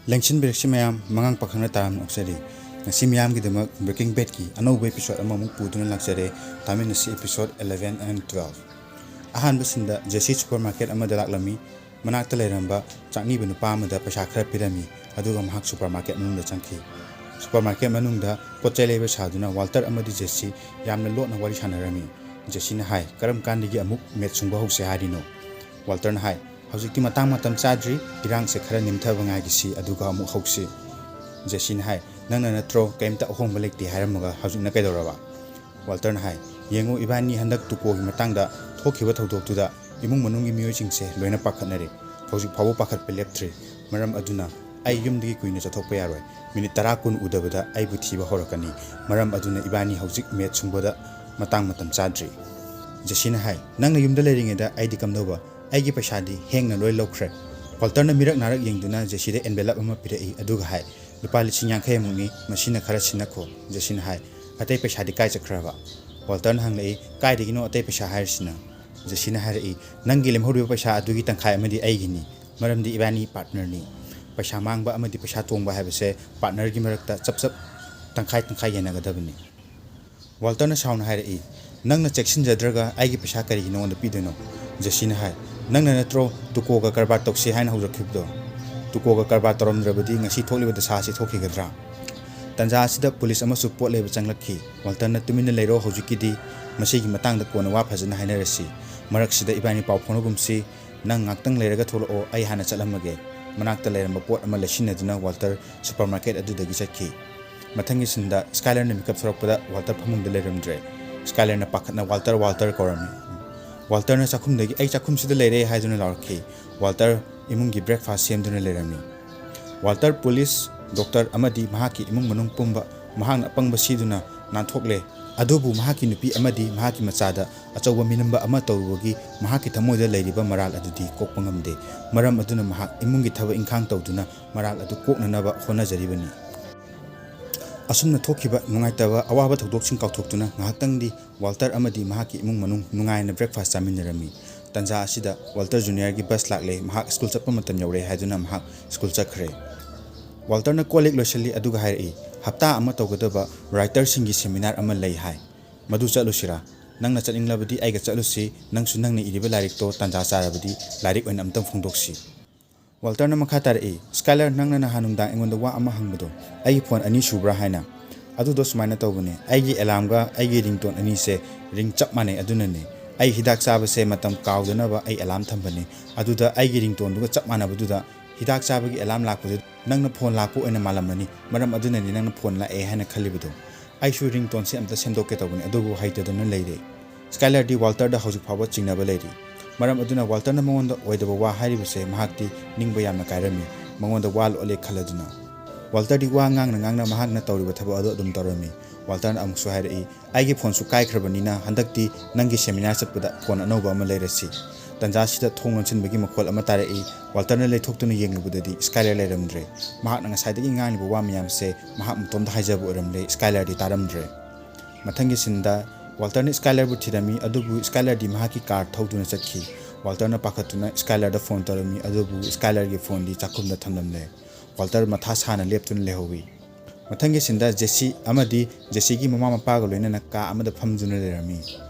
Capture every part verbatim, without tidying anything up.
ꯂꯦꯡꯁꯤꯟꯕꯤꯔꯛꯁꯤ ꯃꯌꯥꯝ, ꯃꯉꯥꯡ ꯄꯥꯈꯪꯅ ꯇꯔꯥꯝꯅ ꯑꯣꯛꯆꯔꯤ꯫ ꯉꯁꯤ ꯃꯤꯌꯥꯝꯒꯤꯗꯃꯛ Breaking Badꯀꯤ ꯑꯅꯧꯕ episode ꯑꯃꯃꯨꯛ ꯄꯨꯗꯨꯅ ꯂꯥꯛꯆꯔꯦ꯫ ꯇꯥꯃꯤꯟꯅꯁꯤ episode eleven and twelve꯫ ꯑꯍꯥꯟꯕꯁꯤꯡꯗ ꯖꯦꯁꯤ supermarket ꯑꯃꯗ ꯂꯥꯛꯂꯝꯃꯤ꯫ ꯃꯅꯥꯛꯇ ꯂꯩꯔꯝꯕ ꯆꯥꯛꯅꯤꯕ ꯅꯨꯄꯥ ꯑꯃꯗ ꯄꯩꯁꯥ ꯈꯔ ꯄꯤꯔꯝꯃꯤ, ꯑꯗꯨꯒ ꯃꯍꯥꯛ supermarket ꯃꯅꯨꯡꯗ ꯆꯪꯈꯤ꯫ Supermarket ꯃꯅꯨꯡꯗ ꯄꯣꯠ ꯆꯩ ꯂꯩꯕ ꯁꯥꯗꯨꯅ ꯋꯥꯜꯇꯔ ꯑꯃꯗꯤ ꯖꯦꯁꯤ ꯌꯥꯝꯅ ꯂꯣꯠꯅ ꯋꯥꯔꯤ ꯁꯥꯟꯅꯔꯝꯃꯤ꯫ ꯖꯦꯁꯤꯅ ꯍꯥꯏ, "ꯀꯔꯝ ꯀꯥꯟꯗꯒꯤ ꯑꯃꯨꯛ ꯃꯦꯠ ꯁꯨꯡꯕ ꯍꯧꯁꯦ ꯍꯥꯏꯔꯤꯅꯣ?" ꯋꯥꯜꯇꯔꯅ ꯍꯥꯏ, "ꯍꯧꯖꯤꯛꯇꯤ ꯃꯇꯥꯡ ꯃꯇꯝ ꯆꯥꯗ꯭ꯔꯤ, ꯏꯔꯥꯡꯁꯦ ꯈꯔ ꯅꯦꯝꯊꯕ ꯉꯥꯏꯈꯤꯁꯤ, ꯑꯗꯨꯒ ꯑꯃꯨꯛ ꯍꯧꯁꯤ꯫" ꯖꯦꯁꯤꯅ ꯍꯥꯏ, "ꯅꯪꯅ ꯅꯠꯇ꯭ꯔꯣ ꯀꯩꯝꯇ ꯑꯍꯣꯡꯕ ꯂꯩꯇꯦ ꯍꯥꯏꯔꯝꯃꯒ ꯍꯧꯖꯤꯛꯅ ꯀꯩꯗꯧꯔꯕ?" ꯋꯥꯜꯇꯔꯅ ꯍꯥꯏ, "ꯌꯦꯡꯉꯨ, ꯏꯕꯥꯅꯤ ꯍꯟꯗꯛ ꯇꯨꯀꯣꯒꯤ ꯃꯇꯥꯡꯗ ꯊꯣꯛꯈꯤꯕ ꯊꯧꯗꯣꯛꯇꯨꯗ ꯏꯃꯨꯡ ꯃꯅꯨꯡꯒꯤ ꯃꯤꯑꯣꯏꯁꯤꯡꯁꯦ ꯂꯣꯏꯅ ꯄꯥꯈꯠꯅꯔꯦ꯫ ꯍꯧꯖꯤꯛ ꯐꯥꯎꯕ ꯄꯥꯈꯠꯄ ꯂꯦꯞꯇ꯭ꯔꯤ꯫ ꯃꯔꯝ ꯑꯗꯨꯅ ꯑꯩ ꯌꯨꯝꯗꯒꯤ ꯀꯨꯏꯅ ꯆꯠꯊꯣꯛꯄ ꯌꯥꯔꯣꯏ꯫ ꯃꯤꯅꯤꯠ ꯇꯔꯥ ꯀꯨꯟ ꯎꯗꯕꯗ ꯑꯩꯕꯨ ꯊꯤꯕ ꯍꯧꯔꯛꯀꯅꯤ꯫ ꯃꯔꯝ ꯑꯗꯨꯅ ꯏꯕꯥꯅꯤ ꯍꯧꯖꯤꯛ ꯃꯦꯠ ꯁꯨꯡꯕꯗ ꯃꯇꯥꯡ ꯃꯇꯝ ꯆꯥꯗ꯭ꯔꯤ꯫" ꯖꯦꯁꯤꯅ ꯍꯥꯏ, "ꯅꯪꯅ ꯌꯨꯝꯗ ꯂꯩꯔꯤꯉꯩꯗ ꯑꯩꯗꯤ ꯀꯝꯗꯧꯕ? ꯑꯩꯒꯤ ꯄꯩꯁꯥꯗꯤ ꯍꯦꯡꯅ ꯂꯣꯏ ꯂꯧꯈ꯭ꯔꯦ꯫" ꯋꯥꯜꯇꯔꯅ ꯃꯤꯔꯛ ꯅꯥꯔꯛ ꯌꯦꯡꯗꯨꯅ ꯖꯦꯁꯤꯗ envelope ꯑꯃ ꯄꯤꯔꯛꯏ, ꯑꯗꯨꯒ ꯍꯥꯏ, "ꯂꯨꯄꯥ ꯂꯤꯁꯤꯡ ꯌꯥꯡꯈꯩ ꯑꯃꯨꯛꯅꯤ, ꯃꯁꯤꯅ ꯈꯔ ꯁꯤꯟꯅꯈꯣ꯫" ꯖꯦꯁꯤꯅ ꯍꯥꯏ, "ꯑꯇꯩ ꯄꯩꯁꯥꯗꯤ ꯀꯥꯏ ꯆꯠꯈ꯭ꯔꯕ?" ꯋꯥꯜꯇꯔꯅ ꯍꯪꯂꯛꯏ, "ꯀꯥꯏꯗꯒꯤꯅꯣ ꯑꯇꯩ ꯄꯩꯁꯥ ꯍꯥꯏꯔꯤꯁꯤꯅ?" ꯖꯦꯁꯤꯅ ꯍꯥꯏꯔꯛꯏ, "ꯅꯪꯒꯤ ꯂꯦꯝꯍꯧꯔꯤꯕ ꯄꯩꯁꯥ ꯑꯗꯨꯒꯤ ꯇꯪꯈꯥꯏ ꯑꯃꯗꯤ ꯑꯩꯒꯤꯅꯤ, ꯃꯔꯝꯗꯤ ꯏꯕꯥꯅꯤ partnerꯅꯤ꯫ ꯄꯩꯁꯥ ꯃꯥꯡꯕ ꯑꯃꯗꯤ ꯄꯩꯁꯥ ꯇꯣꯡꯕ ꯍꯥꯏꯕꯁꯦ partnerꯒꯤ ꯃꯔꯛꯇ ꯆꯞ ꯆꯞ ꯇꯪꯈꯥꯏ ꯇꯪꯈꯥꯏ ꯌꯦꯟꯅꯒꯗꯕꯅꯤ꯫" ꯋꯥꯜꯇꯔꯅ ꯁꯥꯎꯅ ꯍꯥꯏꯔꯛꯏ, "ꯅꯪꯅ ꯆꯦꯛꯁꯤꯟꯖꯗ꯭ꯔꯒ ꯑꯩꯒꯤ ꯄꯩꯁꯥ ꯀꯔꯤꯒꯤ ꯅꯉꯣꯟꯗ ꯄꯤꯗꯣꯏꯅꯣ?" ꯖꯦꯁꯤꯅ ꯍꯥꯏ, "ꯅꯪꯅ ꯅꯠꯇ꯭ꯔꯣ ꯇꯨꯀꯣꯒ ꯀꯔꯕꯥꯔ ꯇꯧꯁꯤ ꯍꯥꯏꯅ ꯍꯧꯔꯛꯈꯤꯕꯗꯣ? ꯇꯨꯀꯣꯒ ꯀꯔꯕꯥꯔ ꯇꯧꯔꯝꯗ꯭ꯔꯕꯗꯤ ꯉꯁꯤ ꯊꯣꯛꯂꯤꯕ ꯗꯁꯥ ꯑꯁꯤ ꯊꯣꯛꯈꯤꯒꯗ꯭ꯔꯥ?" ꯇꯟꯖꯥ ꯑꯁꯤꯗ ꯄꯨꯂꯤꯁ ꯑꯃꯁꯨ ꯄꯣꯠ ꯂꯩꯕ ꯆꯪꯂꯛꯈꯤ꯫ "ꯋꯥꯜꯇꯔꯅ ꯇꯨꯃꯤꯟꯅ ꯂꯩꯔꯣ, ꯍꯧꯖꯤꯛꯀꯤꯗꯤ ꯃꯁꯤꯒꯤ ꯃꯇꯥꯡꯗ ꯀꯣꯟꯅ ꯋꯥ ꯐꯖꯅ ꯍꯥꯏꯅꯔꯁꯤ꯫ ꯃꯔꯛꯁꯤꯗ ꯏꯕꯥꯅꯤ ꯄꯥꯎ ꯐꯥꯎꯅꯒꯨꯝꯁꯤ꯫ ꯅꯪ ꯉꯥꯛꯇꯪ ꯂꯩꯔꯒ ꯊꯣꯛꯂꯛꯑꯣ, ꯑꯩ ꯍꯥꯟꯅ ꯆꯠꯂꯝꯃꯒꯦ꯫" ꯃꯅꯥꯛꯇ ꯂꯩꯔꯝꯕ ꯄꯣꯠ ꯑꯃ ꯂꯩꯁꯤꯟꯅꯗꯨꯅ ꯋꯥꯜꯇꯔ supermarket ꯑꯗꯨꯗꯒꯤ ꯆꯠꯈꯤ꯫ ꯃꯊꯪꯒꯤ ꯁꯤꯟꯗ ꯁ꯭ꯀꯥꯏꯂꯔꯅ ꯃꯤꯀꯞ ꯊꯣꯔꯛꯄꯗ ꯋꯥꯜꯇꯔ ꯐꯃꯨꯡꯗ ꯂꯩꯔꯝꯗ꯭ꯔꯦ꯫ ꯁ꯭ꯀꯥꯏꯂꯔꯅ ꯄꯥꯈꯠꯅ "ꯋꯥꯜꯇꯔ, ꯋꯥꯜꯇꯔ" ꯀꯧꯔꯝꯃꯤ꯫ ꯋꯥꯜꯇꯔꯅ ꯆꯥꯛꯈꯨꯝꯗꯒꯤ "ꯑꯩ ꯆꯥꯛꯈꯨꯝꯁꯤꯗ ꯂꯩꯔꯦ" ꯍꯥꯏꯗꯨꯅ ꯂꯥꯎꯔꯛꯈꯤ꯫ ꯋꯥꯜꯇꯔ ꯏꯃꯨꯡꯒꯤ breakfast ꯁꯦꯝꯗꯨꯅ ꯂꯩꯔꯝꯃꯤ꯫ ꯋꯥꯜꯇꯔ ꯄꯨꯂꯤꯁ, ꯗꯣꯛꯇꯔ ꯑꯃꯗꯤ ꯃꯍꯥꯛꯀꯤ ꯏꯃꯨꯡ ꯃꯅꯨꯡ ꯄꯨꯝꯕ ꯃꯍꯥꯛꯅ ꯑꯄꯪꯕ ꯁꯤꯗꯨꯅ ꯅꯥꯟꯊꯣꯛꯂꯦ꯫ ꯑꯗꯨꯕꯨ ꯃꯍꯥꯛꯀꯤ ꯅꯨꯄꯤ ꯑꯃꯗꯤ ꯃꯍꯥꯛꯀꯤ ꯃꯆꯥꯗ ꯑꯆꯧꯕ ꯃꯤꯅꯝꯕ ꯑꯃ ꯇꯧꯔꯨꯕꯒꯤ ꯃꯍꯥꯛꯀꯤ ꯊꯃꯣꯏꯗ ꯂꯩꯔꯤꯕ ꯃꯔꯥꯜ ꯑꯗꯨꯗꯤ ꯀꯣꯛꯄ ꯉꯝꯗꯦ꯫ ꯃꯔꯝ ꯑꯗꯨꯅ ꯃꯍꯥꯛ ꯏꯃꯨꯡꯒꯤ ꯊꯕꯛ ꯏꯪꯈꯥꯡ ꯇꯧꯗꯨꯅ ꯃꯔꯥꯜ ꯑꯗꯨ ꯀꯣꯛꯅꯅꯕ ꯍꯣꯠꯅꯖꯔꯤꯕꯅꯤ꯫ ꯑꯁꯨꯝꯅ ꯊꯣꯛꯈꯤꯕ ꯅꯨꯡꯉꯥꯏꯇꯕ ꯑꯋꯥꯕ ꯊꯧꯗꯣꯛꯁꯤꯡ ꯀꯥꯎꯊꯣꯛꯇꯨꯅ ꯉꯥꯏꯍꯥꯛꯇꯪꯗꯤ ꯋꯥꯜꯇꯔ ꯑꯃꯗꯤ ꯃꯍꯥꯛꯀꯤ ꯏꯃꯨꯡ ꯃꯅꯨꯡ ꯅꯨꯡꯉꯥꯏꯅ breakfast ꯆꯥꯃꯤꯟꯅꯔꯝꯃꯤ꯫ ꯇꯟꯖꯥ ꯑꯁꯤꯗ ꯋꯥꯜꯇꯔ ꯖꯨꯅꯤꯌꯔꯒꯤ bus ꯂꯥꯛꯂꯦ, ꯃꯍꯥꯛ ꯁ꯭ꯀꯨꯜ ꯆꯠꯄ ꯃꯇꯝ ꯌꯧꯔꯦ ꯍꯥꯏꯗꯨꯅ ꯃꯍꯥꯛ ꯁ꯭ꯀꯨꯜ ꯆꯠꯈ꯭ꯔꯦ꯫ ꯋꯥꯜꯇꯔꯅ ꯀꯣꯜ ꯂꯤꯛ ꯂꯣꯏꯁꯤꯜꯂꯤ, ꯑꯗꯨꯒ ꯍꯥꯏꯔꯛꯏ, "ꯍꯞꯇꯥ ꯑꯃ ꯇꯧꯒꯗꯕ ꯔꯥꯏꯇꯔꯁꯤꯡꯒꯤ ꯁꯦꯃꯤꯅꯥꯔ ꯑꯃ ꯂꯩ ꯍꯥꯏ꯫ ꯃꯗꯨ ꯆꯠꯂꯨꯁꯤꯔꯥ? ꯅꯪꯅ ꯆꯠꯅꯤꯡꯂꯕꯗꯤ ꯑꯩꯒ ꯆꯠꯂꯨꯁꯤ, ꯅꯪꯁꯨ ꯅꯪꯅ ꯏꯔꯤꯕ ꯂꯥꯏꯔꯤꯛꯇꯣ ꯇꯥꯟꯖꯥ ꯆꯥꯔꯕꯗꯤ ꯂꯥꯏꯔꯤꯛ ꯑꯣꯏꯅ ꯑꯝꯇꯪ ꯐꯣꯡꯗꯣꯛꯁꯤ"꯫ ꯋꯥꯜꯇꯔꯅ ꯃꯈꯥ ꯇꯥꯔꯛꯏ, "ꯁ꯭ꯀꯥꯏꯂꯔ, ꯅꯪꯅ ꯅꯍꯥꯟ ꯅꯨꯡꯗꯥꯡ ꯑꯩꯉꯣꯟꯗ ꯋꯥ ꯑꯃ ꯍꯪꯕꯗꯣ, ꯑꯩꯒꯤ ꯐꯣꯟ ꯑꯅꯤ ꯁꯨꯕ꯭ꯔꯥ ꯍꯥꯏꯅ? ꯑꯗꯨꯗꯣ ꯁꯨꯃꯥꯏꯅ ꯇꯧꯕꯅꯦ, ꯑꯩꯒꯤ ꯑꯦꯂꯥꯝꯒ ꯑꯩꯒꯤ ꯔꯤꯡꯇꯣꯟ ꯑꯅꯤꯁꯦ ꯔꯤꯡ ꯆꯞ ꯃꯥꯟꯅꯩ꯫ ꯑꯗꯨꯅꯅꯦ, ꯑꯩ ꯍꯤꯗꯥꯛ ꯆꯥꯕꯁꯦ ꯃꯇꯝ ꯀꯥꯎꯗꯅꯕ ꯑꯩ ꯑꯦꯂꯥꯝ ꯊꯝꯕꯅꯦ꯫ ꯑꯗꯨꯗ ꯑꯩꯒꯤ ꯔꯤꯡꯇꯣꯟꯗꯨꯒ ꯆꯞ ꯃꯥꯟꯅꯕꯗꯨꯗ ꯍꯤꯗꯥꯛ ꯆꯥꯕꯒꯤ ꯑꯦꯂꯥꯝ ꯂꯥꯛꯄꯗꯨ ꯅꯪꯅ ꯐꯣꯟ ꯂꯥꯛꯄ ꯑꯣꯏꯅ ꯃꯥꯜꯂꯝꯃꯅꯤ꯫ ꯃꯔꯝ ꯑꯗꯨꯅꯅꯤ ꯅꯪꯅ ꯐꯣꯟ ꯂꯥꯛꯑꯦ ꯍꯥꯏꯅ ꯈꯜꯂꯤꯕꯗꯣ꯫ ꯑꯩꯁꯨ ꯔꯤꯡꯇꯣꯟꯁꯦ ꯑꯝꯇ ꯁꯦꯝꯗꯣꯛꯀꯦ ꯇꯧꯕꯅꯤ, ꯑꯗꯨꯕꯨ ꯍꯩꯇꯗꯅ ꯂꯩꯔꯦ"꯫ ꯁ꯭ꯀꯥꯏꯂꯔꯗꯤ ꯋꯥꯜꯇꯔꯗ ꯍꯧꯖꯤꯛ ꯐꯥꯎꯕ ꯆꯤꯡꯅꯕ ꯂꯩꯔꯤ꯫ ꯃꯔꯝ ꯑꯗꯨꯅ ꯋꯥꯜꯇꯔꯅ ꯃꯉꯣꯟꯗ ꯑꯣꯏꯗꯕ ꯋꯥ ꯍꯥꯏꯔꯤꯕꯁꯦ ꯃꯍꯥꯛꯇꯤ ꯅꯤꯡꯕ ꯌꯥꯝꯅ ꯀꯥꯏꯔꯝꯃꯤ꯫ ꯃꯉꯣꯟꯗ ꯋꯥ ꯂꯣꯠꯂꯦ ꯈꯜꯂꯗꯨꯅ꯫ ꯋꯥꯜꯇꯔꯗꯤ ꯋꯥ ꯉꯥꯡꯅ ꯉꯥꯡꯅ ꯃꯍꯥꯛꯅ ꯇꯧꯔꯤꯕ ꯊꯕꯛ ꯑꯗꯨ ꯑꯗꯨꯝ ꯇꯧꯔꯝꯃꯤ꯫ ꯋꯥꯜꯇꯔꯅ ꯑꯃꯨꯛꯁꯨ ꯍꯥꯏꯔꯛꯏ, "ꯑꯩꯒꯤ ꯐꯣꯟꯁꯨ ꯀꯥꯏꯈ꯭ꯔꯕꯅꯤꯅ ꯍꯟꯗꯛꯇꯤ ꯅꯪꯒꯤ ꯁꯦꯃꯤꯅꯥꯔ ꯆꯠꯄꯗ ꯐꯣꯟ ꯑꯅꯧꯕ ꯑꯃ ꯂꯩꯔꯁꯤ"꯫ ꯇꯟꯖꯥꯁꯤꯗ ꯊꯣꯡ ꯂꯣꯟꯁꯤꯟꯕꯒꯤ ꯃꯈꯣꯜ ꯑꯃ ꯇꯥꯔꯛꯏ꯫ ꯋꯥꯜꯇꯔꯅ ꯂꯩꯊꯣꯛꯇꯨꯅ ꯌꯦꯡꯂꯨꯕꯗꯗꯤ ꯁ꯭ꯀꯥꯏꯂꯔ ꯂꯩꯔꯝꯗ꯭ꯔꯦ꯫ ꯃꯍꯥꯛꯅ ꯉꯁꯥꯏꯗꯒꯤ ꯉꯥꯡꯂꯤꯕ ꯋꯥ ꯃꯌꯥꯝꯁꯦ ꯃꯍꯥꯛ ꯃꯇꯣꯝꯇ ꯍꯥꯏꯖꯕ ꯑꯣꯏꯔꯝꯂꯦ, ꯁ꯭ꯀꯥꯏꯂꯔꯗꯤ ꯇꯥꯔꯝꯗ꯭ꯔꯦ꯫ ꯃꯊꯪꯒꯤ ꯁꯤꯟꯗ ꯋꯥꯜꯇꯔꯅ ꯁ꯭ꯀꯥꯏꯂꯔꯕꯨ ꯊꯤꯔꯝꯃꯤ, ꯑꯗꯨꯕꯨ ꯁ꯭ꯀꯥꯏꯂꯔꯗꯤ ꯃꯍꯥꯛꯀꯤ ꯀꯥꯔ ꯊꯧꯗꯨꯅ ꯆꯠꯈꯤ꯫ ꯋꯥꯜꯇꯔꯅ ꯄꯥꯈꯠꯇꯨꯅ ꯁ꯭ꯀꯥꯏꯂꯔꯗ ꯐꯣꯟ ꯇꯧꯔꯝꯃꯤ, ꯑꯗꯨꯕꯨ ꯁ꯭ꯀꯥꯏꯂꯔꯒꯤ ꯐꯣꯟꯗꯤ ꯆꯥꯛꯈꯨꯝꯗ ꯊꯝꯂꯝꯂꯦ꯫ ꯋꯥꯜꯇꯔ ꯃꯊꯥ ꯁꯥꯅ ꯂꯦꯞꯇꯨꯅ ꯂꯩꯍꯧꯋꯤ꯫ ꯃꯊꯪꯒꯤ ꯁꯤꯟꯗ ꯖꯦꯁꯤ ꯑꯃꯗꯤ ꯖꯦꯁꯤꯒꯤ ꯃꯃꯥ ꯃꯄꯥꯒ ꯂꯣꯏꯅꯅ ꯀꯥ ꯑꯃꯗ ꯐꯝꯗꯨꯅ ꯂꯩꯔꯝꯃꯤ꯫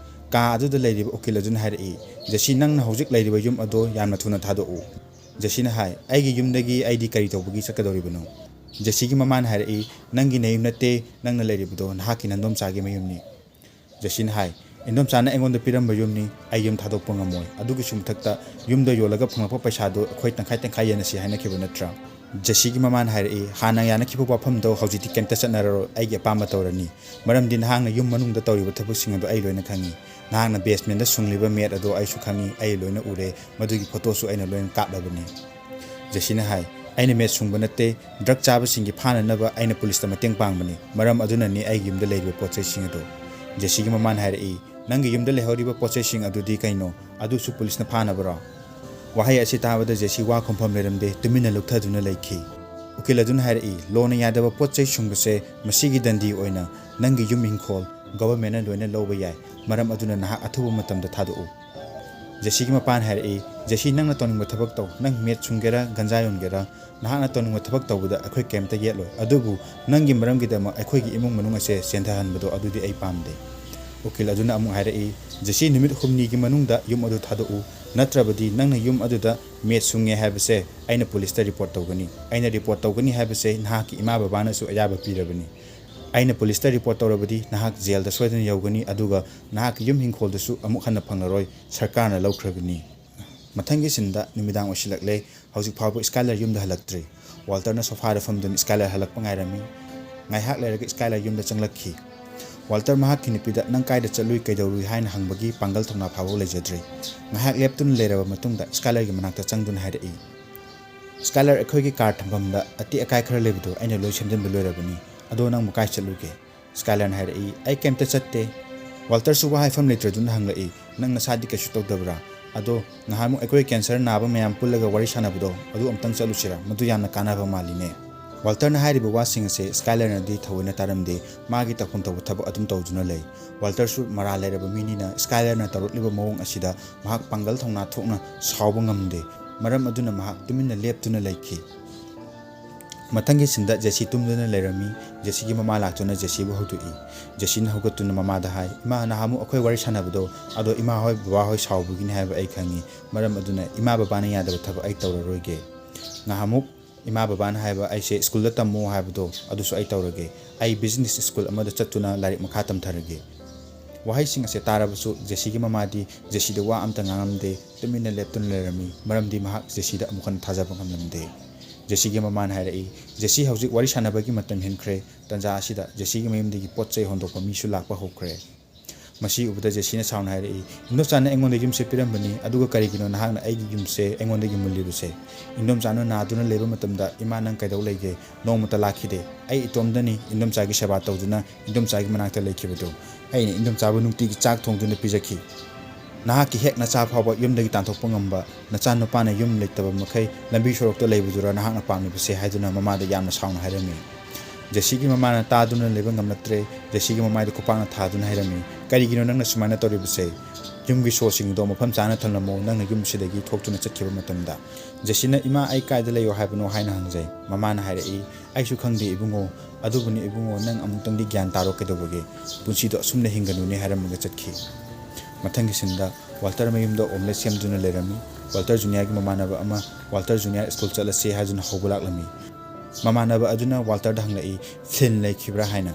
ꯀꯥ ꯑꯗꯨꯗ ꯂꯩꯔꯤꯕ ꯎꯀꯤꯜ ꯑꯗꯨꯅ ꯍꯥꯏꯔꯛꯏ, "ꯖꯦꯁꯤ, ꯅꯪꯅ ꯍꯧꯖꯤꯛ ꯂꯩꯔꯤꯕ ꯌꯨꯝ ꯑꯗꯣ ꯌꯥꯝꯅ ꯊꯨꯅ ꯊꯥꯗꯣꯛꯎ"꯫ ꯖꯦꯁꯤꯅ ꯍꯥꯏ, "ꯑꯩꯒꯤ ꯌꯨꯝꯗꯒꯤ ꯑꯩꯗꯤ ꯀꯔꯤ ꯇꯧꯕꯒꯤ ꯆꯠꯀꯗꯧꯔꯤꯕꯅꯣ?" ꯖꯦꯁꯤꯒꯤ ꯃꯃꯥꯅ ꯍꯥꯏꯔꯛꯏ, "ꯅꯪꯒꯤ ꯅꯌꯨꯝ ꯅꯠꯇꯦ, ꯅꯪꯅ ꯂꯩꯔꯤꯕꯗꯣ ꯅꯍꯥꯛꯀꯤ ꯅꯟꯗꯣꯝꯆꯥꯒꯤ ꯃꯌꯨꯝꯅꯤ"꯫ ꯖꯦꯁꯤꯅ ꯍꯥꯏ, "ꯏꯟꯗꯣꯝꯆꯥꯅ ꯑꯩꯉꯣꯟꯗ ꯄꯤꯔꯝꯕ ꯌꯨꯝꯅꯤ, ꯑꯩ ꯌꯨꯝ ꯊꯥꯗꯣꯛꯄ ꯉꯝꯃꯣꯏ꯫ ꯑꯗꯨꯒꯤꯁꯨ ꯃꯊꯛꯇ ꯌꯨꯝꯗ ꯌꯣꯜꯂꯒ ꯐꯪꯂꯛꯄ ꯄꯩꯁꯥꯗꯣ ꯑꯩꯈꯣꯏ ꯇꯪꯈꯥꯏ ꯇꯪꯈꯥꯏ ꯌꯦꯟꯅꯁꯤ ꯍꯥꯏꯅꯈꯤꯕ ꯅꯠꯇ꯭ꯔꯥ?" ꯖꯦꯁꯤꯒꯤ ꯃꯃꯥꯅ ꯍꯥꯏꯔꯛꯏ, "ꯍꯥꯟꯅ ꯌꯥꯅꯈꯤꯕ ꯋꯥꯐꯝꯗꯣ ꯍꯧꯖꯤꯛꯇꯤ ꯀꯩꯝꯇ ꯆꯠꯅꯔꯔꯣꯏ, ꯑꯩꯒꯤ ꯑꯄꯥꯝꯕ ꯇꯧꯔꯅꯤ꯫ ꯃꯔꯝꯗꯤ ꯅꯍꯥꯛꯅ ꯌꯨꯝ ꯃꯅꯨꯡꯗ ꯇꯧꯔꯤꯕ ꯊꯕꯛꯁꯤꯡ ꯑꯗꯣ ꯑꯩ ꯂꯣꯏꯅ ꯈꯪꯉꯤ꯫ ꯅꯍꯥꯛꯅ ꯕꯦꯁꯃꯦꯟꯗ ꯁꯨꯡꯂꯤꯕ ꯃꯦꯠ ꯑꯗꯣ ꯑꯩꯁꯨ ꯈꯪꯉꯤ, ꯑꯩ ꯂꯣꯏꯅ ꯎꯔꯦ, ꯃꯗꯨꯒꯤ ꯐꯣꯇꯣꯁꯨ ꯑꯩꯅ ꯂꯣꯏꯅ ꯀꯥꯞꯂꯕꯅꯤ"꯫ ꯖꯦꯁꯤꯅ ꯍꯥꯏ, "ꯑꯩꯅ ꯃꯦꯠ ꯁꯨꯡꯕ ꯅꯠꯇꯦ, ꯗ꯭ꯔꯒ ꯆꯥꯕꯁꯤꯡꯒꯤ ꯐꯥꯅꯅꯕ ꯑꯩꯅ ꯄꯨꯂꯤꯁꯇ ꯃꯇꯦꯡ ꯄꯥꯡꯕꯅꯤ, ꯃꯔꯝ ꯑꯗꯨꯅꯅꯤ ꯑꯩꯒꯤ ꯌꯨꯝꯗ ꯂꯩꯔꯤꯕ ꯄꯣꯠ ꯆꯩꯁꯤꯡ ꯑꯗꯨ"꯫ ꯖꯦꯁꯤꯒꯤ ꯃꯃꯥꯅ ꯍꯥꯏꯔꯛꯏ, "ꯅꯪꯒꯤ ꯌꯨꯝꯗ ꯂꯩꯍꯧꯔꯤꯕ ꯄꯣꯠ ꯆꯩꯁꯤꯡ ꯑꯗꯨꯗꯤ ꯀꯩꯅꯣ? ꯑꯗꯨꯁꯨ ꯄꯨꯂꯤꯁꯅ ꯐꯥꯅꯕꯔꯣ?" ꯋꯥꯍꯩ ꯑꯁꯤ ꯇꯥꯕꯗ ꯖꯦꯁꯤ ꯋꯥ ꯈꯨꯝꯐꯝ ꯂꯩꯔꯝꯗꯦ, ꯇꯨꯃꯤꯟꯅ ꯂꯨꯞꯊꯗꯨꯅ ꯂꯩꯈꯤ꯫ ꯎꯀꯤꯜ ꯑꯗꯨꯅ ꯍꯥꯏꯔꯛꯏ, "ꯂꯣꯅ ꯌꯥꯗꯕ ꯄꯣꯠ ꯆꯩ ꯁꯨꯡꯕꯁꯦ ꯃꯁꯤꯒꯤ ꯗꯟꯗꯤ ꯑꯣꯏꯅ ꯅꯪꯒꯤ ꯌꯨꯝ ꯏꯪꯈꯣꯜ ꯒꯚꯔꯟꯃꯦꯟꯅ ꯂꯣꯏꯅ ꯂꯧꯕ ꯌꯥꯏ, ꯃꯔꯝ ꯑꯗꯨꯅ ꯅꯍꯥꯛ ꯑꯊꯨꯕ ꯃꯇꯝꯗ ꯊꯥꯗꯣꯛꯎ"꯫ ꯖꯦꯁꯤꯒꯤ ꯃꯄꯥꯅ ꯍꯥꯏꯔꯛꯏ, "ꯖꯦꯁꯤ, ꯅꯪꯅ ꯇꯧꯅꯤꯡꯕ ꯊꯕꯛ ꯇꯧ, ꯅꯪ ꯃꯦꯠ ꯁꯨꯡꯒꯦꯔꯥ, ꯒꯟꯖꯥ ꯌꯣꯟꯒꯦꯔꯥ, ꯅꯍꯥꯛꯅ ꯇꯧꯅꯤꯡꯕ ꯊꯕꯛ ꯇꯧꯕꯗ ꯑꯩꯈꯣꯏ ꯀꯩꯝꯇ ꯌꯦꯠꯂꯣꯏ, ꯑꯗꯨꯕꯨ ꯅꯪꯒꯤ ꯃꯔꯝꯒꯤꯗꯃꯛ ꯑꯩꯈꯣꯏꯒꯤ ꯏꯃꯨꯡ ꯃꯅꯨꯡ ꯑꯁꯦ ꯆꯦꯟꯊꯍꯟꯕꯗꯣ ꯑꯗꯨꯗꯤ ꯑꯩ ꯄꯥꯝꯗꯦ"꯫ ꯎꯀꯤꯜ ꯑꯗꯨꯅ ꯑꯃꯨꯛ ꯍꯥꯏꯔꯛꯏ, "ꯖꯦꯁꯤ, ꯅꯨꯃꯤꯠ ꯍꯨꯝꯅꯤꯒꯤ ꯃꯅꯨꯡꯗ ꯌꯨꯝ ꯑꯗꯨ ꯊꯥꯗꯣꯛꯎ, ꯅꯠꯇ꯭ꯔꯕꯗꯤ ꯅꯪꯅ ꯌꯨꯝ ꯑꯗꯨꯗ ꯃꯦꯠ ꯁꯨꯡꯉꯦ ꯍꯥꯏꯕꯁꯦ ꯑꯩꯅ ꯄꯨꯂꯤꯁꯇ ꯔꯤꯄꯣꯔꯠ ꯇꯧꯒꯅꯤ꯫ ꯑꯩꯅ ꯔꯤꯄꯣꯔꯠ ꯇꯧꯒꯅꯤ ꯍꯥꯏꯕꯁꯦ ꯅꯍꯥꯛꯀꯤ ꯏꯃꯥ ꯕꯕꯥꯅꯁꯨ ꯑꯌꯥꯕ ꯄꯤꯔꯕꯅꯤ꯫ ꯑꯩꯅ ꯄꯨꯂꯤꯁꯇ ꯔꯤꯄꯣꯔꯠ ꯇꯧꯔꯕꯗꯤ ꯅꯍꯥꯛ ꯖꯦꯜꯗ ꯁꯣꯏꯗꯅ ꯌꯧꯒꯅꯤ, ꯑꯗꯨꯒ ꯅꯍꯥꯛꯀꯤ ꯌꯨꯝ ꯍꯤꯡꯈꯣꯜꯗꯨꯁꯨ ꯑꯃꯨꯛ ꯍꯟꯅ ꯐꯪꯂꯔꯣꯏ, ꯁꯔꯀꯥꯔꯅ ꯂꯧꯈ꯭ꯔꯒꯅꯤ"꯫ ꯃꯊꯪꯒꯤ ꯁꯤꯟꯗ ꯅꯨꯃꯤꯗꯥꯡ ꯑꯣꯏꯁꯤꯜꯂꯛꯂꯦ꯫ ꯍꯧꯖꯤꯛ ꯐꯥꯎꯕ ꯁ꯭ꯀꯥꯏꯂꯔ ꯌꯨꯝꯗ ꯍꯜꯂꯛꯇ꯭ꯔꯤ꯫ ꯋꯥꯜꯇꯔꯅ ꯁꯣꯐꯥꯗ ꯐꯝꯗꯨꯅ ꯁ꯭ꯀꯥꯏꯂꯔ ꯍꯜꯂꯛꯄ ꯉꯥꯏꯔꯝꯃꯤ꯫ ꯉꯥꯏꯍꯥꯛ ꯂꯩꯔꯒ ꯁ꯭ꯀꯥꯏꯂꯔ ꯌꯨꯝꯗ ꯆꯪꯂꯛꯈꯤ꯫ ꯋꯥꯜꯇꯔ ꯃꯍꯥꯛꯀꯤ ꯅꯨꯄꯤꯗ "ꯅꯪ ꯀꯥꯏꯗ ꯆꯠꯂꯨꯏ, ꯀꯩꯗꯧꯔꯨꯏ?" ꯍꯥꯏꯅ ꯍꯪꯕꯒꯤ ꯄꯥꯡꯒꯜ ꯊꯧꯅꯥ ꯐꯥꯎꯕ ꯂꯩꯖꯗ꯭ꯔꯦ꯫ ꯉꯥꯏꯍꯥꯛ ꯂꯦꯞꯇꯨꯅ ꯂꯩꯔꯕ ꯃꯇꯨꯡꯗ ꯁ꯭ꯀꯥꯏꯂꯔꯒꯤ ꯃꯅꯥꯛꯇ ꯆꯪꯗꯨꯅ ꯍꯥꯏꯔꯛꯏ, "ꯁ꯭ꯀꯥꯏꯂꯔ, ꯑꯩꯈꯣꯏꯒꯤ ꯀꯥꯔ ꯊꯝꯐꯝꯗ ꯑꯇꯦꯛ ꯑꯀꯥꯏ ꯈꯔ ꯂꯩꯕꯗꯣ ꯑꯩꯅ ꯂꯣꯏ ꯁꯦꯝꯖꯤꯟꯕ ꯂꯣꯏꯔꯕꯅꯤ꯫ ꯑꯗꯣ ꯅꯪꯕꯨ ꯀꯥꯏ ꯆꯠꯂꯨꯒꯦ?" ꯁ꯭ꯀꯥꯏꯂꯔꯅ ꯍꯥꯏꯔꯛꯏ, "ꯑꯩ ꯀꯩꯝꯇ ꯆꯠꯇꯦ"꯫ ꯋꯥꯜꯇꯔꯁꯨ ꯋꯥ ꯍꯥꯏꯐꯝ ꯂꯩꯇ꯭ꯔꯗꯨꯅ ꯍꯪꯂꯛꯏ, "ꯅꯪ ꯅꯁꯥꯗꯤ ꯀꯩꯁꯨ ꯇꯧꯗꯕ꯭ꯔꯥ? ꯑꯗꯣ ꯉꯍꯥꯟꯃꯨꯛ ꯑꯩꯈꯣꯏ ꯀꯦꯟꯁꯔ ꯅꯥꯕ ꯃꯌꯥꯝ ꯄꯨꯜꯂꯒ ꯋꯥꯔꯤ ꯁꯥꯟꯅꯕꯗꯣ ꯑꯗꯨ ꯑꯝꯇꯪ ꯆꯠꯂꯨꯁꯤꯔꯥ? ꯃꯗꯨ ꯌꯥꯝꯅ ꯀꯥꯟꯅꯕ ꯃꯥꯜꯂꯤꯅꯦ"꯫ ꯋꯥꯜꯇꯔꯅ ꯍꯥꯏꯔꯤꯕ ꯋꯥꯁꯤꯡ ꯑꯁꯦ ꯁ꯭ꯀꯥꯏꯂꯔꯅꯗꯤ ꯊꯑꯣꯏꯅ ꯇꯥꯔꯝꯗꯦ꯫ ꯃꯥꯒꯤ ꯇꯧꯐꯝ ꯊꯣꯛꯄ ꯊꯕꯛ ꯑꯗꯨꯝ ꯇꯧꯗꯨꯅ ꯂꯩ꯫ ꯋꯥꯜꯇꯔꯁꯨ ꯃꯔꯥꯜ ꯂꯩꯔꯕ ꯃꯤꯅꯤꯅ ꯁ꯭ꯀꯥꯏꯂꯔꯅ ꯇꯧꯔꯛꯂꯤꯕ ꯃꯑꯣꯡ ꯑꯁꯤꯗ ꯃꯍꯥꯛ ꯄꯥꯡꯒꯜ ꯊꯧꯅꯥ ꯊꯣꯛꯅ ꯁꯥꯎꯕ ꯉꯝꯗꯦ꯫ ꯃꯔꯝ ꯑꯗꯨꯅ ꯃꯍꯥꯛ ꯇꯨꯃꯤꯟꯅ ꯂꯦꯞꯇꯨꯅ ꯂꯩꯈꯤ꯫ ꯃꯊꯪꯒꯤ ꯁꯤꯟꯗ ꯖꯦꯁꯤ ꯇꯨꯝꯗꯨꯅ ꯂꯩꯔꯝꯃꯤ꯫ ꯖꯦꯁꯤꯒꯤ ꯃꯃꯥ ꯂꯥꯛꯇꯨꯅ ꯖꯦꯁꯤꯕꯨ ꯍꯧꯗꯣꯛꯏ꯫ ꯖꯦꯁꯤꯅ ꯍꯧꯒꯠꯇꯨꯅ ꯃꯃꯥꯗ ꯍꯥꯏ, "ꯏꯃꯥ, ꯅꯍꯥꯟꯃꯨꯛ ꯑꯩꯈꯣꯏ ꯋꯥꯔꯤ ꯁꯥꯟꯅꯕꯗꯣ, ꯑꯗꯣ ꯏꯃꯥ ꯍꯣꯏ ꯕꯕꯥ ꯍꯣꯏ ꯁꯥꯎꯕꯒꯤꯅꯤ ꯍꯥꯏꯕ ꯑꯩ ꯈꯪꯉꯤ꯫ ꯃꯔꯝ ꯑꯗꯨꯅ ꯏꯃꯥ ꯕꯕꯥꯅ ꯌꯥꯗꯕ ꯊꯕꯛ ꯑꯩ ꯇꯧꯔꯔꯣꯏꯒꯦ꯫ ꯉꯍꯥꯟꯃꯨꯛ ꯏꯃꯥ ꯕꯕꯥꯅ ꯍꯥꯏꯕ ꯑꯩꯁꯦ ꯁ꯭ꯀꯨꯜꯗ ꯇꯝꯃꯣ ꯍꯥꯏꯕꯗꯣ ꯑꯗꯨꯁꯨ ꯑꯩ ꯇꯧꯔꯒꯦ꯫ ꯑꯩ ꯕꯤꯖꯤꯅꯦꯁ ꯁ꯭ꯀꯨꯜ ꯑꯃꯗ ꯆꯠꯇꯨꯅ ꯂꯥꯏꯔꯤꯛ ꯃꯈꯥ ꯇꯝꯊꯔꯒꯦ"꯫ ꯋꯥꯍꯩꯁꯤꯡ ꯑꯁꯦ ꯇꯥꯔꯕꯁꯨ ꯖꯦꯁꯤꯒꯤ ꯃꯃꯥꯗꯤ ꯖꯦꯁꯤꯗ ꯋꯥ ꯑꯝꯇ ꯉꯥꯡꯂꯝꯗꯦ, ꯇꯨꯃꯤꯟꯅ ꯂꯦꯞꯇꯨꯅ ꯂꯩꯔꯝꯃꯤ, ꯃꯔꯝꯗꯤ ꯃꯍꯥꯛ ꯖꯦꯁꯤꯗ ꯑꯃꯨꯛ ꯍꯟꯅ ꯊꯥꯖꯕ ꯉꯝꯂꯝꯗꯦ꯫ ꯖꯦꯁꯤꯒꯤ ꯃꯃꯥꯅ ꯍꯥꯏꯔꯛꯏ, "ꯖꯦꯁꯤ, ꯍꯧꯖꯤꯛ ꯋꯥꯔꯤ ꯁꯥꯟꯅꯕꯒꯤ ꯃꯇꯝ ꯍꯦꯟꯈ꯭ꯔꯦ"꯫ ꯇꯥꯟꯖꯥ ꯑꯁꯤꯗ ꯖꯦꯁꯤꯒꯤ ꯃꯌꯨꯝꯗꯒꯤ ꯄꯣꯠ ꯆꯩ ꯍꯣꯟꯗꯣꯛꯄ ꯃꯤꯁꯨ ꯂꯥꯛꯄ ꯍꯧꯈ꯭ꯔꯦ꯫ ꯃꯁꯤ ꯎꯕꯗ ꯖꯦꯁꯤꯅ ꯁꯥꯎꯅ ꯍꯥꯏꯔꯛꯏ, "ꯏꯟꯗꯣꯝꯆꯥꯅ ꯑꯩꯉꯣꯟꯗ ꯌꯨꯝꯁꯦ ꯄꯤꯔꯝꯕꯅꯤ, ꯑꯗꯨꯒ ꯀꯔꯤꯒꯤꯅꯣ ꯅꯍꯥꯛꯅ ꯑꯩꯒꯤ ꯌꯨꯝꯁꯦ ꯑꯩꯉꯣꯟꯗꯒꯤ ꯃꯨꯜꯂꯤꯕꯁꯦ? ꯏꯟꯗꯣꯝꯆꯥꯅ ꯅꯥꯗꯨꯅ ꯂꯩꯕ ꯃꯇꯝꯗ ꯏꯃꯥ ꯅꯪ ꯀꯩꯗꯧ ꯂꯩꯒꯦ? ꯅꯣꯡꯃꯇ ꯂꯥꯛꯈꯤꯗꯦ꯫ ꯑꯩ ꯏꯇꯣꯝꯗꯅꯤ ꯏꯟꯗꯣꯝꯆꯥꯒꯤ ꯁꯦꯕꯥ ꯇꯧꯗꯨꯅ ꯏꯟꯗꯣꯝꯆꯥꯒꯤ ꯃꯅꯥꯛꯇ ꯂꯩꯈꯤꯕꯗꯨ꯫ ꯑꯩꯅ ꯏꯟꯗꯣꯝꯆꯥꯕꯨ ꯅꯨꯡꯇꯤꯒꯤ ꯆꯥꯛ ꯊꯣꯡꯗꯨꯅ ꯄꯤꯖꯈꯤ꯫ ꯅꯍꯥꯛꯀꯤ ꯍꯦꯛ ꯅꯆꯥ ꯐꯥꯎꯕ ꯌꯨꯝꯗꯒꯤ ꯇꯥꯟꯊꯣꯛꯄ ꯉꯝꯕ ꯅꯆꯥꯅꯨꯄꯥꯅ ꯌꯨꯝ ꯂꯩꯇꯕ ꯃꯈꯩ ꯂꯝꯕꯤ ꯁꯣꯔꯣꯛꯇ ꯂꯩꯕꯗꯨꯔ ꯅꯍꯥꯛꯅ ꯄꯥꯝꯂꯤꯕꯁꯦ?" ꯍꯥꯏꯗꯨꯅ ꯃꯃꯥꯗ ꯌꯥꯝꯅ ꯁꯥꯎꯅ ꯍꯥꯏꯔꯝꯃꯤ꯫ ꯖꯦꯁꯤꯒꯤ ꯃꯃꯥꯅ ꯇꯥꯗꯨꯅ ꯂꯩꯕ ꯉꯝꯂꯛꯇ꯭ꯔꯦ꯫ ꯖꯦꯁꯤꯒꯤ ꯃꯃꯥꯏꯗ ꯈꯨꯄꯥꯛꯅ ꯊꯥꯗꯨꯅ ꯍꯥꯏꯔꯝꯃꯤ, "ꯀꯔꯤꯒꯤꯅꯣ ꯅꯪꯅ ꯁꯨꯃꯥꯏꯅ ꯇꯧꯔꯤꯕꯁꯦ? ꯌꯨꯝꯒꯤ ꯁꯣꯁꯤꯡꯗꯣ ꯃꯐꯝ ꯆꯥꯅ ꯊꯝꯂꯝꯃꯣ, ꯅꯪꯅ ꯌꯨꯝꯁꯤꯗꯒꯤ ꯊꯣꯛꯇꯨꯅ ꯆꯠꯈꯤꯕ ꯃꯇꯝꯗ꯫ ꯖꯦꯁꯤꯅ, "ꯏꯃꯥ, ꯑꯩ ꯀꯥꯏꯗ ꯂꯩꯌꯣ ꯍꯥꯏꯕꯅꯣ?" ꯍꯥꯏꯅ ꯍꯪꯖꯩ꯫ ꯃꯃꯥꯅ ꯍꯥꯏꯔꯛꯏ, "ꯑꯩꯁꯨ ꯈꯪꯗꯦ ꯏꯕꯨꯡꯉꯣ, ꯑꯗꯨꯕꯨꯅꯤ ꯏꯕꯨꯡꯉꯣ, ꯅꯪ ꯑꯃꯨꯛꯇꯪꯗꯤ ꯒ꯭ꯌꯥꯟ ꯇꯥꯔꯣ ꯀꯩꯗꯧꯕꯒꯦ? ꯄꯨꯟꯁꯤꯗꯣ ꯑꯁꯨꯝꯅ ꯍꯤꯡꯒꯅꯨꯅꯦ" ꯍꯥꯏꯔꯝꯃꯒ ꯆꯠꯈꯤ꯫ ꯃꯊꯪꯒꯤ ꯁꯤꯟꯗ ꯋꯥꯜꯇꯔ ꯃꯌꯨꯝꯗ ꯑꯣꯝꯂꯦꯠ ꯁꯦꯝꯗꯨꯅ ꯂꯩꯔꯝꯃꯤ꯫ ꯋꯥꯜꯇꯔ ꯖꯨꯅꯤꯌꯔꯒꯤ ꯃꯃꯥꯟꯅꯕ ꯑꯃ ꯋꯥꯜꯇꯔ ꯖꯨꯅꯤꯌꯔ ꯁ꯭ꯀꯨꯜ ꯆꯠꯂꯁꯦ ꯍꯥꯏꯗꯨꯅ ꯍꯧꯕ ꯂꯥꯛꯂꯝꯃꯤ꯫ ꯃꯃꯥꯟꯅꯕ ꯑꯗꯨꯅ ꯋꯥꯜꯇꯔꯗ ꯍꯪꯂꯛꯏ, "ꯐ꯭ꯂꯤꯟ ꯂꯩꯈꯤꯕ꯭ꯔꯥ?" ꯍꯥꯏꯅ꯫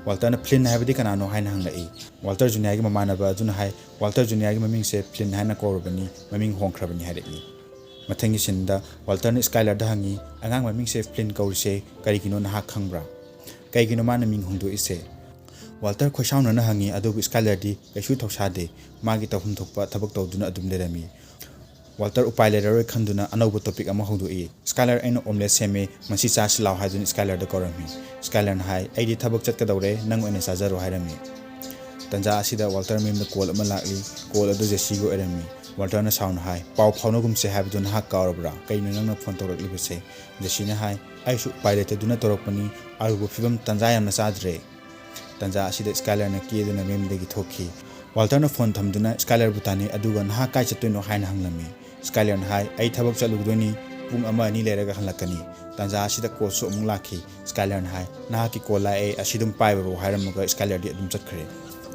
ꯋꯥꯜꯇꯔꯅ, "ꯐ꯭ꯂꯤꯟ ꯍꯥꯏꯕꯗꯤ ꯀꯅꯥꯅꯣ?" ꯍꯥꯏꯅ ꯍꯪꯂꯛꯏ꯫ ꯋꯥꯜꯇꯔ ꯖꯨꯅꯤꯌꯔꯒꯤ ꯃꯃꯥꯟꯅꯕ ꯑꯗꯨꯅ ꯍꯥꯏ, "ꯋꯥꯜꯇꯔ ꯖꯨꯅꯤꯌꯔꯒꯤ ꯃꯃꯤꯡꯁꯦ ꯐ꯭ꯂꯤꯟ ꯍꯥꯏꯅ ꯀꯧꯔꯕꯅꯤ, ꯃꯃꯤꯡ ꯍꯣꯡꯈ꯭ꯔꯕꯅꯤ" ꯍꯥꯏꯔꯛꯏ꯫ ꯃꯊꯪꯒꯤ ꯁꯤꯟꯗ ꯋꯥꯜꯇꯔꯅ ꯁ꯭ꯀꯥꯏꯂꯔꯗ ꯍꯪꯉꯤ, "ꯑꯉꯥꯡ ꯃꯃꯤꯡꯁꯦ ꯐ꯭ꯂꯤꯟ ꯀꯧꯔꯤꯁꯦ ꯀꯔꯤꯒꯤꯅꯣ ꯅꯍꯥꯛ ꯈꯪꯕ꯭ꯔꯥ? ꯀꯩꯒꯤꯅꯣ ꯃꯥꯅ ꯃꯤꯡ ꯍꯣꯡꯗꯣꯛꯏꯁꯦ?" ꯋꯥꯜꯇꯔ ꯈꯣꯏꯁꯥꯎꯅꯅ ꯍꯪꯉꯤ, ꯑꯗꯨꯕꯨ ꯁ꯭ꯀꯥꯏꯂꯔꯗꯤ ꯀꯩꯁꯨ ꯊꯧꯁꯥꯗꯦ, ꯃꯥꯒꯤ ꯇꯧꯐꯝ ꯊꯣꯛꯄ ꯊꯕꯛ ꯇꯧꯗꯨꯅ ꯑꯗꯨꯝ ꯂꯩꯔꯝꯃꯤ꯫ ꯋꯥꯜꯇꯔ ꯎꯄꯥꯏ ꯂꯩꯔꯔꯣꯏ ꯈꯟꯗꯨꯅ ꯑꯅꯧꯕ ꯇꯣꯄꯤꯛ ꯑꯃ ꯍꯧꯗꯣꯛꯏ꯫ "ꯁ꯭ꯀꯥꯏꯂꯔ, ꯑꯩꯅ ꯑꯣꯝꯂꯦꯠ ꯁꯦꯝꯃꯦ, ꯃꯁꯤ ꯆꯥꯁꯤ ꯂꯥꯎ" ꯍꯥꯏꯗꯨꯅ ꯁ꯭ꯀꯥꯏꯂꯔꯗ ꯀꯧꯔꯝꯃꯤ꯫ ꯁ꯭ꯀꯥꯏꯂꯔꯅ ꯍꯥꯏ, "ꯑꯩꯗꯤ ꯊꯕꯛ ꯆꯠꯀꯗꯧꯔꯦ, ꯅꯪ ꯑꯣꯏꯅ ꯆꯥꯖꯔꯣ" ꯍꯥꯏꯔꯝꯃꯤ꯫ ꯇꯟꯖꯥ ꯑꯁꯤꯗ ꯋꯥꯜꯇꯔ ꯃꯌꯨꯝꯗ ꯀꯣꯜ ꯑꯃ ꯂꯥꯛꯏ꯫ ꯀꯣꯜ ꯑꯗꯨ ꯖꯦꯁꯤꯒꯤ ꯑꯣꯏꯔꯝꯃꯤ꯫ ꯋꯥꯜꯇꯔꯅ ꯁꯥꯎꯅ ꯍꯥꯏ, "ꯄꯥꯎ ꯐꯥꯎꯅꯒꯨꯝꯁꯦ ꯍꯥꯏꯕꯗꯨ ꯅꯍꯥꯛ ꯀꯥꯎꯔꯕ꯭ꯔꯥ? ꯀꯩꯅꯣ ꯅꯪꯅ ꯐꯣꯟ ꯇꯧꯔꯛꯂꯤꯕꯁꯦ?" ꯖꯦꯁꯤꯅ ꯍꯥꯏ, "ꯑꯩꯁꯨ ꯎꯄꯥꯏ ꯂꯩꯇꯗꯨꯅ ꯇꯧꯔꯛꯄꯅꯤ, ꯑꯔꯨꯕ ꯐꯤꯕꯝ ꯇꯟꯖꯥ ꯌꯥꯝꯅ ꯆꯥꯗ꯭ꯔꯦ"꯫ ꯇꯟꯖꯥ ꯑꯁꯤꯗ ꯁ꯭ꯀꯥꯏꯂꯔꯅ ꯀꯦꯗꯨꯅ ꯃꯌꯨꯝꯗꯒꯤ ꯊꯣꯛꯈꯤ꯫ ꯋꯥꯜꯇꯔꯅ ꯐꯣꯟ ꯊꯝꯗꯨꯅ ꯁ꯭ꯀꯥꯏꯂꯔꯕꯨ ꯇꯥꯟꯅꯩ, ꯑꯗꯨꯒ "ꯅꯍꯥꯛ ꯀꯥꯏ ꯆꯠꯇꯣꯏꯅꯣ?" ꯍꯥꯏꯅ ꯍꯪꯂꯝꯃꯤ꯫ ꯁ꯭ꯀꯥꯏꯂꯔꯅ ꯍꯥꯏ, "ꯑꯩ ꯊꯕꯛ ꯆꯠꯂꯨꯗꯣꯏꯅꯤ, ꯄꯨꯡ ꯑꯃ ꯑꯅꯤ ꯂꯩꯔꯒ ꯍꯜꯂꯛꯀꯅꯤ"꯫ ꯇꯟꯖꯥ ꯑꯁꯤꯗ ꯀꯣꯜꯁꯨ ꯑꯃꯨꯛ ꯂꯥꯛꯈꯤ꯫ ꯁ꯭ꯀꯥꯏꯂꯔꯅ ꯍꯥꯏ, "ꯅꯍꯥꯛꯀꯤ ꯀꯣꯜ ꯂꯥꯛꯑꯦ, ꯑꯁꯤ ꯑꯗꯨꯝ ꯄꯥꯏꯔꯨꯔꯣ" ꯍꯥꯏꯔꯝꯃꯒ ꯁ꯭ꯀꯥꯏꯂꯔꯗꯤ ꯑꯗꯨꯝ ꯆꯠꯈ꯭ꯔꯦ꯫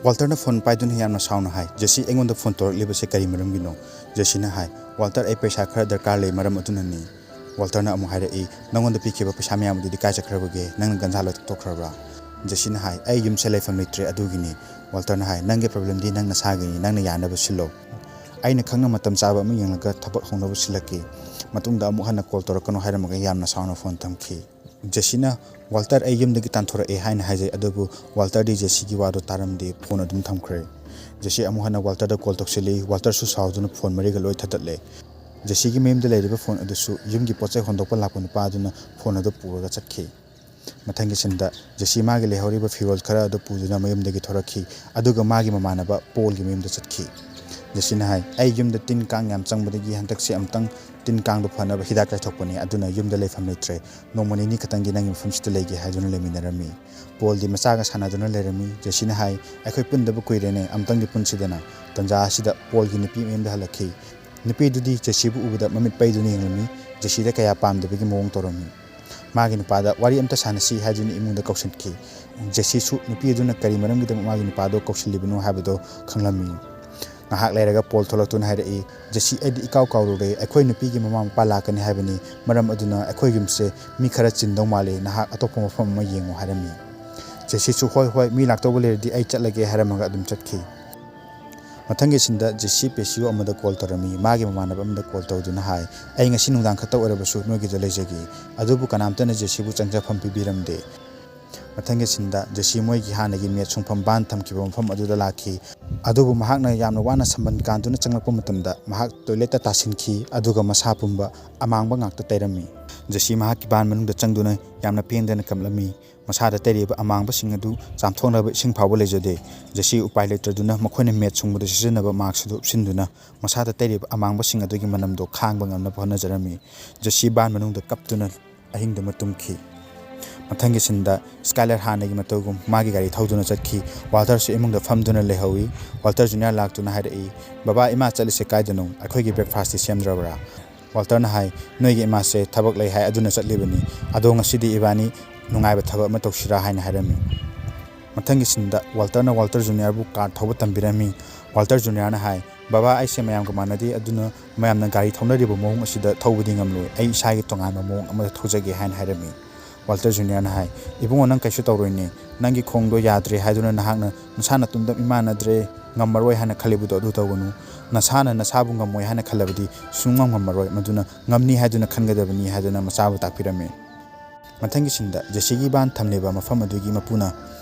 ꯋꯥꯜꯇꯔꯅ ꯐꯣꯟ ꯄꯥꯏꯗꯨꯅ ꯌꯥꯝꯅ ꯁꯥꯎꯅ ꯍꯥꯏ, "ꯖꯦꯁꯤ, ꯑꯩꯉꯣꯟꯗ ꯐꯣꯟ ꯇꯧꯔꯛꯂꯤꯕꯁꯦ ꯀꯔꯤ ꯃꯔꯝꯒꯤꯅꯣ?" ꯖꯦꯁꯤꯅ ꯍꯥꯏ, "ꯋꯥꯜꯇꯔ, ꯑꯩ ꯄꯩꯁꯥ ꯈꯔ ꯗꯔꯀꯥꯔ ꯂꯩ, ꯃꯔꯝ ꯑꯗꯨꯅꯅꯤ"꯫ ꯋꯥꯜꯇꯔꯅ ꯑꯃꯨꯛ ꯍꯥꯏꯔꯛꯏ, "ꯅꯪꯉꯣꯟꯗ ꯄꯤꯈꯤꯕ ꯄꯩꯁꯥ ꯃꯌꯥꯝ ꯑꯗꯨꯗꯤ ꯀꯥꯏ ꯆꯠꯈ꯭ꯔꯕꯒꯦ? ꯅꯪꯅ ꯒꯟꯖꯥ ꯂꯧꯊꯣꯛꯈ꯭ꯔꯕ꯭ꯔꯥ?" ꯖꯦꯁꯤꯅ ꯍꯥꯏ, "ꯑꯩ ꯌꯨꯝꯁꯦ ꯂꯩꯐꯝ ꯂꯩꯇ꯭ꯔꯦ, ꯑꯗꯨꯒꯤꯅꯤ"꯫ ꯋꯥꯜꯇꯔꯅ ꯍꯥꯏ, "ꯅꯪꯒꯤ ꯄ꯭ꯔꯣꯕ꯭ꯂꯦꯝꯗꯤ ꯅꯪ ꯅꯁꯥꯒꯤꯅꯤ, ꯅꯪꯅ ꯌꯥꯅꯕ ꯁꯤꯜꯂꯣ꯫ ꯑꯩꯅ ꯈꯪꯅ ꯃꯇꯝ ꯆꯥꯕ ꯑꯃ ꯌꯦꯡꯂꯒ ꯊꯕꯛ ꯍꯧꯅꯕ ꯁꯤꯜꯂꯛꯀꯦ꯫ ꯃꯇꯨꯡꯗ ꯑꯃꯨꯛ ꯍꯟꯅ ꯀꯣꯜ ꯇꯧꯔꯛꯀꯅꯨ" ꯍꯥꯏꯔꯝꯃꯒ ꯌꯥꯝꯅ ꯁꯥꯎꯅ ꯐꯣꯟ ꯊꯝꯈꯤ꯫ ꯖꯦꯁꯤꯅ, "ꯋꯥꯜꯇꯔ, ꯑꯩ ꯌꯨꯝꯗꯒꯤ ꯇꯥꯟꯊꯣꯔꯛꯑꯦ" ꯍꯥꯏꯅ ꯍꯥꯏꯖꯩ, ꯑꯗꯨꯕꯨ ꯋꯥꯜꯇꯔꯗꯤ ꯖꯦꯁꯤꯒꯤ ꯋꯥꯗꯣ ꯇꯥꯔꯝꯗꯦ, ꯐꯣꯟ ꯑꯗꯨꯝ ꯊꯝꯈ꯭ꯔꯦ꯫ ꯖꯦꯁꯤ ꯑꯃꯨꯛ ꯍꯟꯅ ꯋꯥꯜꯇꯔꯗ ꯀꯣꯜ ꯇꯧꯁꯤꯜꯂꯤ, ꯋꯥꯜꯇꯔꯁꯨ ꯁꯥꯎꯗꯨꯅ ꯐꯣꯟ ꯃꯔꯤꯒ ꯂꯣꯏ ꯊꯠꯇꯠꯂꯦ꯫ ꯖꯦꯁꯤꯒꯤ ꯃꯌꯨꯝꯗ ꯂꯩꯔꯤꯕ ꯐꯣꯟ ꯑꯗꯨꯁꯨ ꯌꯨꯝꯒꯤ ꯄꯣꯠ ꯆꯩ ꯍꯣꯟꯗꯣꯛꯄ ꯂꯥꯛꯄ ꯅꯨꯄꯥ ꯑꯗꯨꯅ ꯐꯣꯟ ꯑꯗꯨ ꯄꯨꯔꯒ ꯆꯠꯈꯤ꯫ ꯃꯊꯪꯒꯤ ꯁꯤꯟꯗ ꯖꯦꯁꯤ ꯃꯥꯒꯤ ꯂꯩꯍꯧꯔꯤꯕ ꯐꯤꯔꯣꯜ ꯈꯔ ꯑꯗꯨ ꯄꯨꯗꯨꯅ ꯃꯌꯨꯝꯗꯒꯤ ꯊꯣꯔꯛꯈꯤ, ꯑꯗꯨꯒ ꯃꯥꯒꯤ ꯃꯃꯥꯟꯅꯕ ꯄꯣꯜꯒꯤ ꯃꯌꯨꯝꯗ ꯆꯠꯈꯤ꯫ ꯖꯦꯁꯤꯅ ꯍꯥꯏ, "ꯑꯩ ꯌꯨꯝꯗ ꯇꯤꯟ ꯀꯥꯡ ꯌꯥꯝ ꯆꯪꯕꯗꯒꯤ ꯍꯟꯗꯛꯁꯦ ꯑꯃꯨꯛꯇꯪ ꯇꯤꯟ ꯀꯥꯡꯗꯣ ꯐꯅꯕ ꯍꯤꯗꯥꯛ ꯆꯥꯏꯊꯣꯛꯄꯅꯦ, ꯑꯗꯨꯅ ꯌꯨꯝꯗ ꯂꯩꯐꯝ ꯂꯩꯇ꯭ꯔꯦ, ꯅꯣꯡꯃ ꯅꯤꯅꯤ ꯈꯛꯇꯪꯗꯤ ꯅꯪꯒꯤ ꯃꯐꯝꯁꯤꯗ ꯂꯩꯒꯦ" ꯍꯥꯏꯗꯨꯅ ꯂꯩꯃꯤꯟꯅꯔꯝꯃꯤ꯫ ꯄꯣꯜꯗꯤ ꯃꯆꯥꯒ ꯁꯥꯟꯅꯗꯨꯅ ꯂꯩꯔꯝꯃꯤ꯫ ꯖꯦꯁꯤꯅ ꯍꯥꯏ, "ꯑꯩꯈꯣꯏ ꯄꯨꯟꯗꯕ ꯀꯨꯏꯔꯦꯅꯦ, ꯑꯃꯨꯛꯇꯪꯗꯤ ꯄꯨꯟꯁꯤꯗꯅ"꯫ ꯇꯟꯖꯥ ꯑꯁꯤꯗ ꯄꯣꯜꯒꯤ ꯅꯨꯄꯤ ꯃꯌꯨꯝꯗ ꯍꯜꯂꯛꯈꯤ꯫ ꯅꯨꯄꯤꯗꯨꯗꯤ ꯖꯦꯁꯤꯕꯨ ꯎꯕꯗ ꯃꯃꯤꯠ ꯄꯩꯗꯨꯅ ꯌꯦꯡꯂꯝꯃꯤ꯫ ꯖꯦꯁꯤꯗ ꯀꯌꯥ ꯄꯥꯝꯗꯕꯒꯤ ꯃꯑꯣꯡ ꯇꯧꯔꯝꯃꯤ꯫ ꯃꯥꯒꯤ ꯅꯨꯄꯥꯗ ꯋꯥꯔꯤ ꯑꯝꯇ ꯁꯥꯟꯅꯁꯤ ꯍꯥꯏꯗꯨꯅ ꯏꯃꯨꯡꯗ ꯀꯧꯁꯤꯟꯈꯤ꯫ ꯖꯦꯁꯤꯁꯨ ꯅꯨꯄꯤ ꯑꯗꯨꯅ ꯀꯔꯤ ꯃꯔꯝꯒꯤꯗꯃꯛ ꯃꯥꯒꯤ ꯅꯨꯄꯥꯗꯣ ꯀꯧꯁꯤꯜꯂꯤꯕꯅꯣ ꯍꯥꯏꯕꯗꯣ ꯈꯪꯂꯝꯃꯤ꯫ ꯉꯥꯏꯍꯥꯛ ꯂꯩꯔꯒ ꯄꯣꯜ ꯊꯣꯛꯂꯛꯇꯨꯅ ꯍꯥꯏꯔꯛꯏ, "ꯖꯦꯁꯤ, ꯑꯩꯗꯤ ꯏꯀꯥꯎ ꯀꯥꯎꯔꯨꯔꯦ꯫ ꯑꯩꯈꯣꯏ ꯅꯨꯄꯤꯒꯤ ꯃꯃꯥ ꯃꯄꯥ ꯂꯥꯛꯀꯅꯤ ꯍꯥꯏꯕꯅꯤ꯫ ꯃꯔꯝ ꯑꯗꯨꯅ ꯑꯩꯈꯣꯏ ꯌꯨꯝꯁꯦ ꯃꯤ ꯈꯔ ꯆꯤꯟꯗꯧ ꯃꯥꯜꯂꯤ꯫ ꯅꯍꯥꯛ ꯑꯇꯣꯞꯄ ꯃꯐꯝ ꯑꯃ ꯌꯦꯡꯉꯨ" ꯍꯥꯏꯔꯝꯃꯤ꯫ ꯖꯦꯁꯤꯁꯨ, "ꯍꯣꯏ, ꯍꯣꯏ, ꯃꯤ ꯂꯥꯛꯇꯧꯕ ꯂꯩꯔꯗꯤ ꯑꯩ ꯆꯠꯂꯒꯦ" ꯍꯥꯏꯔꯝꯃꯒ ꯑꯗꯨꯝ ꯆꯠꯈꯤ꯫ ꯃꯊꯪꯒꯤ ꯁꯤꯟꯗ ꯖꯦꯁꯤ ꯄꯦꯁꯤꯑꯣ ꯑꯃꯗ ꯀꯣꯜ ꯇꯧꯔꯝꯃꯤ꯫ ꯃꯥꯒꯤ ꯃꯃꯥꯟꯅꯕ ꯑꯃꯗ ꯀꯣꯜ ꯇꯧꯗꯨꯅ ꯍꯥꯏ, "ꯑꯩ ꯉꯁꯤ ꯅꯨꯡꯗꯥꯡ ꯈꯛꯇ ꯑꯣꯏꯔꯕꯁꯨ ꯅꯣꯏꯒꯤꯗ ꯂꯩꯖꯒꯦ"꯫ ꯑꯗꯨꯕꯨ ꯀꯅꯥꯝꯇꯅ ꯖꯦꯁꯤꯕꯨ ꯆꯪꯖꯐꯝ ꯄꯤꯕꯤꯔꯝꯗꯦ꯫ ꯃꯊꯪꯒꯤ ꯁꯤꯟꯗ ꯖꯦꯁꯤ ꯃꯣꯏꯒꯤ ꯍꯥꯟꯅꯒꯤ ꯃꯦꯠ ꯁꯨꯡꯐꯝ ꯕꯥꯟ ꯊꯝꯈꯤꯕ ꯃꯐꯝ ꯑꯗꯨꯗ ꯂꯥꯛꯈꯤ꯫ ꯑꯗꯨꯕꯨ ꯃꯍꯥꯛꯅ ꯌꯥꯝꯅ ꯋꯥꯅ ꯁꯝꯕꯟ ꯀꯥꯟꯗꯨꯅ ꯆꯪꯂꯛꯄ ꯃꯇꯝꯗ ꯃꯍꯥꯛ ꯇꯣꯏꯂꯦꯠꯇ ꯇꯥꯁꯤꯟꯈꯤ, ꯑꯗꯨꯒ ꯃꯁꯥ ꯄꯨꯝꯕ ꯑꯃꯥꯡꯕ ꯉꯥꯛꯇ ꯇꯩꯔꯝꯃꯤ꯫ ꯖꯦꯁꯤ ꯃꯍꯥꯛꯀꯤ ꯕꯥꯟ ꯃꯅꯨꯡꯗ ꯆꯪꯗꯨꯅ ꯌꯥꯝꯅ ꯄꯦꯟꯗꯅ ꯀꯞꯂꯝꯃꯤ꯫ ꯃꯁꯥꯗ ꯇꯩꯔꯤꯕ ꯑꯃꯥꯡꯕꯁꯤꯡ ꯑꯗꯨ ꯆꯥꯝꯊꯣꯛꯅꯕ ꯏꯁꯤꯡ ꯐꯥꯎꯕ ꯂꯩꯖꯗꯦ꯫ ꯖꯦꯁꯤ ꯎꯄꯥꯏ ꯂꯩꯇ꯭ꯔꯗꯨꯅ ꯃꯈꯣꯏꯅ ꯃꯦꯠ ꯁꯨꯡꯕꯗ ꯁꯤꯖꯤꯟꯅꯕ ꯃꯥꯛꯁ ꯑꯗꯨ ꯎꯞꯁꯤꯟꯗꯨꯅ ꯃꯁꯥꯗ ꯇꯩꯔꯤꯕ ꯑꯃꯥꯡꯕꯁꯤꯡ ꯑꯗꯨꯒꯤ ꯃꯅꯝꯗꯨ ꯈꯥꯡꯕ ꯉꯝꯅꯕ ꯍꯣꯠꯅꯖꯔꯝꯃꯤ꯫ ꯖꯦꯁꯤ ꯕꯥꯟ ꯃꯅꯨꯡꯗ ꯀꯞꯇꯨꯅ ꯑꯍꯤꯡꯗꯨꯃ ꯇꯨꯝꯈꯤ꯫ ꯃꯊꯪꯒꯤ ꯁꯤꯟꯗ ꯁ꯭ꯀꯥꯏꯂꯔ ꯍꯥꯟꯅꯒꯤ ꯃꯇꯧꯒꯨꯝ ꯃꯥꯒꯤ ꯒꯥꯔꯤ ꯊꯧꯗꯨꯅ ꯆꯠꯈꯤ꯫ ꯋꯥꯜꯇꯔꯁꯨ ꯏꯃꯨꯡꯗ ꯐꯝꯗꯨꯅ ꯂꯩꯍꯧꯏ꯫ ꯋꯥꯜꯇꯔ ꯖꯨꯅꯤꯌꯔ ꯂꯥꯛꯇꯨꯅ ꯍꯥꯏꯔꯛꯏ, "ꯕꯕꯥ, ꯏꯃꯥ ꯆꯠꯂꯤꯁꯦ ꯀꯥꯏꯗꯅꯣ? ꯑꯩꯈꯣꯏꯒꯤ ꯕ꯭ꯔꯦꯛꯐꯥꯁꯇꯤ ꯁꯦꯝꯗ꯭ꯔꯕ꯭ꯔꯥ?" ꯋꯥꯜꯇꯔꯅ ꯍꯥꯏ, "ꯅꯣꯏꯒꯤ ꯏꯃꯥꯁꯦ ꯊꯕꯛ ꯂꯩ ꯍꯥꯏ, ꯑꯗꯨꯅ ꯆꯠꯂꯤꯕꯅꯤ꯫ ꯑꯗꯣ ꯉꯁꯤꯗꯤ ꯏꯕꯥꯅꯤ ꯅꯨꯡꯉꯥꯏꯕ ꯊꯕꯛ ꯑꯃ ꯇꯧꯁꯤꯔꯥ?" ꯍꯥꯏꯅ ꯍꯥꯏꯔꯝꯃꯤ꯫ ꯃꯊꯪꯒꯤ ꯁꯤꯟꯗ ꯋꯥꯜꯇꯔꯅ ꯋꯥꯜꯇꯔ ꯖꯨꯅꯤꯌꯔꯕꯨ ꯀꯥꯔ ꯊꯧꯕ ꯇꯝꯕꯤꯔꯝꯃꯤ꯫ ꯋꯥꯜꯇꯔ ꯖꯨꯅꯤꯌꯔꯅ ꯍꯥꯏ, "ꯕꯕꯥ, ꯑꯩꯁꯦ ꯃꯌꯥꯝꯒ ꯃꯥꯟꯅꯗꯦ, ꯑꯗꯨꯅ ꯃꯌꯥꯝꯅ ꯒꯥꯔꯤ ꯊꯧꯅꯔꯤꯕ ꯃꯑꯣꯡ ꯑꯁꯤꯗ ꯊꯧꯕꯗꯤ ꯉꯝꯂꯣꯏ꯫ ꯑꯩ ꯏꯁꯥꯒꯤ ꯇꯣꯉꯥꯟꯕ ꯃꯑꯣꯡ ꯑꯃꯗ ꯊꯧꯖꯒꯦ" ꯍꯥꯏꯅ ꯍꯥꯏꯔꯝꯃꯤ꯫ ꯋꯥꯜꯇꯔ ꯖꯨꯅꯤꯌꯔꯅ ꯍꯥꯏ, "ꯏꯕꯨꯡꯉꯣ, ꯅꯪ ꯀꯩꯁꯨ ꯇꯧꯔꯣꯏꯅꯦ꯫ ꯅꯪꯒꯤ ꯈꯣꯡꯗꯣ ꯌꯥꯗ꯭ꯔꯦ ꯍꯥꯏꯗꯨꯅ ꯅꯍꯥꯛꯅ ꯅꯁꯥ ꯅꯇꯣꯝꯇ ꯏꯃꯥꯟꯅꯗ꯭ꯔꯦ, ꯉꯝꯃꯔꯣꯏ ꯍꯥꯏꯅ ꯈꯜꯂꯤꯕꯗꯣ ꯑꯗꯨ ꯇꯧꯒꯅꯨ꯫ ꯅꯁꯥꯅ ꯅꯁꯥꯕꯨ ꯉꯝꯃꯣꯏ ꯍꯥꯏꯅ ꯈꯜꯂꯕꯗꯤ ꯁꯨꯡꯉꯝ ꯉꯝꯃꯔꯣꯏ꯫ ꯃꯗꯨꯅ ꯉꯝꯅꯤ ꯍꯥꯏꯗꯨꯅ ꯈꯟꯒꯗꯕꯅꯤ" ꯍꯥꯏꯗꯨꯅ ꯃꯆꯥꯕꯨ ꯇꯥꯛꯄꯤꯔꯝꯃꯤ꯫ ꯃꯊꯪꯒꯤ ꯁꯤꯟꯗ ꯖꯦꯁꯤꯒꯤ ꯕꯥꯟ ꯊꯝꯂꯤꯕ ꯃꯐꯝ ꯑꯗꯨꯒꯤ ꯃꯄꯨꯅ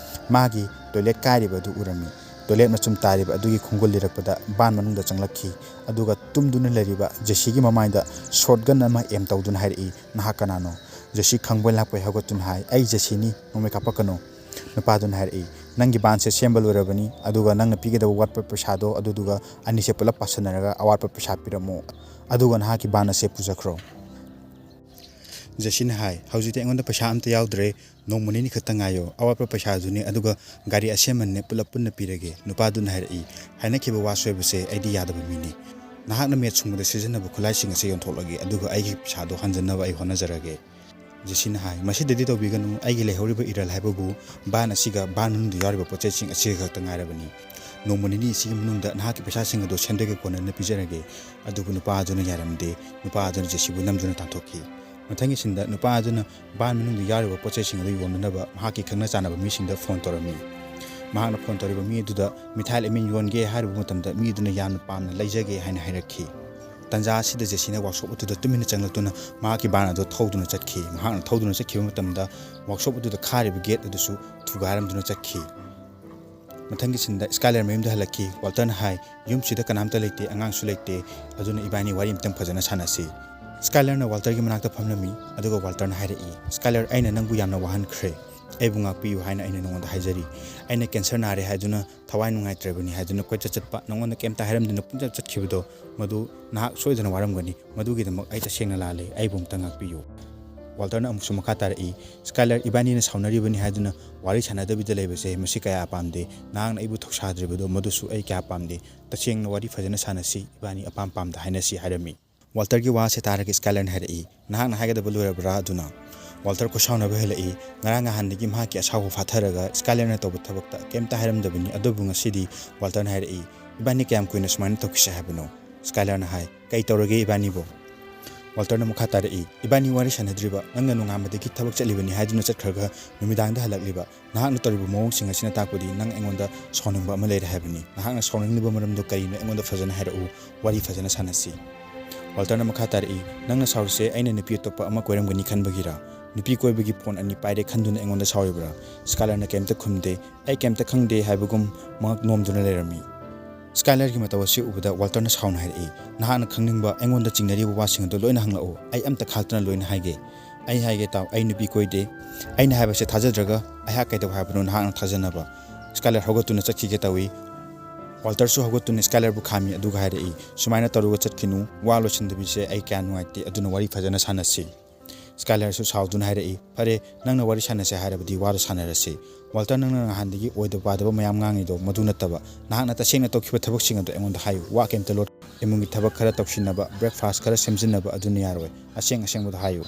ꯃꯥꯒꯤ ꯇꯣꯏꯂꯦꯠ ꯀꯥꯏꯔꯤꯕ ꯑꯗꯨ ꯎꯔꯝꯃꯤ꯫ ꯇꯣꯏꯂꯦꯠ ꯃꯆꯨꯝ ꯇꯥꯔꯤꯕ ꯑꯗꯨꯒꯤ ꯈꯣꯡꯒꯨꯜ ꯂꯤꯔꯛꯄꯗ ꯕꯥꯟ ꯃꯅꯨꯡꯗ ꯆꯪꯂꯛꯈꯤ꯫ ꯑꯗꯨꯒ ꯇꯨꯝꯗꯨꯅ ꯂꯩꯔꯤꯕ ꯖꯦꯁꯤꯒꯤ ꯃꯃꯥꯏꯗ ꯁꯣꯠꯒꯟ ꯑꯃ ꯑꯦꯝ ꯇꯧꯗꯨꯅ ꯍꯥꯏꯔꯛꯏ, "ꯅꯍꯥꯛ ꯀꯅꯥꯅꯣ?" ꯖꯦꯁꯤ ꯈꯪꯕꯣꯏ ꯂꯥꯛꯄꯣꯏ ꯍꯧꯒꯠꯇꯨꯅ ꯍꯥꯏ, "ꯑꯩ ꯖꯦꯁꯤꯅꯤ, ꯅꯣꯡꯃꯩ ꯀꯥꯞꯄꯛꯀꯅꯨ"꯫ ꯅꯨꯄꯥꯗꯨꯅ ꯍꯥꯏꯔꯛꯏ, "ꯅꯪꯒꯤ ꯕꯥꯟꯁꯦ ꯁꯦꯝꯕ ꯂꯣꯏꯔꯕꯅꯤ, ꯑꯗꯨꯒ ꯅꯪꯅ ꯄꯤꯒꯗꯕ ꯋꯥꯠꯄ ꯄꯩꯁꯥꯗꯣ ꯑꯗꯨꯗꯨꯒ ꯑꯅꯤꯁꯦ ꯄꯨꯂꯞ ꯄꯥꯁꯟꯅꯔꯒ ꯑꯋꯥꯠꯄ ꯄꯩꯁꯥ ꯄꯤꯔꯝꯃꯣ, ꯑꯗꯨꯒ ꯅꯍꯥꯛꯀꯤ ꯕꯥꯟ ꯑꯁꯦ ꯄꯨꯖꯈ꯭ꯔꯣ"꯫ ꯖꯦꯁꯤꯅ ꯍꯥꯏ, "ꯍꯧꯖꯤꯛꯇꯤ ꯑꯩꯉꯣꯟꯗ ꯄꯩꯁꯥ ꯑꯝꯇ ꯌꯥꯎꯗ꯭ꯔꯦ, ꯅꯣꯡꯃ ꯅꯤꯅꯤ ꯈꯛꯇ ꯉꯥꯏꯌꯣ, ꯑꯋꯥꯠꯄ ꯄꯩꯁꯥꯗꯨꯅꯦ ꯑꯗꯨꯒ ꯒꯥꯔꯤ ꯑꯁꯦꯝꯃꯟꯅꯦ ꯄꯨꯂꯞ ꯄꯨꯟꯅ ꯄꯤꯔꯒꯦ"꯫ ꯅꯨꯄꯥꯗꯨꯅ ꯍꯥꯏꯔꯛꯏ, "ꯍꯥꯏꯅꯈꯤꯕ ꯋꯥ ꯁꯣꯏꯕꯁꯦ ꯑꯩꯗꯤ ꯌꯥꯗꯕ ꯃꯤꯅꯤ꯫ ꯅꯍꯥꯛꯅ ꯃꯦꯠ ꯁꯨꯡꯕꯗ ꯁꯤꯖꯤꯟꯅꯕ ꯈꯨꯠꯂꯥꯏꯁꯤꯡ ꯑꯁꯦ ꯌꯣꯟꯊꯣꯛꯂꯒꯦ, ꯑꯗꯨꯒ ꯑꯩꯒꯤ ꯄꯩꯁꯥꯗꯣ ꯍꯟꯖꯟꯅꯕ ꯑꯩ ꯍꯣꯠꯅꯖꯔꯒꯦ"꯫ ꯖꯦꯁꯤꯅ ꯍꯥꯏ, "ꯃꯁꯤꯗꯗꯤ ꯇꯧꯕꯤꯒꯅꯨ, ꯑꯩꯒꯤ ꯂꯩꯍꯧꯔꯤꯕ ꯏꯔꯜ ꯍꯥꯏꯕꯕꯨ ꯕꯥꯟ ꯑꯁꯤꯒ ꯕꯥꯟ ꯃꯅꯨꯡꯗ ꯌꯥꯎꯔꯤꯕ ꯄꯣꯠꯆꯩꯁꯤꯡ ꯑꯁꯤꯒ ꯈꯛꯇ ꯉꯥꯏꯔꯕꯅꯤ꯫ ꯅꯣꯡꯃ ꯅꯤꯅꯤ ꯑꯁꯤꯒꯤ ꯃꯅꯨꯡꯗ ꯅꯍꯥꯛꯀꯤ ꯄꯩꯁꯥꯁꯤꯡ ꯑꯗꯨ ꯁꯦꯟꯗꯣꯏꯒ ꯀꯣꯟꯅꯅ ꯄꯤꯖꯔꯒꯦ"꯫ ꯑꯗꯨꯕꯨ ꯅꯨꯄꯥ ꯑꯗꯨꯅ ꯌꯥꯔꯝꯗꯦ꯫ ꯅꯨꯄꯥ ꯑꯗꯨꯅ ꯖꯦꯁꯤꯕꯨ ꯅꯝꯗꯨꯅ ꯇꯥꯟꯊꯣꯛꯈꯤ꯫ ꯃꯊꯪꯒꯤꯁꯤꯟꯗ ꯅꯨꯄꯥ ꯑꯗꯨꯅ ꯕꯥꯟ ꯃꯅꯨꯡꯗ ꯌꯥꯎꯔꯤꯕ ꯄꯣꯠꯆꯩꯁꯤꯡ ꯑꯗꯨ ꯌꯣꯟꯅꯅꯕ ꯃꯍꯥꯛꯀꯤ ꯈꯪꯅ ꯆꯥꯟꯅꯕ ꯃꯤꯁꯤꯡꯗ ꯐꯣꯟ ꯇꯧꯔꯝꯃꯤ꯫ ꯃꯍꯥꯛꯅ ꯐꯣꯟ ꯇꯧꯔꯤꯕ ꯃꯤ ꯑꯗꯨꯗ ꯃꯤꯊꯥꯏ ꯂꯩꯃꯤꯟ ꯌꯣꯟꯒꯦ ꯍꯥꯏꯔꯨꯕ ꯃꯇꯝꯗ ꯃꯤ ꯑꯗꯨꯅ ꯌꯥꯝꯅ ꯄꯥꯝꯅ ꯂꯩꯖꯒꯦ ꯍꯥꯏꯅ ꯍꯥꯏꯔꯛꯈꯤ꯫ ꯇꯟꯖꯥ ꯑꯁꯤꯗ ꯖꯦꯁꯤꯅ ꯋꯥꯛꯁꯣꯞ ꯑꯗꯨꯗ ꯇꯨꯃꯤꯟꯅ ꯆꯪꯂꯛꯇꯨꯅ ꯃꯍꯥꯛꯀꯤ ꯕꯥꯟ ꯑꯗꯨ ꯊꯧꯗꯨꯅ ꯆꯠꯈꯤ꯫ ꯃꯍꯥꯛꯅ ꯊꯧꯗꯨꯅ ꯆꯠꯈꯤꯕ ꯃꯇꯝꯗ ꯋꯥꯛꯁꯣꯞ ꯑꯗꯨꯗ ꯈꯥꯔꯤꯕ ꯒꯦꯠ ꯑꯗꯨꯁꯨ ꯊꯨꯒꯥꯏꯔꯝꯗꯨꯅ ꯆꯠꯈꯤ꯫ ꯃꯊꯪꯒꯤ ꯁꯤꯟꯗ ꯁ꯭ꯀꯥꯏꯂꯔ ꯃꯌꯨꯝꯗ ꯍꯜꯂꯛꯈꯤ꯫ ꯋꯥꯜꯇꯔꯅ ꯍꯥꯏ, "ꯌꯨꯝꯁꯤꯗ ꯀꯅꯥꯝꯇ ꯂꯩꯇꯦ, ꯑꯉꯥꯡꯁꯨ ꯂꯩꯇꯦ, ꯑꯗꯨꯅ ꯏꯕꯥꯅꯤ ꯋꯥꯔꯤ ꯑꯃꯇꯪ ꯐꯖꯅ ꯁꯥꯟꯅꯁꯤ"꯫ ꯁ꯭ꯀꯥꯏꯂꯔꯅ ꯋꯥꯜꯇꯔꯒꯤ ꯃꯅꯥꯛꯇ ꯐꯝꯂꯝꯃꯤ, ꯑꯗꯨꯒ ꯋꯥꯜꯇꯔꯅ ꯍꯥꯏꯔꯛꯏ, "ꯁ꯭ꯀꯥꯏꯂꯔ, ꯑꯩꯅ ꯅꯪꯕꯨ ꯌꯥꯝꯅ ꯋꯥꯍꯟꯈ꯭ꯔꯦ꯫ ꯑꯩꯕꯨ ꯉꯥꯛꯄꯤꯌꯨ ꯍꯥꯏꯅ ꯑꯩꯅ ꯅꯉꯣꯟꯗ ꯍꯥꯏꯖꯔꯤ꯫ ꯑꯩꯅ ꯀꯦꯟꯁꯔ ꯅꯥꯔꯦ ꯍꯥꯏꯗꯨꯅ, ꯊꯋꯥꯏ ꯅꯨꯡꯉꯥꯏꯇ꯭ꯔꯕꯅꯤ ꯍꯥꯏꯗꯨꯅ ꯀꯣꯏꯆꯠ ꯆꯠꯄ, ꯅꯉꯣꯟꯗ ꯀꯩꯝꯇ ꯍꯥꯏꯔꯝꯗꯅ ꯄꯨꯡꯆꯠ ꯆꯠꯈꯤꯕꯗꯣ, ꯃꯗꯨ ꯅꯍꯥꯛ ꯁꯣꯏꯗꯅ ꯋꯥꯔꯝꯒꯅꯤ꯫ ꯃꯗꯨꯒꯤꯗꯃꯛ ꯑꯩ ꯇꯁꯦꯡꯅ ꯂꯥꯜꯂꯦ, ꯑꯩꯕꯨ ꯑꯃꯨꯛꯇ ꯉꯥꯛꯄꯤꯌꯨ"꯫ ꯋꯥꯜꯇꯔꯅ ꯑꯃꯨꯛꯁꯨ ꯃꯈꯥ ꯇꯥꯔꯛꯏ, "ꯁ꯭ꯀꯥꯏꯂꯔ, ꯏꯕꯥꯅꯤꯅ ꯁꯥꯎꯅꯔꯤꯕꯅꯤ ꯍꯥꯏꯗꯨꯅ ꯋꯥꯔꯤ ꯁꯥꯟꯅꯗꯕꯤꯗ ꯂꯩꯕꯁꯦ ꯃꯁꯤ ꯀꯌꯥ ꯄꯥꯝꯗꯦ꯫ ꯅꯍꯥꯛꯅ ꯑꯩꯕꯨ ꯊꯧꯁꯥꯗ꯭ꯔꯤꯕꯗꯣ ꯃꯗꯨꯁꯨ ꯑꯩ ꯀꯌꯥ ꯄꯥꯝꯗꯦ꯫ ꯇꯁꯦꯡꯅ ꯋꯥꯔꯤ ꯐꯖꯅ ꯁꯥꯟꯅꯁꯤ, ꯏꯕꯥꯅꯤ ꯑꯄꯥꯝ ꯄꯥꯝꯗ ꯍꯥꯏꯅꯁꯤ" ꯍꯥꯏꯔꯝꯃꯤ꯫ ꯋꯥꯜꯇꯔꯒꯤ ꯋꯥꯁꯦ ꯇꯥꯔꯒ ꯁ꯭ꯀꯥꯏꯂꯔꯅ ꯍꯥꯏꯔꯛꯏ, "ꯅꯍꯥꯛꯅ ꯍꯥꯏꯒꯗꯕ ꯂꯣꯏꯔꯕ꯭ꯔꯥ?" ꯑꯗꯨꯅ ꯋꯥꯜꯇꯔ ꯈꯨꯠꯁꯥꯎꯅꯕ ꯍꯦꯜꯂꯛꯏ꯫ ꯉꯔꯥꯡ ꯅꯍꯥꯟꯗꯒꯤ ꯃꯍꯥꯛꯀꯤ ꯑꯁꯥꯎꯕ ꯐꯥꯊꯔꯒ ꯁ꯭ꯀꯥꯏꯂꯔꯅ ꯇꯧꯕ ꯊꯕꯛꯇ ꯀꯩꯝꯇ ꯍꯥꯏꯔꯝꯗꯕꯅꯤ, ꯑꯗꯨꯕꯨ ꯉꯁꯤꯗꯤ ꯋꯥꯜꯇꯔꯅ ꯍꯥꯏꯔꯛꯏ, "ꯏꯕꯥꯅꯤ ꯀꯌꯥꯝ ꯀꯨꯏꯅ ꯁꯨꯃꯥꯏꯅ ꯇꯧꯈꯤꯁꯦ ꯍꯥꯏꯕꯅꯣ?" ꯁ꯭ꯀꯥꯏꯂꯔꯅ ꯍꯥꯏ, "ꯀꯩ ꯇꯧꯔꯒꯦ ꯏꯕꯥꯅꯤꯕꯨ?" ꯋꯥꯜꯇꯔꯅ ꯃꯈꯥ ꯇꯥꯔꯛꯏ, "ꯏꯕꯥꯅꯤ ꯋꯥꯔꯤ ꯁꯥꯟꯅꯗ꯭ꯔꯤꯕ, ꯅꯪꯅ ꯅꯣꯡꯉꯥꯟꯕꯗꯒꯤ ꯊꯕꯛ ꯆꯠꯂꯤꯕꯅꯤ ꯍꯥꯏꯗꯨꯅ ꯆꯠꯈ꯭ꯔꯒ ꯅꯨꯃꯤꯗꯥꯡꯗ ꯍꯜꯂꯛꯂꯤꯕ, ꯅꯍꯥꯛꯅ ꯇꯧꯔꯤꯕ ꯃꯑꯣꯡꯁꯤꯡ ꯑꯁꯤꯅ ꯇꯥꯛꯄꯗꯤ ꯅꯪ ꯑꯩꯉꯣꯟꯗ ꯁꯥꯎꯅꯤꯡꯕ ꯑꯃ ꯂꯩꯔꯦ ꯍꯥꯏꯕꯅꯤ꯫ ꯅꯍꯥꯛꯅ ꯁꯥꯎꯅꯤꯡꯂꯤꯕ ꯃꯔꯝꯗꯣ ꯀꯔꯤꯅꯣ ꯑꯩꯉꯣꯟꯗ ꯐꯖꯅ ꯍꯥꯏꯔꯛꯎ, ꯋꯥꯔꯤ ꯐꯖꯅ ꯁꯥꯟꯅꯁꯤ"꯫ ꯋꯥꯜꯇꯔꯅ ꯃꯈꯥ ꯇꯥꯔꯛꯏ, "ꯅꯪꯅ ꯁꯥꯎꯔꯤꯁꯦ ꯑꯩꯅ ꯅꯨꯄꯤ ꯑꯇꯣꯞꯄ ꯑꯃ ꯀꯣꯏꯔꯝꯒꯅꯤ ꯈꯟꯕꯒꯤꯔꯥ? ꯅꯨꯄꯤ ꯀꯣꯏꯕꯒꯤ ꯐꯣꯟ ꯑꯅꯤ ꯄꯥꯏꯔꯦ ꯈꯟꯗꯨꯅ ꯑꯩꯉꯣꯟꯗ ꯁꯥꯎꯔꯤꯕ꯭ꯔꯥ?" ꯁ꯭ꯀꯥꯏꯂꯔꯅ ꯀꯩꯝꯇ ꯈꯨꯝꯗꯦ꯫ ꯑꯩ ꯀꯩꯝꯇ ꯈꯪꯗꯦ ꯍꯥꯏꯕꯒꯨꯝ ꯃꯉꯛ ꯅꯣꯝꯗꯨꯅ ꯂꯩꯔꯝꯃꯤ꯫ ꯁ꯭ꯀꯥꯏꯂꯔꯒꯤ ꯃꯇꯧ ꯑꯁꯤ ꯎꯕꯗ ꯋꯥꯜꯇꯔꯅ ꯁꯥꯎꯅ ꯍꯥꯏꯔꯛꯏ, "ꯅꯍꯥꯛꯅ ꯈꯪꯅꯤꯡꯕ, ꯑꯩꯉꯣꯟꯗ ꯆꯤꯡꯅꯔꯤꯕ ꯋꯥꯁꯤꯡ ꯑꯗꯨ ꯂꯣꯏꯅ ꯍꯪꯂꯛꯎ꯫ ꯑꯩ ꯑꯝꯇ ꯈꯥꯛꯇꯅ ꯂꯣꯏꯅ ꯍꯥꯏꯒꯦ꯫ ꯑꯩ ꯍꯥꯏꯒꯦ ꯇꯥꯎ, ꯑꯩ ꯅꯨꯄꯤ ꯀꯣꯏꯗꯦ꯫ ꯑꯩꯅ ꯍꯥꯏꯕꯁꯦ ꯊꯥꯖꯗ꯭ꯔꯒ ꯑꯩꯍꯥꯛ ꯀꯩꯗꯧ ꯍꯥꯏꯕꯅꯣ ꯅꯍꯥꯛꯅ ꯊꯥꯖꯅꯕ? ꯁ꯭ꯀꯥꯏꯂꯔ ꯍꯧꯒꯠꯇꯨꯅ ꯆꯠꯈꯤꯒꯦ ꯇꯧꯏ꯫ ꯋꯥꯜꯇꯔꯁꯨ ꯍꯧꯒꯠꯇꯨꯅ ꯁ꯭ꯀꯥꯏꯂꯔꯕꯨ ꯈꯥꯝꯃꯤ, ꯑꯗꯨꯒ ꯍꯥꯏꯔꯛꯏ, "ꯁꯨꯃꯥꯏꯅ ꯇꯧꯔꯒ ꯆꯠꯈꯤꯅꯨ, ꯋꯥ ꯂꯣꯏꯁꯤꯟꯗꯕꯤꯁꯦ ꯑꯩ ꯀꯌꯥ ꯅꯨꯡꯉꯥꯏꯇꯦ, ꯑꯗꯨꯅ ꯋꯥꯔꯤ ꯐꯖꯅ ꯁꯥꯟꯅꯁꯤ꯫" ꯁ꯭ꯀꯥꯏꯂꯔꯁꯨ ꯁꯥꯎꯗꯨꯅ ꯍꯥꯏꯔꯛꯏ, "ꯐꯔꯦ, ꯅꯪꯅ ꯋꯥꯔꯤ ꯁꯥꯟꯅꯁꯦ ꯍꯥꯏꯔꯕꯗꯤ ꯋꯥꯗꯣ ꯁꯥꯟꯅꯔꯁꯤ꯫ ꯋꯥꯜꯇꯔ, ꯅꯪꯅ ꯅꯍꯥꯟꯗꯒꯤ ꯑꯣꯏꯗ ꯄꯥꯗꯕ ꯃꯌꯥꯝ ꯉꯥꯡꯉꯤꯗꯣ ꯃꯗꯨ ꯅꯠꯇꯕ, ꯅꯍꯥꯛꯅ ꯇꯁꯦꯡꯅ ꯇꯧꯈꯤꯕ ꯊꯕꯛꯁꯤꯡ ꯑꯗꯣ ꯑꯩꯉꯣꯟꯗ ꯍꯥꯏꯌꯨ, ꯋꯥ ꯀꯩꯝꯇ ꯂꯣꯠ꯫ ꯏꯃꯨꯡꯒꯤ ꯊꯕꯛ ꯈꯔ ꯇꯧꯁꯤꯟꯅꯕ, ꯕ꯭ꯔꯦꯛꯐꯥꯁ ꯈꯔ ꯁꯦꯝꯖꯤꯟꯅꯕ, ꯑꯗꯨꯅ ꯌꯥꯔꯣꯏ꯫ ꯑꯁꯦꯡ ꯑꯁꯦꯡꯕꯗꯣ ꯍꯥꯏꯌꯨ꯫"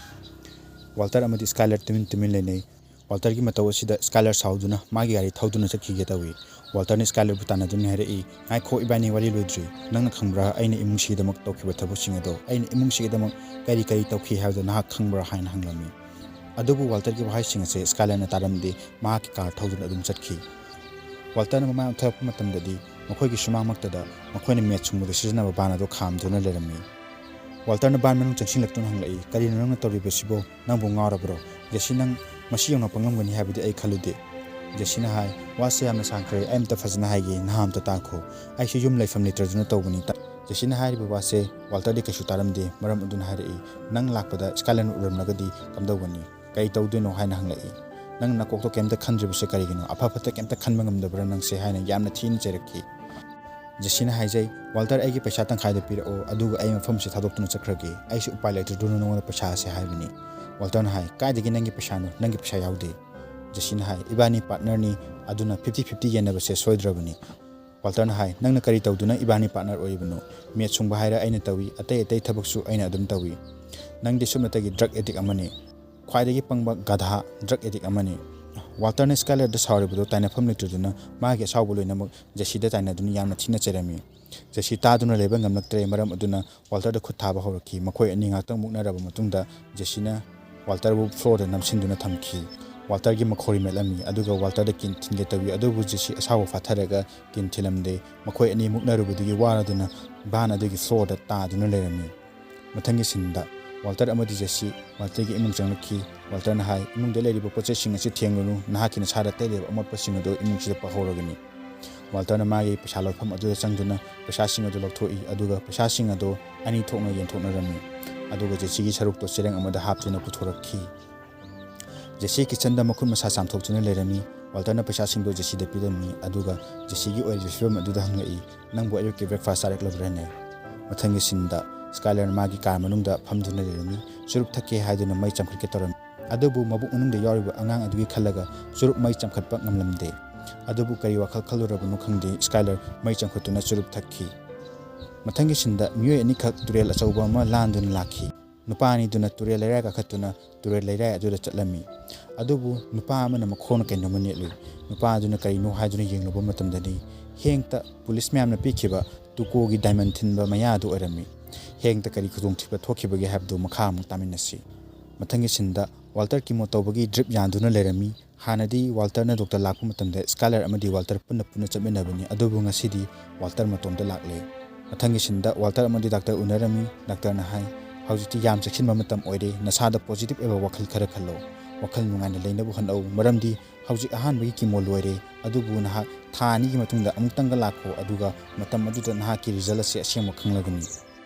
ꯋꯥꯜꯇꯔ ꯑꯃꯗꯤ ꯁ꯭ꯀꯥꯏꯂꯔ ꯇꯨꯃꯤꯟ ꯇꯨꯃꯤꯟ ꯂꯩꯅꯩ꯫ ꯋꯥꯜꯇꯔꯒꯤ ꯃꯇꯧ ꯑꯁꯤꯗ ꯁ꯭ꯀꯥꯏꯂꯔ ꯁꯥꯎꯗꯨꯅ ꯃꯥꯒꯤ ꯒꯥꯔꯤ ꯊꯧꯗꯨꯅ ꯆꯠꯈꯤꯒꯦ ꯇꯧꯏ꯫ ꯋꯥꯜꯇꯔꯅ ꯁ꯭ꯀꯥꯏꯂꯔꯕꯨ ꯇꯥꯟꯅꯗꯨꯅ ꯍꯥꯏꯔꯛꯏ, "ꯉꯥꯏꯈꯣ ꯏꯕꯥꯅꯤ, ꯋꯥꯔꯤ ꯂꯣꯏꯗ꯭ꯔꯤ꯫ ꯅꯪꯅ ꯈꯪꯕ꯭ꯔꯥ ꯑꯩꯅ ꯏꯃꯨꯡꯁꯤꯒꯤꯗꯃꯛ ꯇꯧꯈꯤꯕ ꯊꯕꯛꯁꯤꯡ ꯑꯗꯣ? ꯑꯩꯅ ꯏꯃꯨꯡꯁꯤꯒꯤꯗꯃꯛ ꯀꯔꯤ ꯀꯔꯤ ꯇꯧꯈꯤ ꯍꯥꯏꯕꯗꯣ ꯅꯍꯥꯛ ꯈꯪꯕ꯭ꯔꯥ?" ꯍꯥꯏꯅ ꯍꯪꯂꯝꯃꯤ꯫ ꯑꯗꯨꯕꯨ ꯋꯥꯜꯇꯔꯒꯤ ꯋꯥꯍꯩꯁꯤꯡ ꯑꯁꯦ ꯁ꯭ꯀꯥꯏꯂꯔꯅ ꯇꯥꯔꯝꯗꯦ, ꯃꯍꯥꯛꯀꯤ ꯀꯥꯔ ꯊꯧꯗꯨꯅ ꯑꯗꯨꯝ ꯆꯠꯈꯤ꯫ ꯋꯥꯜꯇꯔꯅ ꯃꯃꯥꯏ ꯑꯣꯟꯊꯔꯛꯄ ꯃꯇꯝꯗꯗꯤ ꯃꯈꯣꯏꯒꯤ ꯁꯨꯃꯥꯡꯃꯛꯇꯗ ꯃꯈꯣꯏꯅ ꯃꯦꯠ ꯁꯨꯡꯕꯗ ꯁꯤꯖꯤꯟꯅꯕ ꯕꯥꯟ ꯑꯗꯨ ꯈꯥꯝꯗꯨꯅ ꯂꯩꯔꯝꯃꯤ꯫ ꯋꯥꯜꯇꯔꯅ ꯕꯥꯟ ꯃꯅꯨꯡ ꯆꯪꯁꯤꯜꯂꯛꯇꯨꯅ ꯍꯪꯂꯛꯏ, "ꯀꯔꯤꯅꯣ ꯅꯪꯅ ꯇꯧꯔꯤꯕꯁꯤꯕꯣ? ꯅꯪꯕꯨ ꯉꯥꯎꯔꯕ꯭ꯔꯣ?" ꯖꯦꯁꯤ, "ꯅꯪ ꯃꯁꯤ ꯌꯧꯅ ꯄꯪꯂꯝꯒꯅꯤ ꯍꯥꯏꯕꯗꯤ ꯑꯩ ꯈꯜꯂꯨꯗꯦ꯫" ꯖꯦꯁꯤꯅ ꯍꯥꯏ, "ꯋꯥꯁꯦ ꯌꯥꯝꯅ ꯁꯥꯡꯈ꯭ꯔꯦ, ꯑꯩ ꯑꯝꯇ ꯐꯖꯅ ꯍꯥꯏꯒꯦ, ꯅꯍꯥ ꯑꯝꯇ ꯇꯥꯈꯣ꯫ ꯑꯩꯁꯨ ꯌꯨꯝ ꯂꯩꯐꯝ ꯂꯩꯇ꯭ꯔꯗꯨꯅ ꯇꯧꯕꯅꯤ꯫" ꯖꯦꯁꯤꯅ ꯍꯥꯏꯔꯤꯕ ꯋꯥꯁꯦ ꯋꯥꯜꯇꯔꯗꯤ ꯀꯩꯁꯨ ꯇꯥꯔꯝꯗꯦ, ꯃꯔꯝ ꯑꯗꯨꯅ ꯍꯥꯏꯔꯛꯏ, "ꯅꯪ ꯂꯥꯛꯄꯗ ꯁ꯭ꯀꯥꯏꯂꯔꯅ ꯎꯔꯝꯂꯒꯗꯤ ꯀꯝꯗꯧꯒꯅꯤ? ꯀꯔꯤ ꯇꯧꯗꯣꯏꯅꯣ?" ꯍꯥꯏꯅ ꯍꯪꯂꯛꯏ꯫ "ꯅꯪ ꯅꯀꯣꯛꯇꯣ ꯀꯩꯝꯇ ꯈꯟꯗ꯭ꯔꯤꯕꯁꯦ ꯀꯔꯤꯒꯤꯅꯣ? ꯑꯐ ꯐꯠꯇ ꯀꯩꯝꯇ ꯈꯟꯕ ꯉꯝꯗꯕ꯭ꯔꯥ ꯅꯪꯁꯦ?" ꯍꯥꯏꯅ ꯌꯥꯝꯅ ꯊꯤꯅ ꯆꯩꯔꯛꯈꯤ꯫ ꯖꯦꯁꯤꯅ ꯍꯥꯏꯖꯩ, "ꯋꯥꯜꯇꯔ, ꯑꯩꯒꯤ ꯄꯩꯁꯥ ꯇꯪꯈꯥꯏꯗ ꯄꯤꯔꯛꯑꯣ, ꯑꯗꯨꯒ ꯑꯩ ꯃꯐꯝꯁꯤ ꯊꯥꯗꯣꯛꯇꯨꯅ ꯆꯠꯈ꯭ꯔꯒꯦ꯫ ꯑꯩꯁꯨ ꯎꯄꯥꯏ ꯂꯩꯇ꯭ꯔꯗꯨꯅ ꯅꯉꯣꯟꯗ ꯄꯩꯁꯥ ꯑꯁꯦ ꯍꯥꯏꯕꯅꯤ꯫" ꯋꯥꯜꯇꯔꯅ ꯍꯥꯏ, "ꯀꯥꯏꯗꯒꯤ ꯅꯪꯒꯤ ꯄꯩꯁꯥꯅꯣ? ꯅꯪꯒꯤ ꯄꯩꯁꯥ ꯌꯥꯎꯗꯦ꯫" ꯖꯦꯁꯤꯅ ꯍꯥꯏ, "ꯏꯕꯥꯅꯤ ꯄꯥꯔꯠꯅꯔꯅꯤ, ꯑꯗꯨꯅ ꯐꯤꯐꯇꯤ ꯐꯤꯐꯇꯤ ꯌꯦꯟꯅꯕꯁꯦ ꯁꯣꯏꯗ꯭ꯔꯕꯅꯤ꯫" ꯋꯥꯜꯇꯔꯅ ꯍꯥꯏ, "ꯅꯪꯅ ꯀꯔꯤ ꯇꯧꯗꯨꯅ ꯏꯕꯥꯅꯤ ꯄꯥꯔꯠꯅꯔ ꯑꯣꯏꯔꯤꯕꯅꯣ? ꯃꯦꯠ ꯁꯨꯡꯕ ꯍꯥꯏꯔ ꯑꯩꯅ ꯇꯧꯏ, ꯑꯇꯩ ꯑꯇꯩ ꯊꯕꯛꯁꯨ ꯑꯩꯅ ꯑꯗꯨꯝ ꯇꯧꯏ꯫ ꯅꯪꯗꯤ ꯁꯨꯞꯅꯇꯒꯤ ꯗ꯭ꯔꯒ ꯑꯦꯗꯤꯛ ꯑꯃꯅꯤ꯫ ꯈ꯭ꯋꯥꯏꯗꯒꯤ ꯄꯪꯕ ꯒꯙꯥ ꯗ꯭ꯔꯒ ꯑꯦꯗꯤꯛ ꯑꯃꯅꯤ꯫" ꯋꯥꯜꯇꯔꯅ ꯁ꯭ꯀꯥꯏꯂꯔꯗ ꯁꯥꯎꯔꯤꯕꯗꯨ ꯇꯥꯏꯅꯐꯝ ꯂꯩꯇ꯭ꯔꯗꯨꯅ ꯃꯥꯒꯤ ꯑꯁꯥꯎꯕ ꯂꯣꯏꯅꯃꯛ ꯖꯦꯁꯤꯗ ꯇꯥꯏꯅꯗꯨꯅ ꯌꯥꯝꯅ ꯊꯤꯅ ꯆꯩꯔꯝꯃꯤ꯫ ꯖꯦꯁꯤ ꯇꯥꯗꯨꯅ ꯂꯩꯕ ꯉꯝꯂꯛꯇ꯭ꯔꯦ, ꯃꯔꯝ ꯑꯗꯨꯅ ꯋꯥꯜꯇꯔꯗ ꯈꯨꯠ ꯊꯥꯕ ꯍꯧꯔꯛꯈꯤ꯫ ꯃꯈꯣꯏ ꯑꯅꯤ ꯉꯥꯏꯍꯥꯛꯇꯪ ꯃꯨꯛꯅꯔꯕ ꯃꯇꯨꯡꯗ ꯖꯦꯁꯤꯅ ꯋꯥꯜꯇꯔꯕꯨ ꯐ꯭ꯂꯣꯔꯗ ꯅꯝꯁꯤꯟꯗꯨꯅ ꯊꯝꯈꯤ꯫ ꯋꯥꯜꯇꯔꯒꯤ ꯃꯈꯧꯔꯤ ꯃꯦꯠꯂꯝꯃꯤ, ꯑꯗꯨꯒ ꯋꯥꯜꯇꯔꯗ ꯀꯤꯟ ꯊꯤꯟꯒꯦ ꯇꯧꯏ, ꯑꯗꯨꯕꯨ ꯖꯦꯁꯤ ꯑꯁꯥꯎꯕ ꯐꯥꯊꯔꯒ ꯀꯤꯟ ꯊꯤꯜꯂꯝꯗꯦ꯫ ꯃꯈꯣꯏ ꯑꯅꯤ ꯃꯨꯛꯅꯔꯨꯕꯗꯒꯤ ꯋꯥꯔꯗꯨꯅ ꯚꯥꯟ ꯑꯗꯨꯒꯤ ꯐ꯭ꯂꯣꯔꯗ ꯇꯥꯗꯨꯅ ꯂꯩꯔꯝꯃꯤ꯫ ꯃꯊꯪꯒꯤ ꯁꯤꯟꯗ ꯋꯥꯜꯇꯔ ꯑꯃꯗꯤ ꯖꯦꯁꯤ ꯋꯥꯜꯇꯔꯒꯤ ꯏꯃꯨꯡ ꯆꯪꯂꯛꯈꯤ꯫ ꯋꯥꯜꯇꯔꯅ ꯍꯥꯏ, "ꯏꯃꯨꯡꯗ ꯂꯩꯔꯤꯕ ꯄꯣꯠ ꯆꯩꯁꯤꯡ ꯑꯁꯤ ꯊꯦꯡꯂꯨꯅꯨ, ꯅꯍꯥꯛꯀꯤ ꯅꯁꯥꯗ ꯑꯇꯩ ꯂꯩꯕ ꯑꯃꯣꯠꯄꯁꯤꯡ ꯑꯗꯨ ꯏꯃꯨꯡꯁꯤꯗ ꯄꯥꯍꯧꯔꯒꯅꯤ꯫" ꯋꯥꯜꯇꯔꯅ ꯃꯥꯒꯤ ꯄꯩꯁꯥ ꯂꯧꯐꯝ ꯑꯗꯨꯗ ꯆꯪꯗꯨꯅ ꯄꯩꯁꯥꯁꯤꯡ ꯑꯗꯨ ꯂꯧꯊꯣꯛꯏ, ꯑꯗꯨꯒ ꯄꯩꯁꯥꯁꯤꯡ ꯑꯗꯨ ꯑꯅꯤ ꯊꯣꯛꯅ ꯌꯦꯟꯊꯣꯛꯅꯔꯝꯃꯤ꯫ ꯑꯗꯨꯒ ꯖꯦꯁꯤꯒꯤ ꯁꯔꯨꯛꯇꯣ ꯆꯦꯔꯪ ꯑꯃꯗ ꯍꯥꯞꯇꯨꯅ ꯄꯨꯊꯣꯔꯛꯈꯤ꯫ ꯖꯦꯁꯤ ꯀꯤꯆꯟꯗ ꯃꯈꯨꯠ ꯃꯁꯥ ꯆꯥꯝꯊꯣꯛꯇꯨꯅ ꯂꯩꯔꯝꯃꯤ꯫ ꯋꯥꯜꯇꯔꯅ ꯄꯩꯁꯥꯁꯤꯡꯗꯨ ꯖꯦꯁꯤꯗ ꯄꯤꯔꯝꯃꯤ, ꯑꯗꯨꯒ ꯖꯦꯁꯤꯒꯤ ꯑꯣꯏꯔꯤꯕ ꯐꯤꯕꯝ ꯑꯗꯨꯗ ꯍꯪꯂꯛꯏ, "ꯅꯪꯕꯨ ꯑꯌꯨꯛꯀꯤ breakfast ꯆꯥꯔꯛꯂꯕ꯭ꯔꯥꯅꯦ?" ꯃꯊꯪꯒꯤ ꯁꯤꯟꯗ ꯁ꯭ꯀꯥꯏꯂꯔ ꯃꯥꯒꯤ ꯀꯥꯔ ꯃꯅꯨꯡꯗ ꯐꯝꯗꯨꯅ ꯂꯩꯔꯝꯃꯤ꯫ ꯆꯨꯔꯨꯞ ꯊꯛꯀꯦ ꯍꯥꯏꯗꯨꯅ ꯃꯩ ꯆꯪꯈꯠꯀꯦ ꯇꯧꯔꯝꯃꯤ, ꯑꯗꯨꯕꯨ ꯃꯕꯨꯛ ꯃꯅꯨꯡꯗ ꯌꯥꯎꯔꯤꯕ ꯑꯉꯥꯡ ꯑꯗꯨꯒꯤ ꯈꯜꯂꯒ ꯆꯨꯔꯨꯞ ꯃꯩ ꯆꯪꯈꯠꯄ ꯉꯝꯂꯝꯗꯦ꯫ ꯑꯗꯨꯕꯨ ꯀꯔꯤ ꯋꯥꯈꯜ ꯈꯜꯂꯨꯔꯕꯅꯣ ꯈꯪꯗꯦ, ꯁ꯭ꯀꯥꯏꯂꯔ ꯃꯩ ꯆꯪꯈꯠꯇꯨꯅ ꯆꯨꯔꯨꯞ ꯊꯛꯈꯤ꯫ ꯃꯊꯪꯒꯤ ꯁꯤꯟꯗ ꯃꯤꯑꯣꯏ ꯑꯅꯤꯈꯛ ꯇꯨꯔꯦꯜ ꯑꯆꯧꯕ ꯑꯃ ꯂꯥꯟꯗꯨꯅ ꯂꯥꯛꯈꯤ꯫ ꯅꯨꯄꯥ ꯑꯅꯤꯗꯨꯅ ꯇꯨꯔꯦꯜ ꯂꯩꯔꯥꯏ ꯀꯥꯈꯠꯇꯨꯅ ꯇꯨꯔꯦꯜ ꯂꯩꯔꯥꯏ ꯑꯗꯨꯗ ꯆꯠꯂꯝꯃꯤ꯫ ꯑꯗꯨꯕꯨ ꯅꯨꯄꯥ ꯑꯃꯅ ꯃꯈꯣꯡꯅ ꯀꯩꯅꯣꯝꯃ ꯅꯦꯠꯂꯨꯏ꯫ ꯅꯨꯄꯥ ꯑꯗꯨꯅ ꯀꯔꯤꯅꯣ ꯍꯥꯏꯗꯨꯅ ꯌꯦꯡꯂꯨꯕ ꯃꯇꯝꯗꯗꯤ, ꯍꯦꯡꯇ ꯄꯨꯂꯤꯁ ꯃꯌꯥꯝꯅ ꯄꯤꯈꯤꯕ ꯇꯨꯀꯣꯒꯤ diamond ꯊꯤꯟꯕ ꯃꯌꯥ ꯑꯗꯨ ꯑꯣꯏꯔꯝꯃꯤ꯫ ꯍꯦꯡꯇ ꯀꯔꯤ ꯈꯨꯗꯣꯡꯊꯤꯕ ꯊꯣꯛꯈꯤꯕꯒꯦ ꯍꯥꯏꯕꯗꯨ ꯃꯈꯥ ꯑꯃꯨꯛ ꯇꯥꯃꯤꯟꯅꯁꯤ꯫ ꯃꯊꯪꯒꯤ ꯁꯤꯟꯗ ꯋꯥꯜꯇꯔ ꯀꯤꯃꯣ ꯇꯧꯕꯒꯤ drip ꯌꯥꯟꯗꯨꯅ ꯂꯩꯔꯝꯃꯤ꯫ ꯍꯥꯟꯅꯗꯤ ꯋꯥꯜꯇꯔꯅ ꯗꯣꯛꯇꯔ ꯂꯥꯛꯄ ꯃꯇꯝꯗ ꯁ꯭ꯀꯥꯏꯂꯔ ꯑꯃꯗꯤ ꯋꯥꯜꯇꯔ ꯄꯨꯟꯅ ꯄꯨꯟꯅ ꯆꯠꯃꯤꯟꯅꯕꯅꯤ, ꯑꯗꯨꯕꯨ ꯉꯁꯤꯗꯤ ꯋꯥꯜꯇꯔ ꯃꯇꯣꯝꯇ ꯂꯥꯛꯂꯦ꯫ ꯃꯊꯪꯒꯤ ꯁꯤꯟꯗ ꯋꯥꯜꯇꯔ ꯑꯃꯗꯤ ꯗꯥꯛꯇꯔ ꯎꯅꯔꯝꯃꯤ꯫ ꯗꯥꯛꯇꯔꯅ ꯍꯥꯏ, "ꯍꯧꯖꯤꯛꯇꯤ ꯌꯥꯝ ꯆꯦꯛꯁꯤꯟꯕ ꯃꯇꯝ ꯑꯣꯏꯔꯦ, ꯅꯁꯥꯗ positive ꯑꯣꯏꯕ ꯋꯥꯈꯜ ꯈꯔ ꯈꯜꯂꯣ꯫ ꯋꯥꯈꯜ ꯅꯨꯡꯉꯥꯏꯅ ꯂꯩꯅꯕ ꯍꯣꯠꯅꯧ, ꯃꯔꯝꯗꯤ ꯍꯧꯖꯤꯛ ꯑꯍꯥꯟꯕꯒꯤ ꯀꯤꯃꯣ ꯂꯣꯏꯔꯦ, ꯑꯗꯨꯕꯨ ꯅꯍꯥꯛ ꯊꯥ ꯑꯅꯤꯒꯤ ꯃꯇꯨꯡꯗ ꯑꯃꯨꯛꯇꯪꯒ ꯂꯥꯛꯈꯣ, ꯑꯗꯨꯒ ꯃꯇꯝ ꯑꯗꯨꯗ ꯅꯍꯥꯛꯀꯤ result ꯑꯁꯤ ꯑꯁꯦꯡꯕ ꯈꯪꯂꯒꯅꯤ꯫"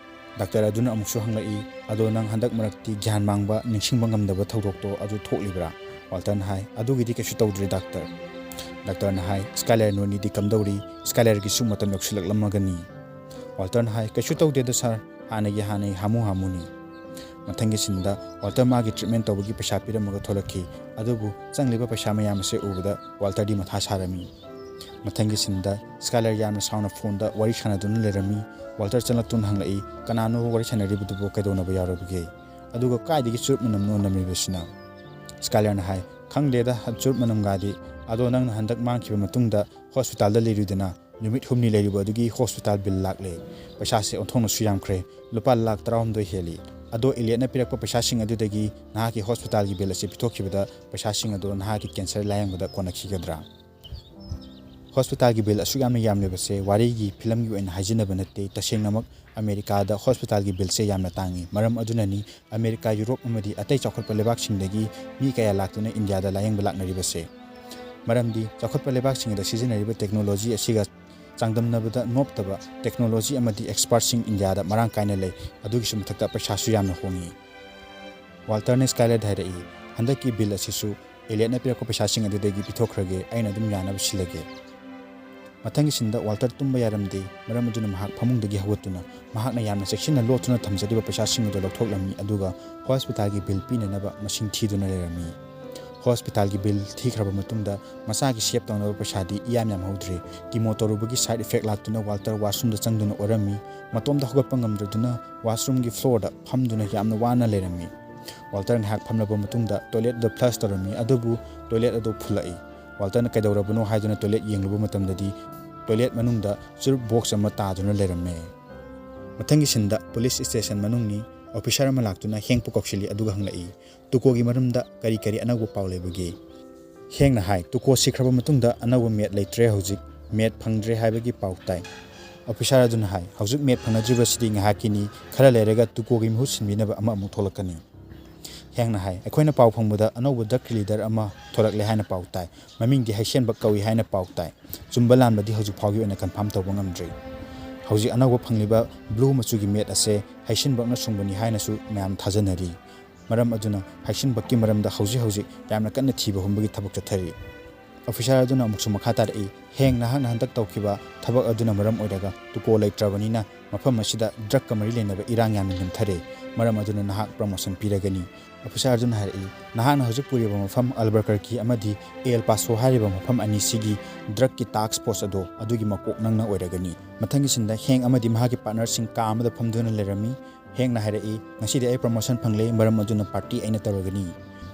ꯗꯥꯛꯇꯔ ꯑꯗꯨꯅ ꯑꯃꯨꯛꯁꯨ ꯍꯪꯂꯛꯏ, "ꯑꯗꯣ ꯅꯪ ꯍꯟꯗꯛ ꯃꯔꯛꯇꯤ ꯒ꯭ꯌꯥꯟ ꯃꯥꯡꯕ, ꯅꯤꯡꯁꯤꯡꯕ ꯉꯝꯗꯕ ꯊꯧꯗꯣꯛꯇꯣ ꯑꯗꯨ ꯊꯣꯛꯂꯤꯕ꯭ꯔꯥ?" ꯋꯥꯜꯇꯔꯅ ꯍꯥꯏ, "ꯑꯗꯨꯒꯤꯗꯤ ꯀꯩꯁꯨ ꯇꯧꯗ꯭ꯔꯤ ꯗꯥꯛꯇꯔ꯫" ꯗꯥꯛꯇꯔꯅ ꯍꯥꯏ, "ꯁ꯭ꯀꯥꯏꯂꯔ ꯅꯣꯏꯅꯤꯗꯤ ꯀꯝꯗꯧꯔꯤ? ꯁ꯭ꯀꯥꯏꯂꯔꯒꯤꯁꯨ ꯃꯇꯝ ꯌꯧꯁꯤꯜꯂꯛꯂꯝꯃꯒꯅꯤ꯫" ꯋꯥꯜꯇꯔꯅ ꯍꯥꯏ, "ꯀꯩꯁꯨ ꯇꯧꯗꯦꯗ ꯁꯥꯔ, ꯍꯥꯟꯅꯒꯤ ꯍꯥꯟꯅꯒꯤ ꯍꯥꯃꯨ ꯍꯥꯃꯨꯅꯤ꯫" ꯃꯊꯪꯒꯤ ꯁꯤꯟꯗ ꯋꯥꯜꯇꯔ ꯃꯥꯒꯤ treatment ꯇꯧꯕꯒꯤ ꯄꯩꯁꯥ ꯄꯤꯔꯝꯃꯒ ꯊꯣꯛꯂꯛꯈꯤ꯫ ꯑꯗꯨꯕꯨ ꯆꯪꯂꯤꯕ ꯄꯩꯁꯥ ꯃꯌꯥꯝ ꯑꯁꯤ ꯎꯕꯗ ꯋꯥꯜꯇꯔꯗꯤ ꯃꯊꯥ ꯁꯥꯔꯝꯃꯤ꯫ ꯃꯊꯪꯒꯤ ꯁꯤꯟꯗ ꯁ꯭ꯀꯥꯏꯂꯔ ꯌꯥꯝꯅ ꯁꯥꯎꯅ ꯐꯣꯟꯗ ꯋꯥꯔꯤ ꯁꯥꯟꯅꯗꯨꯅ ꯂꯩꯔꯝꯃꯤ꯫ ꯋꯥꯜꯇꯔ ꯆꯪꯂꯛꯇꯨꯅ ꯍꯪꯂꯛꯏ, "ꯀꯅꯥꯅꯣ ꯋꯥꯔꯤ ꯁꯥꯟꯅꯔꯤꯕꯗꯨꯕꯨ? ꯀꯩꯗꯧꯅꯕ ꯌꯥꯎꯔꯕꯒꯦ? ꯑꯗꯨꯒ ꯀꯥꯏꯗꯒꯤ ꯆꯨꯔꯨꯞ ꯃꯅꯝꯅꯣ ꯅꯝꯂꯤꯕꯁꯤꯅ?" ꯁ꯭ꯀꯥꯏꯂꯔꯅ ꯍꯥꯏ, "ꯈꯪꯗꯦꯗ, ꯆꯨꯔꯨꯞ ꯃꯅꯝꯒꯗꯤ꯫ ꯑꯗꯣ ꯅꯪꯅ ꯍꯟꯗꯛ ꯃꯥꯡꯈꯤꯕ ꯃꯇꯨꯡꯗ ꯍꯣꯁꯄꯤꯇꯥꯜꯗ ꯂꯩꯔꯨꯗꯅ ꯅꯨꯃꯤꯠ ꯍꯨꯝꯅꯤ ꯂꯩꯔꯨꯕ ꯑꯗꯨꯒꯤ ꯍꯣꯁꯄꯤꯇꯥꯜ ꯕꯤꯜ ꯂꯥꯛꯂꯦ꯫ ꯄꯩꯁꯥꯁꯦ ꯑꯣꯟꯊꯣꯛꯅꯁꯨ ꯌꯥꯝꯈ꯭ꯔꯦ, ꯂꯨꯄꯥ ꯂꯥꯈ ꯇꯔꯥꯍꯨꯝꯗꯣꯏ ꯍꯦꯜꯂꯤ꯫ ꯑꯗꯣ ꯏꯂꯤꯌꯠꯅ ꯄꯤꯔꯛꯄ ꯄꯩꯁꯥꯁꯤꯡ ꯑꯗꯨꯗꯒꯤ ꯅꯍꯥꯛꯀꯤ ꯍꯣꯁꯄꯤꯇꯥꯜꯒꯤ ꯕꯤꯜ ꯑꯁꯤ ꯄꯤꯊꯣꯛꯈꯤꯕꯗ ꯄꯩꯁꯥꯁꯤꯡ ꯑꯗꯣ ꯅꯍꯥꯛꯀꯤ ꯀꯦꯟꯁꯔ ꯂꯥꯌꯦꯡꯕꯗ ꯀꯣꯟꯅꯈꯤꯒꯗ꯭ꯔꯥ?" ꯍꯣꯁꯄꯤꯇꯥꯜꯒꯤ ꯕꯤꯜ ꯑꯁꯨꯛ ꯌꯥꯝꯅ ꯌꯥꯝꯂꯤꯕꯁꯦ ꯋꯥꯔꯤꯒꯤ ꯐꯤꯂꯝꯒꯤ ꯑꯣꯏꯅ ꯍꯥꯏꯖꯅꯕ ꯅꯠꯇꯦ꯫ ꯇꯁꯦꯡꯅꯃꯛ ꯑꯃꯦꯔꯤꯀꯥꯗ ꯍꯣꯁꯄꯤꯇꯥꯜꯒꯤ ꯕꯤꯜꯁꯦ ꯌꯥꯝꯅ ꯇꯥꯡꯏ꯫ ꯃꯔꯝ ꯑꯗꯨꯅꯅꯤ ꯑꯃꯦꯔꯤꯀꯥ, ꯌꯨꯔꯣꯞ ꯑꯃꯗꯤ ꯑꯇꯩ ꯆꯥꯎꯈꯠꯄ ꯂꯩꯕꯥꯛꯁꯤꯡꯗꯒꯤ ꯃꯤ ꯀꯌꯥ ꯂꯥꯛꯇꯨꯅ ꯏꯟꯗꯤꯌꯥꯗ ꯂꯥꯌꯦꯡꯕ ꯂꯥꯛꯅꯔꯤꯕꯁꯦ꯫ ꯃꯔꯝꯗꯤ ꯆꯥꯎꯈꯠꯄ ꯂꯩꯕꯥꯛꯁꯤꯡꯗ ꯁꯤꯖꯤꯟꯅꯔꯤꯕ ꯇꯦꯛꯅꯣꯂꯣꯖꯤ ꯑꯁꯤꯒ ꯆꯥꯡꯗꯝꯅꯕꯗ ꯅꯣꯞꯇꯕ ꯇꯦꯛꯅꯣꯂꯣꯖꯤ ꯑꯃꯗꯤ ꯑꯦꯛꯁꯄꯔꯠꯁꯤꯡ ꯏꯟꯗꯤꯌꯥꯗ ꯃꯔꯥꯡ ꯀꯥꯏꯅ ꯂꯩ꯫ ꯑꯗꯨꯒꯤꯁꯨ ꯃꯊꯛꯇ ꯄꯩꯁꯥꯁꯨ ꯌꯥꯝꯅ ꯍꯣꯡꯏ꯫ ꯋꯥꯜꯇꯔꯅ ꯁ꯭ꯀꯥꯏꯂꯔꯗ ꯍꯥꯏꯔꯛꯏ, "ꯍꯟꯗꯛꯀꯤ ꯕꯤꯜ ꯑꯁꯤꯁꯨ ꯑꯦꯂꯤꯌꯠꯅ ꯄꯤꯔꯛꯄ ꯄꯩꯁꯥꯁꯤꯡ ꯑꯗꯨꯗꯒꯤ ꯄꯤꯊꯣꯛꯈ꯭ꯔꯒꯦ, ꯑꯩꯅ ꯑꯗꯨꯝ ꯌꯥꯅꯕ ꯁꯤꯜꯂꯒꯦ꯫ ꯃꯊꯪꯒꯤ ꯁꯤꯟꯗ ꯋꯥꯜꯇꯔ ꯇꯨꯝꯕ ꯌꯥꯔꯝꯗꯦ, ꯃꯔꯝ ꯑꯗꯨꯅ ꯃꯍꯥꯛ ꯐꯃꯨꯡꯗꯒꯤ ꯍꯧꯒꯠꯇꯨꯅ ꯃꯍꯥꯛꯅ ꯌꯥꯝꯅ ꯆꯦꯛꯁꯤꯟꯅ ꯂꯣꯠꯇꯨꯅ ꯊꯝꯖꯔꯤꯕ ꯄꯩꯁꯥꯁꯤꯡ ꯑꯗꯨ ꯂꯧꯊꯣꯛꯂꯝꯃꯤ, ꯑꯗꯨꯒ ꯍꯣꯁꯄꯤꯇꯥꯜꯒꯤ ꯕꯤꯜ ꯄꯤꯅꯅꯕ ꯃꯁꯤꯡ ꯊꯤꯗꯨꯅ ꯂꯩꯔꯝꯃꯤ꯫ ꯍꯣꯁꯄꯤꯇꯥꯜꯒꯤ ꯕꯤꯜ ꯊꯤꯈ꯭ꯔꯕ ꯃꯇꯨꯡꯗ ꯃꯆꯥꯒꯤ ꯁꯦꯞ ꯇꯧꯅꯕ ꯄꯩꯁꯥꯗꯤ ꯏꯌꯥꯝ ꯌꯥꯝꯍꯧꯗ꯭ꯔꯦ꯫ ꯀꯤꯃꯣ ꯇꯧꯔꯨꯕꯒꯤ ꯁꯥꯏꯠ ꯏꯐꯦꯛ ꯂꯥꯛꯇꯨꯅ ꯋꯥꯜꯇꯔ ꯋꯥꯁꯔꯨꯝꯗ ꯆꯪꯗꯨꯅ ꯑꯣꯔꯝꯃꯤ꯫ ꯃꯇꯣꯝꯇ ꯍꯧꯒꯠꯄ ꯉꯝꯗ꯭ꯔꯗꯨꯅ ꯋꯥꯁꯔꯨꯝꯒꯤ ꯐ꯭ꯂꯣꯔꯗ ꯐꯝꯗꯨꯅ ꯌꯥꯝꯅ ꯋꯥꯅ ꯂꯩꯔꯝꯃꯤ꯫ ꯋꯥꯜꯇꯔ ꯉꯥꯏꯍꯥꯛ ꯐꯝꯂꯕ ꯃꯇꯨꯡꯗ ꯇꯣꯏꯂꯦꯠ ꯑꯗꯨ ꯐ꯭ꯂꯁ ꯇꯧꯔꯝꯃꯤ, ꯑꯗꯨꯕꯨ ꯇꯣꯏꯂꯦꯠ ꯑꯗꯨ ꯐꯨꯜꯂꯛꯏ꯫ ꯋꯥꯜꯇꯔꯅ ꯀꯩꯗꯧꯔꯕꯅꯣ ꯍꯥꯏꯗꯨꯅ ꯇꯣꯏꯂꯦꯠ ꯌꯦꯡꯂꯨꯕ ꯃꯇꯝꯗꯗꯤ ꯇꯣꯏꯂꯦꯠ ꯃꯅꯨꯡꯗ ꯆꯨꯔꯨꯞ ꯕꯣꯛꯁ ꯑꯃ ꯇꯥꯗꯨꯅ ꯂꯩꯔꯝꯃꯦ꯫ ꯃꯊꯪꯒꯤ ꯁꯤꯟꯗ ꯄꯨꯂꯤꯁ ꯁ꯭ꯇꯦꯁꯟ ꯃꯅꯨꯡꯅꯤ꯫ ꯑꯣꯐꯤꯁꯥꯔ ꯑꯃ ꯂꯥꯛꯇꯨꯅ ꯍꯦꯡꯄꯨ ꯀꯧꯁꯤꯜꯂꯤ, ꯑꯗꯨꯒ ꯍꯪꯂꯛꯏ, "ꯇꯨꯀꯣꯒꯤ ꯃꯔꯝꯗ ꯀꯔꯤ ꯀꯔꯤ ꯑꯅꯧꯕ ꯄꯥꯎ ꯂꯩꯕꯒꯦ?" ꯍꯦꯡꯅ ꯍꯥꯏ, "ꯇꯨꯀꯣ ꯁꯤꯈ꯭ꯔꯕ ꯃꯇꯨꯡꯗ ꯑꯅꯧꯕ ꯃꯦꯠ ꯂꯩꯇ꯭ꯔꯦ, ꯍꯧꯖꯤꯛ ꯃꯦꯠ ꯐꯪꯗ꯭ꯔꯦ ꯍꯥꯏꯕꯒꯤ ꯄꯥꯎ ꯇꯥꯏ꯫" ꯑꯣꯐꯤꯁꯥꯔ ꯑꯗꯨꯅ ꯍꯥꯏ, "ꯍꯧꯖꯤꯛ ꯃꯦꯠ ꯐꯪꯅꯗ꯭ꯔꯤꯕꯁꯤꯗꯤ ꯉꯥꯏꯍꯥꯛꯀꯤꯅꯤ, ꯈꯔ ꯂꯩꯔꯒ ꯇꯨꯀꯣꯒꯤ ꯃꯍꯨꯠ ꯁꯤꯟꯕꯤꯅꯕ ꯑꯃ ꯑꯃꯨꯛ ꯊꯣꯛꯂꯛꯀꯅꯤ꯫" ꯍꯦꯡꯅ ꯍꯥꯏ, "ꯑꯩꯈꯣꯏꯅ ꯄꯥꯎ ꯐꯪꯕꯗ ꯑꯅꯧꯕ ꯗ꯭ꯔꯒ ꯂꯤꯗꯔ ꯑꯃ ꯊꯣꯛꯂꯛꯂꯦ ꯍꯥꯏꯅ ꯄꯥꯎ ꯇꯥꯏ꯫ ꯃꯃꯤꯡꯗꯤ ꯍꯩꯁꯦꯟꯕꯛ ꯀꯧꯏ ꯍꯥꯏꯅ ꯄꯥꯎ ꯇꯥꯏ꯫ ꯆꯨꯝꯕ ꯂꯥꯟꯕꯗꯤ ꯍꯧꯖꯤꯛ ꯐꯥꯎꯒꯤ ꯑꯣꯏꯅ ꯀꯟꯐꯥꯔꯝ ꯇꯧꯕ ꯉꯝꯗ꯭ꯔꯤ꯫ ꯍꯧꯖꯤꯛ ꯑꯅꯧꯕ ꯐꯪꯂꯤꯕ ꯕ꯭ꯂꯨ ꯃꯆꯨꯒꯤ ꯃꯦꯠ ꯑꯁꯦ ꯍꯩꯁꯦꯟꯕꯛꯅ ꯁꯨꯡꯕꯅꯤ ꯍꯥꯏꯅꯁꯨ ꯃꯌꯥꯝ ꯊꯥꯖꯅꯔꯤ꯫ ꯃꯔꯝ ꯑꯗꯨꯅ ꯍꯩꯁꯦꯟꯕꯛꯀꯤ ꯃꯔꯝꯗ ꯍꯧꯖꯤꯛ ꯍꯧꯖꯤꯛ ꯌꯥꯝꯅ ꯀꯟꯅ ꯊꯤꯕ ꯍꯨꯝꯕꯒꯤ ꯊꯕꯛ ꯆꯠꯊꯔꯤ꯫" ꯑꯣꯐꯤꯁꯥꯔ ꯑꯗꯨꯅ ꯑꯃꯨꯛꯁꯨ ꯃꯈꯥ ꯇꯥꯔꯛꯏ, "ꯍꯦꯡ, ꯅꯍꯥꯛꯅ ꯍꯟꯗꯛ ꯇꯧꯈꯤꯕ ꯊꯕꯛ ꯑꯗꯨꯅ ꯃꯔꯝ ꯑꯣꯏꯔꯒ ꯇꯨꯀꯣ ꯂꯩꯇ꯭ꯔꯕꯅꯤꯅ ꯃꯐꯝ ꯑꯁꯤꯗ ꯗ꯭ꯔꯒꯀ ꯃꯔꯤ ꯂꯩꯅꯕ ꯏꯔꯥꯡ ꯌꯥꯝꯅ ꯅꯦꯝꯊꯔꯦ꯫ ꯃꯔꯝ ꯑꯗꯨꯅ ꯅꯍꯥꯛ ꯄ꯭ꯔꯃꯣꯁꯟ ꯄꯤꯔꯒꯅꯤ꯫" ꯑꯣꯐꯤꯁꯥꯔ ꯑꯗꯨꯅ ꯍꯥꯏꯔꯛꯏ, "ꯅꯍꯥꯛꯅ ꯍꯧꯖꯤꯛ ꯄꯨꯔꯤꯕ ꯃꯐꯝ ꯑꯜꯕꯔꯀꯔꯀꯤ ꯑꯃꯗꯤ ꯑꯦꯜ ꯄꯥꯁꯣ ꯍꯥꯏꯔꯤꯕ ꯃꯐꯝ ꯑꯅꯤꯁꯤꯒꯤ ꯗ꯭ꯔꯒꯀꯤ ꯇꯥꯛꯁ ꯐꯣꯔꯁ ꯑꯗꯣ ꯑꯗꯨꯒꯤ ꯃꯀꯣꯛ ꯅꯪꯅ ꯑꯣꯏꯔꯒꯅꯤ꯫" ꯃꯊꯪꯒꯤ ꯁꯤꯟꯗ ꯍꯦꯡ ꯑꯃꯗꯤ ꯃꯍꯥꯛꯀꯤ ꯄꯥꯔꯠꯅꯔꯁꯤꯡ ꯀꯥ ꯑꯃꯗ ꯐꯝꯗꯨꯅ ꯂꯩꯔꯝꯃꯤ꯫ ꯍꯦꯡꯅ ꯍꯥꯏꯔꯛꯏ, "ꯉꯁꯤꯗꯤ ꯑꯩ ꯄ꯭ꯔꯃꯣꯁꯟ ꯐꯪꯂꯦ, ꯃꯔꯝ ꯑꯗꯨꯅ ꯄꯥꯔꯇꯤ ꯑꯩꯅ ꯇꯧꯔꯒꯅꯤ꯫"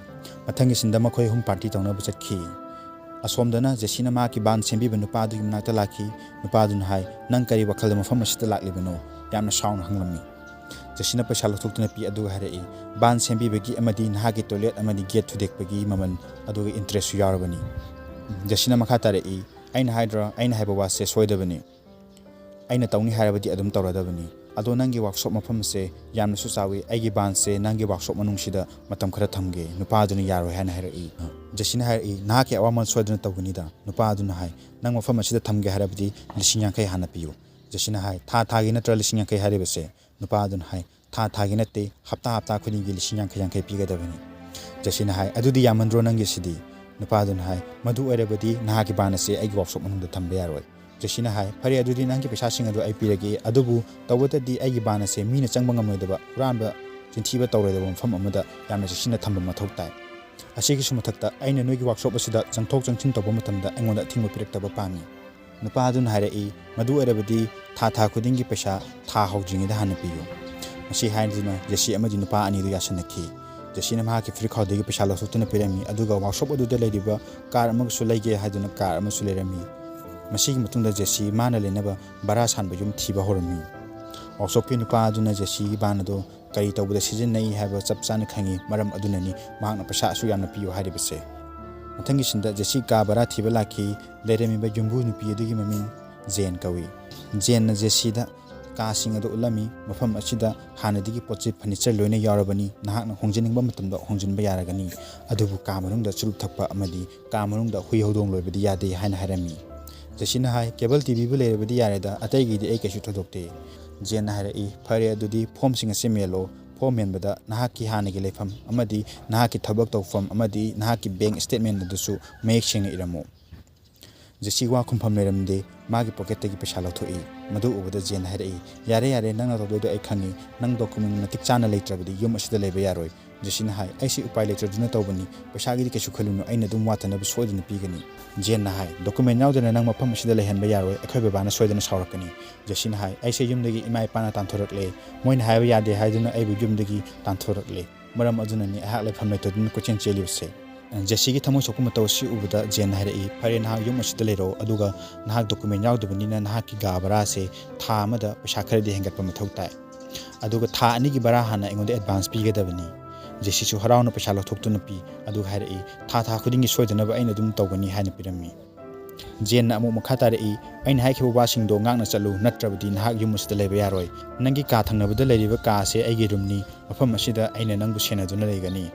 ꯃꯊꯪꯒꯤ ꯁꯤꯟꯗ ꯃꯈꯣꯏ ꯑꯍꯨꯝ ꯄꯥꯔꯇꯤ ꯇꯧꯅꯕ ꯆꯠꯈꯤ꯫ ꯑꯁꯣꯝꯗꯅ ꯖꯦꯁꯤꯅ ꯃꯍꯥꯛꯀꯤ ꯕꯥꯟ ꯁꯦꯝꯕꯤꯕ ꯅꯨꯄꯥ ꯑꯗꯨꯒꯤ ꯃꯅꯥꯛꯇ ꯂꯥꯛꯈꯤ꯫ ꯅꯨꯄꯥ ꯑꯗꯨꯅ ꯍꯥꯏ, "ꯅꯪ ꯀꯔꯤ ꯋꯥꯈꯜꯗ ꯃꯐꯝ ꯑꯁꯤꯗ ꯂꯥꯛꯂꯤꯕꯅꯣ?" ꯌꯥꯝꯅ ꯁꯥꯎꯅ ꯍꯪꯂꯝꯃꯤ꯫ ꯖꯦꯁꯤꯅ ꯄꯩꯁꯥ ꯂꯧꯊꯣꯛꯇꯨꯅ ꯄꯤ, ꯑꯗꯨꯒ ꯍꯥꯏꯔꯛꯏ, "ꯕꯥꯟ ꯁꯦꯝꯕꯤꯕꯒꯤ ꯑꯃꯗꯤ ꯅꯍꯥꯛꯀꯤ ꯇꯣꯏꯂꯦꯠ ꯑꯃꯗꯤ ꯒꯦꯠ ꯊꯨꯗꯦꯛꯄꯒꯤ ꯃꯃꯜ, ꯑꯗꯨꯒ ꯏꯟꯇꯔꯦꯁꯁꯨ ꯌꯥꯎꯔꯕꯅꯤ꯫" ꯖꯦꯁꯤꯅ ꯃꯈꯥ ꯇꯥꯔꯛꯏ, "ꯑꯩꯅ ꯍꯥꯏꯗ꯭ꯔꯣ, ꯑꯩꯅ ꯍꯥꯏꯕ ꯋꯥꯁꯦ ꯁꯣꯏꯗꯕꯅꯤ꯫ ꯑꯩꯅ ꯇꯧꯅꯤ ꯍꯥꯏꯔꯕꯗꯤ ꯑꯗꯨꯝ ꯇꯧꯔꯗꯕꯅꯤ꯫ ꯑꯗꯣ ꯅꯪꯒꯤ ꯋꯥꯛꯁꯣꯞ ꯃꯐꯝ ꯑꯁꯦ ꯌꯥꯝꯅꯁꯨ ꯆꯥꯎꯏ, ꯑꯩꯒꯤ ꯕꯥꯟꯁꯦ ꯅꯪꯒꯤ ꯋꯥꯛꯁꯣꯞ ꯃꯅꯨꯡꯁꯤꯗ ꯃꯇꯝ ꯈꯔ ꯊꯝꯒꯦ꯫" ꯅꯨꯄꯥ ꯑꯗꯨꯅ ꯌꯥꯔꯣꯏ ꯍꯥꯏꯅ ꯍꯥꯏꯔꯛꯏ꯫ ꯖꯦꯁꯤꯅ ꯍꯥꯏꯔꯛꯏ, "ꯅꯍꯥꯛꯀꯤ ꯑꯋꯥꯃꯟ ꯁꯣꯏꯗꯅ ꯇꯧꯒꯅꯤꯗ꯫" ꯅꯨꯄꯥ ꯑꯗꯨꯅ ꯍꯥꯏ, "ꯅꯪ ꯃꯐꯝ ꯑꯁꯤꯗ ꯊꯝꯒꯦ ꯍꯥꯏꯔꯕꯗꯤ ꯂꯤꯁꯤꯡ ꯌꯥꯡꯈꯩ ꯍꯥꯟꯅ ꯄꯤꯌꯨ꯫" ꯖꯦꯁꯤꯅ ꯍꯥꯏ, "ꯊꯥ ꯊꯥꯒꯤ ꯅꯠꯇ꯭ꯔ ꯂꯤꯁꯤꯡ ꯌꯥꯡꯈꯩ ꯍꯥꯏꯔꯤꯕꯁꯦ?" ꯅꯨꯄꯥ ꯑꯗꯨꯅ ꯍꯥꯏ, "ꯊꯥ ꯊꯥꯒꯤ ꯅꯠꯇꯦ, ꯍꯞꯇꯥ ꯍꯞꯇꯥ ꯈꯨꯗꯤꯡꯒꯤ ꯂꯤꯁꯤꯡ ꯌꯥꯡꯈꯩ ꯌꯥꯡꯈꯩ ꯄꯤꯒꯗꯕꯅꯤ꯫" ꯖꯦꯁꯤꯅ ꯍꯥꯏ, "ꯑꯗꯨꯗꯤ ꯌꯥꯝꯃꯟꯗ꯭ꯔꯣ ꯅꯪꯒꯤꯁꯤꯗꯤ?" ꯅꯨꯄꯥꯗꯨꯅ ꯍꯥꯏ, "ꯃꯗꯨ ꯑꯣꯏꯔꯕꯗꯤ ꯅꯍꯥꯛꯀꯤ ꯕꯥꯟ ꯑꯁꯦ ꯑꯩꯒꯤ ꯋꯥꯛꯁꯣꯞ ꯃꯅꯨꯡꯗ ꯊꯝꯕ ꯌꯥꯔꯣꯏ꯫" ꯖꯦꯁꯤꯅ ꯍꯥꯏ, "ꯐꯔꯦ, ꯑꯗꯨꯗꯤ ꯅꯪꯒꯤ ꯄꯩꯁꯥꯁꯤꯡ ꯑꯗꯨ ꯑꯩ ꯄꯤꯔꯒꯦ, ꯑꯗꯨꯕꯨ ꯇꯧꯕꯇꯗꯤ ꯑꯩꯒꯤ ꯕꯥꯟ ꯑꯁꯦ ꯃꯤꯅ ꯆꯪꯕ ꯉꯝꯂꯣꯏꯗꯕ, ꯍꯨꯔꯥꯟꯕ, ꯆꯤꯟꯊꯤꯕ ꯇꯧꯔꯣꯏꯗꯕ ꯃꯐꯝ ꯑꯃꯗ ꯌꯥꯝꯅ ꯆꯦꯛꯁꯤꯟꯅ ꯊꯝꯕ ꯃꯊꯧ ꯇꯥꯏ꯫ ꯑꯁꯤꯒꯤꯁꯨ ꯃꯊꯛꯇ ꯑꯩꯅ ꯅꯣꯏꯒꯤ ꯋꯥꯛꯁꯣꯞ ꯑꯁꯤꯗ ꯆꯪꯊꯣꯛ ꯆꯪꯁꯤꯟ ꯇꯧꯕ ꯃꯇꯝꯗ ꯑꯩꯉꯣꯟꯗ ꯑꯊꯤꯡꯕ ꯄꯤꯔꯛꯇꯕ ꯄꯥꯝꯃꯤ꯫" ꯅꯨꯄꯥ ꯑꯗꯨꯅ ꯍꯥꯏꯔꯛꯏ, "ꯃꯗꯨ ꯑꯣꯏꯔꯕꯗꯤ ꯊꯥ ꯊꯥ ꯈꯨꯗꯤꯡꯒꯤ ꯄꯩꯁꯥ ꯊꯥ ꯍꯧꯗ꯭ꯔꯤꯉꯩꯗ ꯍꯥꯟꯅ ꯄꯤꯌꯨ꯫" ꯃꯁꯤ ꯍꯥꯏꯗꯨꯅ ꯖꯦꯁꯤ ꯑꯃꯗꯤ ꯅꯨꯄꯥ ꯑꯅꯤꯗꯨ ꯌꯥꯁꯤꯟꯅꯈꯤ꯫ ꯖꯦꯁꯤꯅ ꯃꯍꯥꯛꯀꯤ ꯐꯨꯔꯤꯠꯈꯥꯎꯗꯒꯤ ꯄꯩꯁꯥ ꯂꯧꯊꯣꯛꯇꯨꯅ ꯄꯤꯔꯝꯃꯤ, ꯑꯗꯨꯒ ꯋꯥꯛꯁꯣꯞ ꯑꯗꯨꯗ ꯂꯩꯔꯤꯕ ꯀꯥꯔ ꯑꯃꯒꯁꯨ ꯂꯩꯒꯦ ꯍꯥꯏꯗꯨꯅ ꯀꯥꯔ ꯑꯃꯁꯨ ꯂꯩꯔꯝꯃꯤ꯫ ꯃꯁꯤꯒꯤ ꯃꯇꯨꯡꯗ ꯖꯦꯁꯤ ꯃꯥꯅ ꯂꯩꯅꯕ ꯚꯔꯥ ꯁꯥꯟꯕ ꯌꯨꯝ ꯊꯤꯕ ꯍꯧꯔꯝꯃꯤ꯫ ꯋꯥꯛꯁꯣꯞꯀꯤ ꯅꯨꯄꯥ ꯑꯗꯨꯅ ꯖꯦꯁꯤꯒꯤ ꯕꯥꯟ ꯑꯗꯨ ꯀꯔꯤ ꯇꯧꯕꯗ ꯁꯤꯖꯤꯟꯅꯩ ꯍꯥꯏꯕ ꯆꯞ ꯆꯥꯅ ꯈꯪꯏ, ꯃꯔꯝ ꯑꯗꯨꯅꯅꯤ ꯃꯍꯥꯛꯅ ꯄꯩꯁꯥ ꯑꯁꯨꯛ ꯌꯥꯝꯅ ꯄꯤꯌꯨ ꯍꯥꯏꯔꯤꯕꯁꯦ꯫ ꯃꯊꯪꯒꯤ ꯁꯤꯟꯗ ꯖꯦꯁꯤ ꯀꯥ ꯚꯔꯥ ꯊꯤꯕ ꯂꯥꯛꯈꯤ꯫ ꯂꯩꯔꯝꯃꯤꯕ ꯌꯨꯝꯕꯨ ꯅꯨꯄꯤ ꯑꯗꯨꯒꯤ ꯃꯃꯤꯡ ꯖꯦꯟ ꯀꯧꯏ꯫ ꯖꯦꯟꯅ ꯖꯦꯁꯤꯗ ꯀꯥꯁꯤꯡ ꯑꯗꯨ ꯎꯠꯂꯝꯃꯤ꯫ "ꯃꯐꯝ ꯑꯁꯤꯗ ꯍꯥꯟꯅꯗꯒꯤ ꯄꯣꯠ ꯆꯩ, ꯐꯔꯅꯤꯆꯔ ꯂꯣꯏꯅ ꯌꯥꯎꯔꯕꯅꯤ, ꯅꯍꯥꯛꯅ ꯍꯣꯡꯖꯅꯤꯡꯕ ꯃꯇꯝꯗ ꯍꯣꯡꯖꯤꯟꯕ ꯌꯥꯔꯒꯅꯤ, ꯑꯗꯨꯕꯨ ꯀꯥ ꯃꯅꯨꯡꯗ ꯆꯨꯔꯨꯞ ꯊꯛꯄ ꯑꯃꯗꯤ ꯀꯥ ꯃꯅꯨꯡꯗ ꯍꯨꯏ ꯍꯧꯗꯣꯡ ꯂꯣꯏꯕꯗꯤ ꯌꯥꯗꯦ" ꯍꯥꯏꯅ ꯍꯥꯏꯔꯝꯃꯤ꯫ ꯖꯦꯁꯤꯅ ꯍꯥꯏ, "ꯀꯦꯕꯜ ꯇꯤ ꯚꯤꯕꯨ ꯂꯩꯔꯕꯗꯤ ꯌꯥꯔꯦꯗ, ꯑꯇꯩꯒꯤꯗꯤ ꯑꯩ ꯀꯩꯁꯨ ꯊꯣꯏꯗꯣꯛꯇꯦ꯫" ꯖꯦꯟꯅ ꯍꯥꯏꯔꯛꯏ, "ꯐꯔꯦ, ꯑꯗꯨꯗꯤ ꯐꯣꯝꯁꯤꯡ ꯑꯁꯤ ꯃꯦꯜꯂꯣ꯫ ꯐꯣꯝ ꯃꯦꯟꯕꯗ ꯅꯍꯥꯛꯀꯤ ꯍꯥꯟꯅꯒꯤ ꯂꯩꯐꯝ ꯑꯃꯗꯤ ꯅꯍꯥꯛꯀꯤ ꯊꯕꯛ ꯇꯧꯐꯝ ꯑꯃꯗꯤ ꯅꯍꯥꯛꯀꯤ ꯕꯦꯡꯛ ꯁ꯭ꯇꯦꯠꯃꯦꯟ ꯑꯗꯨꯁꯨ ꯃꯌꯦꯛ ꯁꯦꯡꯅ ꯏꯔꯝꯃꯨ꯫" ꯖꯦꯁꯤ ꯋꯥ ꯈꯨꯝꯐꯝ ꯂꯩꯔꯝꯗꯦ꯫ ꯃꯥꯒꯤ ꯄꯣꯀꯦꯠꯇꯒꯤ ꯄꯩꯁꯥ ꯂꯧꯊꯣꯛꯏ꯫ ꯃꯗꯨ ꯎꯕꯗ ꯖꯦꯟꯅ ꯍꯥꯏꯔꯛꯏ, "ꯌꯥꯔꯦ, ꯌꯥꯔꯦ, ꯅꯪꯅ ꯇꯧꯗꯣꯏꯗꯣ ꯑꯩ ꯈꯪꯉꯤ꯫ ꯅꯪ ꯗꯣꯀꯨꯃꯦꯟ ꯃꯇꯤꯛ ꯆꯥꯅ ꯂꯩꯇ꯭ꯔꯕꯗꯤ ꯌꯨꯝ ꯑꯁꯤꯗ ꯂꯩꯕ ꯌꯥꯔꯣꯏ꯫" ꯖꯦꯁꯤꯅ ꯍꯥꯏ, "ꯑꯩꯁꯦ ꯎꯄꯥꯏ ꯂꯩꯇ꯭ꯔꯗꯨꯅ ꯇꯧꯕꯅꯤ꯫ ꯄꯩꯁꯥꯒꯤꯗꯤ ꯀꯩꯁꯨ ꯈꯜꯂꯨꯅꯨ, ꯑꯩꯅ ꯑꯗꯨꯝ ꯋꯥꯠꯇꯅꯕ ꯁꯣꯏꯗꯅ ꯄꯤꯒꯅꯤ꯫" ꯖꯦꯟꯅ ꯍꯥꯏ, "ꯗꯣꯀꯨꯃꯦꯟ ꯌꯥꯎꯗꯅ ꯅꯪ ꯃꯐꯝ ꯑꯁꯤꯗ ꯂꯩꯍꯟꯕ ꯌꯥꯔꯣꯏ, ꯑꯩꯈꯣꯏ ꯕꯕꯥꯅ ꯁꯣꯏꯗꯅ ꯁꯥꯎꯔꯛꯀꯅꯤ꯫" ꯖꯦꯁꯤꯅ ꯍꯥꯏ, "ꯑꯩꯁꯦ ꯌꯨꯝꯗꯒꯤ ꯏꯃꯥ ꯏꯄꯥꯅ ꯇꯥꯟꯊꯣꯔꯛꯂꯦ꯫ ꯃꯣꯏꯅ ꯍꯥꯏꯕ ꯌꯥꯗꯦ ꯍꯥꯏꯗꯨꯅ ꯑꯩꯕꯨ ꯌꯨꯝꯗꯒꯤ ꯇꯥꯟꯊꯣꯔꯛꯂꯦ꯫ ꯃꯔꯝ ꯑꯗꯨꯅꯅꯤ ꯑꯩꯍꯥꯛ ꯂꯩꯐꯝ ꯂꯩꯇꯗꯨꯅ ꯀꯣꯏꯆꯦꯟ ꯆꯦꯜꯂꯤꯕꯁꯦ꯫" ꯖꯦꯁꯤꯒꯤ ꯊꯃꯣꯏ ꯁꯣꯛꯄ ꯃꯇꯧ ꯑꯁꯤ ꯎꯕꯗ ꯖꯦꯟꯅ ꯍꯥꯏꯔꯛꯏ, "ꯐꯔꯦ, ꯅꯍꯥꯛ ꯌꯨꯝ ꯑꯁꯤꯗ ꯂꯩꯔꯣ, ꯑꯗꯨꯒ ꯅꯍꯥꯛ ꯗꯣꯀꯨꯃꯦꯟ ꯌꯥꯎꯗꯕꯅꯤꯅ ꯅꯍꯥꯛꯀꯤ ꯀꯥ ꯚꯔꯥꯁꯦ ꯊꯥ ꯑꯃꯗ ꯄꯩꯁꯥ ꯈꯔꯗꯤ ꯍꯦꯟꯒꯠꯄ ꯃꯊꯧ ꯇꯥꯏ꯫ ꯑꯗꯨꯒ ꯊꯥ ꯑꯅꯤꯒꯤ ꯚꯔꯥ ꯍꯥꯟꯅ ꯑꯩꯉꯣꯟꯗ ꯑꯦꯗꯚꯥꯟꯁ ꯄꯤꯒꯗꯕꯅꯤ꯫" ꯖꯦꯁꯤꯁꯨ ꯍꯔꯥꯎꯅ ꯄꯩꯁꯥ ꯂꯧꯊꯣꯛꯇꯨꯅ ꯄꯤ, ꯑꯗꯨꯒ ꯍꯥꯏꯔꯛꯏ, "ꯊꯥ ꯊꯥ ꯈꯨꯗꯤꯡꯒꯤ ꯁꯣꯏꯗꯅꯕ ꯑꯩꯅ ꯑꯗꯨꯝ ꯇꯧꯒꯅꯤ" ꯍꯥꯏꯅ ꯄꯤꯔꯝꯃꯤ꯫ ꯖꯦꯟꯅ ꯑꯃꯨꯛ ꯃꯈꯥ ꯇꯥꯔꯛꯏ, "ꯑꯩꯅ ꯍꯥꯏꯈꯤꯕ ꯋꯥꯁꯤꯡꯗꯣ ꯉꯥꯛꯅ ꯆꯠꯂꯨ, ꯅꯠꯇ꯭ꯔꯕꯗꯤ ꯅꯍꯥꯛ ꯌꯨꯝ ꯑꯁꯤꯗ ꯂꯩꯕ ꯌꯥꯔꯣꯏ꯫ ꯅꯪꯒꯤ ꯀꯥ ꯊꯪꯅꯕꯗ ꯂꯩꯔꯤꯕ ꯀꯥ ꯑꯁꯦ ꯑꯩꯒꯤ ꯔꯨꯝꯅꯤ, ꯃꯐꯝ ꯑꯁꯤꯗ ꯑꯩꯅ ꯅꯪꯕꯨ ꯁꯦꯟꯅꯗꯨꯅ ꯂꯩꯒꯅꯤ꯫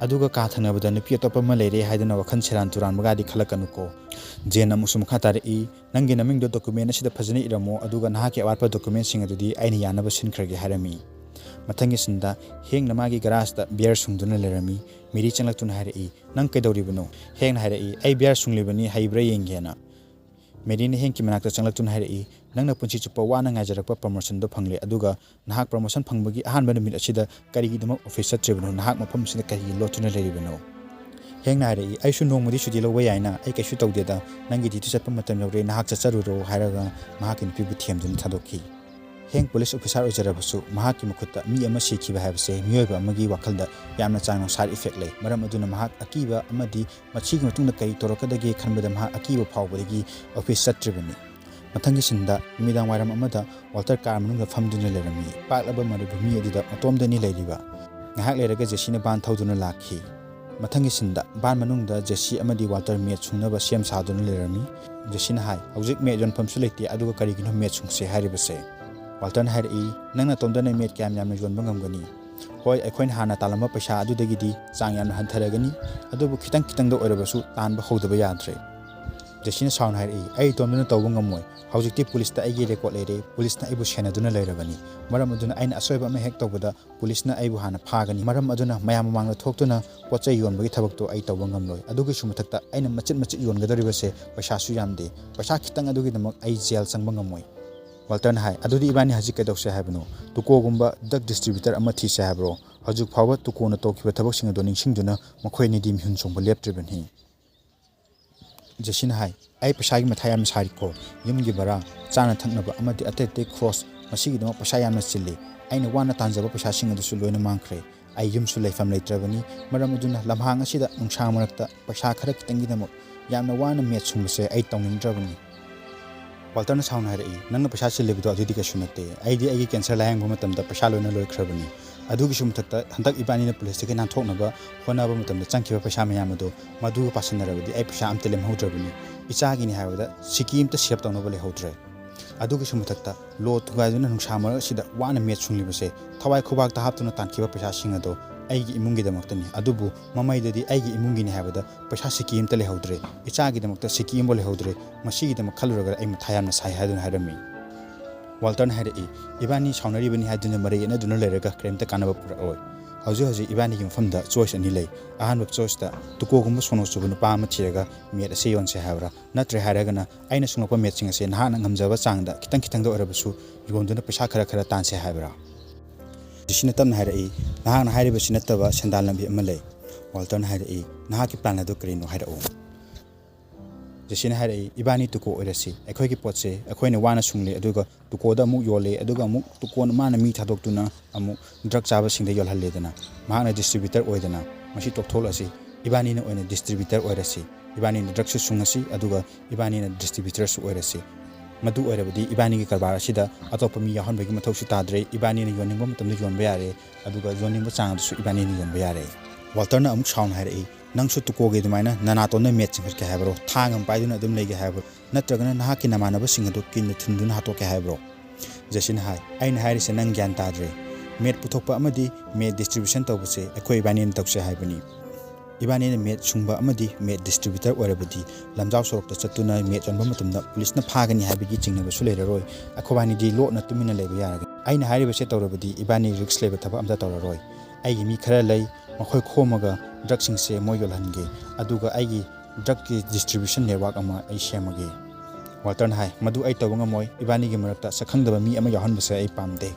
ꯑꯗꯨꯒ ꯀꯥ ꯊꯪꯅꯕꯗ ꯅꯨꯄꯤ ꯑꯇꯣꯞꯄ ꯑꯃ ꯂꯩꯔꯦ ꯍꯥꯏꯗꯨꯅ ꯋꯥꯈꯜ ꯁꯦꯔꯥꯟ ꯇꯨꯔꯥꯟꯕꯒꯗꯤ ꯈꯜꯂꯛꯀꯅꯨꯀꯣ꯫" ꯖꯦꯟꯅ ꯑꯃꯨꯛꯁꯨ ꯃꯈꯥ ꯇꯥꯔꯛꯏ, "ꯅꯪꯒꯤ ꯅꯃꯤꯡꯗꯣ ꯗꯣꯀꯨꯃꯦꯟ ꯑꯁꯤꯗ ꯐꯖꯅ ꯏꯔꯝꯃꯣ, ꯑꯗꯨꯒ ꯅꯍꯥꯛꯀꯤ ꯑꯋꯥꯠꯄ ꯗꯣꯀꯨꯃꯦꯟꯁꯤꯡ ꯑꯗꯨꯗꯤ ꯑꯩꯅ ꯌꯥꯅꯕ ꯁꯤꯟꯈ꯭ꯔꯒꯦ" ꯍꯥꯏꯔꯝꯃꯤ꯫ ꯃꯊꯪꯒꯤ ꯁꯤꯟꯗ ꯍꯦꯡꯅ ꯃꯥꯒꯤ ꯒꯔꯥꯖꯇ ꯕꯤꯌꯔ ꯁꯨꯡꯗꯨꯅ ꯂꯩꯔꯝꯃꯤ꯫ ꯃꯦꯔꯤ ꯆꯪꯂꯛꯇꯨꯅ ꯍꯥꯏꯔꯛꯏ, "ꯅꯪ ꯀꯩꯗꯧꯔꯤꯕꯅꯣ?" ꯍꯦꯡꯅ ꯍꯥꯏꯔꯛꯏ, "ꯑꯩ ꯕꯤꯌꯔ ꯁꯨꯡꯂꯤꯕꯅꯤ, ꯍꯩꯕ꯭ꯔꯥ ꯌꯦꯡꯒꯦꯅ"꯫ ꯃꯦꯔꯤꯅ ꯍꯦꯡꯀꯤ ꯃꯅꯥꯛꯇ ꯆꯪꯂꯛꯇꯨꯅ ꯍꯥꯏꯔꯛꯏ, "ꯅꯪꯅ ꯄꯨꯟꯁꯤ ꯆꯨꯞꯄ ꯋꯥꯅ ꯉꯥꯏꯖꯔꯛꯄ ꯄ꯭ꯔꯃꯣꯁꯟꯗꯣ ꯐꯪꯂꯦ, ꯑꯗꯨꯒ ꯅꯍꯥꯛ ꯄ꯭ꯔꯃꯣꯁꯟ ꯐꯪꯕꯒꯤ ꯑꯍꯥꯟꯕ ꯅꯨꯃꯤꯠ ꯑꯁꯤꯗ ꯀꯔꯤꯒꯤꯗꯃꯛ ꯑꯣꯐꯤꯁ ꯆꯠꯇ꯭ꯔꯤꯕꯅꯣ? ꯅꯍꯥꯛ ꯃꯐꯝ ꯑꯁꯤꯗ ꯀꯔꯤꯒꯤ ꯂꯣꯠꯇꯨꯅ ꯂꯩꯔꯤꯕꯅꯣ?" ꯍꯦꯡꯅ ꯍꯥꯏꯔꯛꯏ, "ꯑꯩꯁꯨ ꯅꯣꯡꯃꯗꯤ ꯁꯨꯇꯤ ꯂꯧꯕ ꯌꯥꯏꯅ, ꯑꯩ ꯀꯩꯁꯨ ꯇꯧꯗꯦꯗ, ꯅꯪꯒꯤ ꯗ꯭ꯌꯨꯇꯤ ꯆꯠꯄ ꯃꯇꯝ ꯌꯧꯔꯦ, ꯅꯍꯥꯛ ꯆꯠꯆꯔꯨꯔꯣ" ꯍꯥꯏꯔꯒ ꯃꯍꯥꯛꯀꯤ ꯅꯨꯄꯤꯕꯨ ꯊꯦꯝꯗꯨꯅ ꯊꯥꯗꯣꯛꯈꯤ꯫ ꯍꯦꯡ ꯄꯨꯂꯤꯁ ꯑꯣꯐꯤꯁꯥꯔ ꯑꯣꯏꯖꯔꯕꯁꯨ ꯃꯍꯥꯛꯀꯤ ꯃꯈꯨꯠꯇ ꯃꯤ ꯑꯃ ꯁꯤꯈꯤꯕ ꯍꯥꯏꯕꯁꯦ ꯃꯤꯑꯣꯏꯕ ꯑꯃꯒꯤ ꯋꯥꯈꯜꯗ ꯌꯥꯝꯅ ꯆꯥꯎꯅ ꯁꯥꯏꯗ ꯏꯐꯦꯛ ꯂꯩ꯫ ꯃꯔꯝ ꯑꯗꯨꯅ ꯃꯍꯥꯛ ꯑꯀꯤꯕ ꯑꯃꯗꯤ ꯃꯁꯤꯒꯤ ꯃꯇꯨꯡꯗ ꯀꯔꯤ ꯇꯧꯔꯛꯀꯗꯒꯦ ꯈꯟꯕꯗ ꯃꯍꯥꯛ ꯑꯀꯤꯕ ꯐꯥꯎꯕꯗꯒꯤ ꯑꯣꯐꯤꯁ ꯆꯠꯇ꯭ꯔꯤꯕꯅꯤ꯫ ꯃꯊꯪꯒꯤ ꯁꯤꯟꯗ ꯅꯨꯃꯤꯗꯥꯡ ꯋꯥꯏꯔꯝ ꯑꯃꯗ ꯋꯥꯜꯇꯔ ꯀꯥꯔ ꯃꯅꯨꯡꯗ ꯐꯝꯗꯨꯅ ꯂꯩꯔꯝꯃꯤ꯫ ꯄꯥꯛꯂꯕ ꯃꯔꯨꯚꯨꯃꯤ ꯑꯗꯨꯗ ꯃꯇꯣꯝꯗꯅꯤ ꯂꯩꯔꯤꯕ꯫ ꯉꯥꯏꯍꯥꯛ ꯂꯩꯔꯒ ꯖꯦꯁꯤꯅ ꯚꯥꯟ ꯊꯧꯗꯨꯅ ꯂꯥꯛꯈꯤ꯫ ꯃꯊꯪꯒꯤ ꯁꯤꯟꯗ ꯚꯥꯟ ꯃꯅꯨꯡꯗ ꯖꯦꯁꯤ ꯑꯃꯗꯤ ꯋꯥꯜꯇꯔ ꯃꯦꯠ ꯁꯨꯡꯅꯕ ꯁꯦꯝ ꯁꯥꯗꯨꯅ ꯂꯩꯔꯝꯃꯤ꯫ ꯖꯦꯁꯤꯅ ꯍꯥꯏ, "ꯍꯧꯖꯤꯛ ꯃꯦꯠ ꯌꯣꯟꯐꯝꯁꯨ ꯂꯩꯇꯦ, ꯑꯗꯨꯒ ꯀꯔꯤꯒꯤꯅꯣ ꯃꯦꯠ ꯁꯨꯡꯁꯦ ꯍꯥꯏꯔꯤꯕꯁꯦ?" ꯋꯥꯜꯇꯔꯅ ꯍꯥꯏꯔꯛꯏ, "ꯅꯪ ꯅꯇꯣꯝꯗꯅ ꯃꯦꯠ ꯀꯌꯥꯝ ꯌꯥꯝꯅ ꯌꯣꯟꯕ ꯉꯝꯒꯅꯤ? ꯍꯣꯏ, ꯑꯩꯈꯣꯏꯅ ꯍꯥꯟꯅ ꯇꯥꯜꯂꯝꯕ ꯄꯩꯁꯥ ꯑꯗꯨꯗꯒꯤꯗꯤ ꯆꯥꯡ ꯌꯥꯝꯅ ꯍꯟꯊꯔꯒꯅꯤ, ꯑꯗꯨꯕꯨ ꯈꯤꯇꯪ ꯈꯤꯇꯪꯗ ꯑꯣꯏꯔꯕꯁꯨ ꯇꯥꯟꯕ ꯍꯧꯗꯕ ꯌꯥꯗ꯭ꯔꯦ"꯫ ꯖꯦꯁꯤꯅ ꯁꯥꯎꯅ ꯍꯥꯏꯔꯛꯏ, "ꯑꯩ ꯏꯇꯣꯝꯗꯅ ꯇꯧꯕ ꯉꯝꯃꯣꯏ꯫ ꯍꯧꯖꯤꯛꯇꯤ ꯄꯨꯂꯤꯁꯇ ꯑꯩꯒꯤ ꯔꯦꯀꯣꯔꯗ ꯂꯩꯔꯦ, ꯄꯨꯂꯤꯁꯅ ꯑꯩꯕꯨ ꯁꯦꯟꯅꯗꯨꯅ ꯂꯩꯔꯕꯅꯤ꯫ ꯃꯔꯝ ꯑꯗꯨꯅ ꯑꯩꯅ ꯑꯁꯣꯏꯕ ꯑꯃ ꯍꯦꯛ ꯇꯧꯕꯗ ꯄꯨꯂꯤꯁꯅ ꯑꯩꯕꯨ ꯍꯥꯟꯅ ꯐꯥꯒꯅꯤ꯫ ꯃꯔꯝ ꯑꯗꯨꯅ ꯃꯌꯥꯝ ꯃꯃꯥꯡꯗ ꯊꯣꯛꯇꯨꯅ ꯄꯣꯠ ꯆꯩ ꯌꯣꯟꯕꯒꯤ ꯊꯕꯛꯇꯣ ꯑꯩ ꯇꯧꯕ ꯉꯝꯂꯣꯏ꯫ ꯑꯗꯨꯒꯤꯁꯨ ꯃꯊꯛꯇ ꯑꯩꯅ ꯃꯆꯤꯠ ꯃꯆꯤꯠ ꯌꯣꯟꯒꯗꯧꯔꯤꯕꯁꯦ ꯄꯩꯁꯥꯁꯨ ꯌꯥꯝꯗꯦ꯫ ꯄꯩꯁꯥ ꯈꯤꯇꯪ ꯑꯗꯨꯒꯤꯗꯃꯛ ꯑꯩ ꯖꯦꯜ ꯆꯪꯕ ꯉꯝꯃꯣꯏ"꯫ ꯋꯥꯜꯇꯔꯅ ꯍꯥꯏ, "ꯑꯗꯨꯗꯤ ꯏꯕꯥꯅꯤ ꯍꯧꯖꯤꯛ ꯀꯩꯗꯧꯁꯦ ꯍꯥꯏꯕꯅꯣ? ꯗ꯭ꯔꯒ ꯗꯤꯁꯇ꯭ꯔꯤꯕ꯭ꯌꯨꯇꯔ ꯑꯃ ꯊꯤꯁꯦ ꯍꯥꯏꯕ꯭ꯔꯣ? ꯍꯧꯖꯤꯛ ꯐꯥꯎꯕ ꯇꯨꯀꯣꯅ ꯇꯧꯈꯤꯕ ꯊꯕꯛꯁꯤꯡ ꯑꯗꯨ ꯅꯤꯡꯁꯤꯡꯗꯨꯅ ꯃꯈꯣꯏ ꯑꯅꯤꯗꯤ ꯃꯤꯍꯨꯟ ꯆꯣꯡꯕ ꯂꯦꯞꯇ꯭ꯔꯤꯕꯅꯤ"꯫ ꯖꯦꯁꯤꯅ ꯍꯥꯏ, "ꯑꯩ ꯄꯩꯁꯥꯒꯤ ꯃꯊꯥ ꯌꯥꯝꯅ ꯁꯥꯔꯤꯀꯣ꯫ ꯌꯨꯝꯒꯤ ꯚꯔꯥ, ꯆꯥꯅ ꯊꯛꯅꯕ ꯑꯃꯗꯤ ꯑꯇꯩ ꯑꯇꯩ ꯈ꯭ꯔꯣꯁ, ꯃꯁꯤꯒꯤꯗꯃꯛ ꯄꯩꯁꯥ ꯌꯥꯝꯅ ꯆꯤꯜꯂꯤ꯫ ꯑꯩꯅ ꯋꯥꯅ ꯇꯥꯟꯖꯕ ꯄꯩꯁꯥꯁꯤꯡ ꯑꯗꯨꯁꯨ ꯂꯣꯏꯅ ꯃꯥꯡꯈ꯭ꯔꯦ꯫ ꯑꯩ ꯌꯨꯝꯁꯨ ꯂꯩꯐꯝ ꯂꯩꯇ꯭ꯔꯕꯅꯤ꯫ ꯃꯔꯝ ꯑꯗꯨꯅ ꯂꯝꯍꯥꯡ ꯑꯁꯤꯗ ꯅꯨꯡꯁꯥ ꯃꯔꯛꯇ ꯄꯩꯁꯥ ꯈꯔ ꯈꯤꯇꯪꯒꯤꯗꯃꯛ ꯌꯥꯝꯅ ꯋꯥꯅ ꯃꯦꯠ ꯁꯨꯡꯕꯁꯦ ꯑꯩ ꯇꯧꯅꯤꯡꯗ꯭ꯔꯕꯅꯤ"꯫ ꯋꯥꯜꯇꯔꯅ ꯁꯥꯎꯅ ꯍꯥꯏꯔꯛꯏ, "ꯅꯪꯅ ꯄꯩꯁꯥ ꯆꯤꯜꯂꯤꯕꯗꯣ ꯑꯗꯨꯗꯤ ꯀꯩꯁꯨ ꯅꯠꯇꯦ꯫ ꯑꯩꯗꯤ ꯑꯩꯒꯤ ꯀꯦꯟꯁꯔ ꯂꯥꯌꯦꯡꯕ ꯃꯇꯝꯗ ꯄꯩꯁꯥ ꯂꯣꯏꯅ ꯂꯣꯏꯈ꯭ꯔꯕꯅꯤ꯫ ꯑꯗꯨꯒꯤꯁꯨ ꯃꯊꯛꯇ ꯍꯟꯗꯛ ꯏꯕꯥꯅꯤꯅ ꯄꯨꯂꯤꯁꯇꯒꯤ ꯅꯥꯟꯊꯣꯛꯅꯕ ꯍꯣꯠꯅꯕ ꯃꯇꯝꯗ ꯆꯪꯈꯤꯕ ꯄꯩꯁꯥ ꯃꯌꯥꯝ ꯑꯗꯣ ꯃꯗꯨꯒ ꯄꯥꯁꯟꯅꯔꯕꯗꯤ ꯑꯩ ꯄꯩꯁꯥ ꯑꯝꯇ ꯂꯦꯝꯍꯧꯗ꯭ꯔꯕꯅꯤ꯫ ꯏꯆꯥꯒꯤꯅꯤ ꯍꯥꯏꯕꯗ ꯁꯤꯀꯤ ꯑꯝꯇ ꯁꯦꯞ ꯇꯧꯅꯕ ꯂꯩꯍꯧꯗ꯭ꯔꯦ꯫ ꯑꯗꯨꯒꯤꯁꯨ ꯃꯊꯛꯇ ꯂꯣ ꯊꯨꯒꯥꯏꯗꯨꯅ ꯅꯨꯡꯁꯥ ꯃꯔꯛ ꯑꯁꯤꯗ ꯋꯥꯅ ꯃꯦꯠ ꯁꯨꯡꯂꯤꯕꯁꯦ ꯊꯋꯥꯏ ꯈꯨꯕꯥꯛꯇ ꯍꯥꯞꯇꯨꯅ ꯇꯥꯟꯈꯤꯕ ꯄꯩꯁꯥꯁꯤꯡ ꯑꯗꯣ ꯑꯩꯒꯤ ꯏꯃꯨꯡꯒꯤꯗꯃꯛꯇꯅꯤ꯫ ꯑꯗꯨꯕꯨ ꯃꯃꯩꯗꯗꯤ ꯑꯩꯒꯤ ꯏꯃꯨꯡꯒꯤꯅꯤ ꯍꯥꯏꯕꯗ ꯄꯩꯁꯥ ꯁꯤꯀꯤ ꯑꯝꯇ ꯂꯩꯍꯧꯗ꯭ꯔꯦ꯫ ꯏꯆꯥꯒꯤꯗꯃꯛꯇ ꯁꯤꯀꯤ ꯑꯃꯐꯥꯎ ꯂꯩꯍꯧꯗ꯭ꯔꯦ꯫ ꯃꯁꯤꯒꯤꯗꯃꯛ ꯈꯜꯂꯨꯔꯒ ꯑꯩ ꯃꯊꯥ ꯌꯥꯝꯅ ꯁꯥꯏ" ꯍꯥꯏꯗꯨꯅ ꯍꯥꯏꯔꯝꯃꯤ꯫ ꯋꯥꯜꯇꯔꯅ ꯍꯥꯏꯔꯛꯏ, "ꯏꯕꯥꯅꯤ ꯁꯥꯎꯅꯔꯤꯕꯅꯤ ꯍꯥꯏꯗꯨꯅ ꯃꯔꯩ ꯌꯦꯠꯅꯗꯨꯅ ꯂꯩꯔꯒ ꯀꯔꯤꯝꯇ ꯀꯥꯟꯅꯕ ꯄꯨꯔꯛꯑꯣꯏ꯫ ꯍꯧꯖꯤꯛ ꯍꯧꯖꯤꯛ ꯏꯕꯥꯅꯤꯒꯤ ꯃꯐꯝꯗ ꯆꯣꯏꯁ ꯑꯅꯤ ꯂꯩ꯫ ꯑꯍꯥꯟꯕ ꯆꯣꯏꯁꯇ ꯇꯨꯀꯣꯒꯨꯝꯕ ꯁꯣꯅꯣ ꯆꯨꯕ ꯅꯨꯄꯥ ꯑꯃ ꯊꯤꯔꯒ ꯃꯦꯠ ꯑꯁꯤ ꯌꯣꯟꯁꯦ ꯍꯥꯏꯕ꯭ꯔꯥ? ꯅꯠꯇ꯭ꯔꯦ ꯍꯥꯏꯔꯒꯅ ꯑꯩꯅ ꯁꯨꯡꯂꯛꯄ ꯃꯦꯠꯁꯤꯡ ꯑꯁꯦ ꯅꯍꯥꯛꯅ ꯉꯝꯖꯕ ꯆꯥꯡꯗ ꯈꯤꯇꯪ ꯈꯤꯇꯪꯗ ꯑꯣꯏꯔꯕꯁꯨ ꯌꯣꯟꯗꯨꯅ ꯄꯩꯁꯥ ꯈꯔ ꯈꯔ ꯇꯥꯟꯁꯦ ꯍꯥꯏꯕ꯭ꯔꯥ?" ꯖꯦꯁꯤꯅ ꯇꯞꯅ ꯍꯥꯏꯔꯛꯏ, "ꯅꯍꯥꯛꯅ ꯍꯥꯏꯔꯤꯕꯁꯤ ꯅꯠꯇꯕ ꯁꯦꯟꯗꯥꯟ ꯂꯝꯕꯤ ꯑꯃ ꯂꯩ꯫" ꯋꯥꯜꯇꯔꯅ ꯍꯥꯏꯔꯛꯏ, "ꯅꯍꯥꯛꯀꯤ ꯄ꯭ꯂꯥꯟ ꯑꯗꯨ ꯀꯔꯤꯅꯣ ꯍꯥꯏꯔꯛꯎ꯫" ꯖꯦꯁꯤꯅ ꯍꯥꯏꯔꯛꯏ, "ꯏꯕꯥꯅꯤ ꯇꯨꯀꯣ ꯑꯣꯏꯔꯁꯤ꯫ ꯑꯩꯈꯣꯏꯒꯤ ꯄꯣꯠꯁꯦ ꯑꯩꯈꯣꯏꯅ ꯋꯥꯅ ꯁꯨꯡꯂꯦ, ꯑꯗꯨꯒ ꯇꯨꯀꯣꯗ ꯑꯃꯨꯛ ꯌꯣꯜꯂꯦ, ꯑꯗꯨꯒ ꯑꯃꯨꯛ ꯇꯨꯀꯣꯅ ꯃꯥꯅ ꯃꯤ ꯊꯥꯗꯣꯛꯇꯨꯅ ꯑꯃꯨꯛ ꯗ꯭ꯔꯒ ꯆꯥꯕꯁꯤꯡꯗ ꯌꯣꯜꯍꯜꯂꯦꯗꯅ꯫ ꯃꯍꯥꯛꯅ ꯗꯤꯁꯇ꯭ꯔꯤꯕ꯭ꯌꯨꯇꯔ ꯑꯣꯏꯗꯅ꯫ ꯃꯁꯤ ꯇꯣꯛꯊꯣꯛꯂꯁꯤ, ꯏꯕꯥꯅꯤꯅ ꯑꯣꯏꯅ ꯗꯤꯁꯇ꯭ꯔꯤꯕ꯭ꯌꯨꯇꯔ ꯑꯣꯏꯔꯁꯤ꯫ ꯏꯕꯥꯅꯤꯅ ꯗ꯭ꯔꯒꯁꯨ ꯁꯨꯡꯉꯁꯤ, ꯑꯗꯨꯒ ꯏꯕꯥꯅꯤꯅ ꯗꯤꯁꯇ꯭ꯔꯤꯕ꯭ꯌꯨꯇꯔꯁꯨ ꯑꯣꯏꯔꯁꯤ꯫ ꯃꯗꯨ ꯑꯣꯏꯔꯕꯗꯤ ꯏꯕꯥꯅꯤꯒꯤ ꯀꯔꯕꯥꯔ ꯑꯁꯤꯗ ꯑꯇꯣꯞꯄ ꯃꯤ ꯌꯥꯎꯍꯟꯕꯒꯤ ꯃꯊꯧꯁꯨ ꯇꯥꯗ꯭ꯔꯦ꯫ ꯏꯕꯥꯅꯤꯅ ꯌꯣꯟꯅꯤꯡꯕ ꯃꯇꯝꯗ ꯌꯣꯟꯕ ꯌꯥꯔꯦ, ꯑꯗꯨꯒ ꯌꯣꯟꯅꯤꯡꯕ ꯆꯥꯡ ꯑꯗꯨꯁꯨ ꯏꯕꯥꯅꯤꯅ ꯌꯣꯟꯕ ꯌꯥꯔꯦ꯫" ꯋꯥꯜꯇꯔꯅ ꯑꯃꯨꯛ ꯁꯥꯎꯅ ꯍꯥꯏꯔꯛꯏ, "ꯅꯪꯁꯨ ꯇꯨꯀꯣꯒꯤ ꯑꯗꯨꯃꯥꯏꯅ ꯅꯅꯥꯇꯣꯟꯗ ꯃꯦꯠ ꯆꯤꯡꯈꯠꯀꯦ ꯍꯥꯏꯕ꯭ꯔꯣ? ꯊꯥꯡ ꯑꯃ ꯄꯥꯏꯗꯨꯅ ꯑꯗꯨꯝ ꯂꯩꯒꯦ ꯍꯥꯏꯕ꯭ꯔꯣ? ꯅꯠꯇ꯭ꯔꯒꯅ ꯅꯍꯥꯛꯀꯤ ꯅꯃꯥꯟꯅꯕꯁꯤꯡ ꯑꯗꯨ ꯀꯤꯟꯅ ꯊꯤꯟꯗꯨꯅ ꯍꯥꯠꯇꯣꯛꯀꯦ ꯍꯥꯏꯕ꯭ꯔꯣ?" ꯖꯦꯁꯤꯅ ꯍꯥꯏ, "ꯑꯩꯅ ꯍꯥꯏꯔꯤꯁꯦ ꯅꯪ ꯒ꯭ꯌꯥꯟ ꯇꯥꯗ꯭ꯔꯦ꯫ ꯃꯦꯠ ꯄꯨꯊꯣꯛꯄ ꯑꯃꯗꯤ ꯃꯦꯠ ꯗꯤꯁꯇ꯭ꯔꯤꯕ꯭ꯌꯨꯁꯟ ꯇꯧꯕꯁꯦ ꯑꯩꯈꯣꯏ ꯏꯕꯥꯅꯤꯅ ꯇꯧꯁꯦ ꯍꯥꯏꯕꯅꯤ꯫ ꯏꯕꯥꯅꯤꯅ ꯃꯦꯠ ꯁꯨꯡꯕ ꯑꯃꯗꯤ ꯃꯦꯠ ꯗꯤꯁꯇ꯭ꯔꯤꯕ꯭ꯌꯨꯇꯔ ꯑꯣꯏꯔꯕꯗꯤ ꯂꯝꯖꯥꯎ ꯁꯣꯔꯣꯛꯇ ꯆꯠꯇꯨꯅ ꯃꯦꯠ ꯌꯣꯟꯕ ꯃꯇꯝꯗ ꯄꯨꯂꯤꯁꯅ ꯐꯥꯒꯅꯤ ꯍꯥꯏꯕꯒꯤ ꯆꯤꯡꯅꯕꯁꯨ ꯂꯩꯔꯔꯣꯏ꯫ ꯑꯩꯈꯣꯏꯕꯥꯅꯤꯗꯤ ꯂꯣꯠꯅ ꯇꯨꯃꯤꯟꯅ ꯂꯩꯕ ꯌꯥꯔꯒꯅꯤ꯫ ꯑꯩꯅ ꯍꯥꯏꯔꯤꯕꯁꯦ ꯇꯧꯔꯕꯗꯤ ꯏꯕꯥꯅꯤ ꯔꯤꯛꯁ ꯂꯩꯕ ꯊꯕꯛ ꯑꯝꯇ ꯇꯧꯔꯔꯣꯏ꯫ ꯑꯩꯒꯤ ꯃꯤ ꯈꯔ ꯂꯩ, ꯃꯈꯣꯏ ꯈꯣꯝꯃꯒ ꯗ꯭ꯔꯒꯁꯤꯡꯁꯦ ꯃꯣꯏ ꯌꯣꯜꯍꯟꯒꯦ, ꯑꯗꯨꯒ ꯑꯩꯒꯤ ꯗ꯭ꯔꯒꯀꯤ ꯗꯤꯁꯇ꯭ꯔꯤꯕ꯭ꯌꯨꯁꯟ ꯅꯦꯠꯋꯥꯔꯛ ꯑꯃ ꯑꯩ ꯁꯦꯝꯃꯒꯦ꯫" ꯋꯥꯜꯇꯔꯅ ꯍꯥꯏ, "ꯃꯗꯨ ꯑꯩ ꯇꯧꯕ ꯉꯝꯃꯣꯏ꯫ ꯏꯕꯥꯅꯤꯒꯤ ꯃꯔꯛꯇ ꯁꯛꯈꯪꯗꯕ ꯃꯤ ꯑꯃ ꯌꯥꯎꯍꯟꯕꯁꯦ ꯑꯩ ꯄꯥꯝꯗꯦ꯫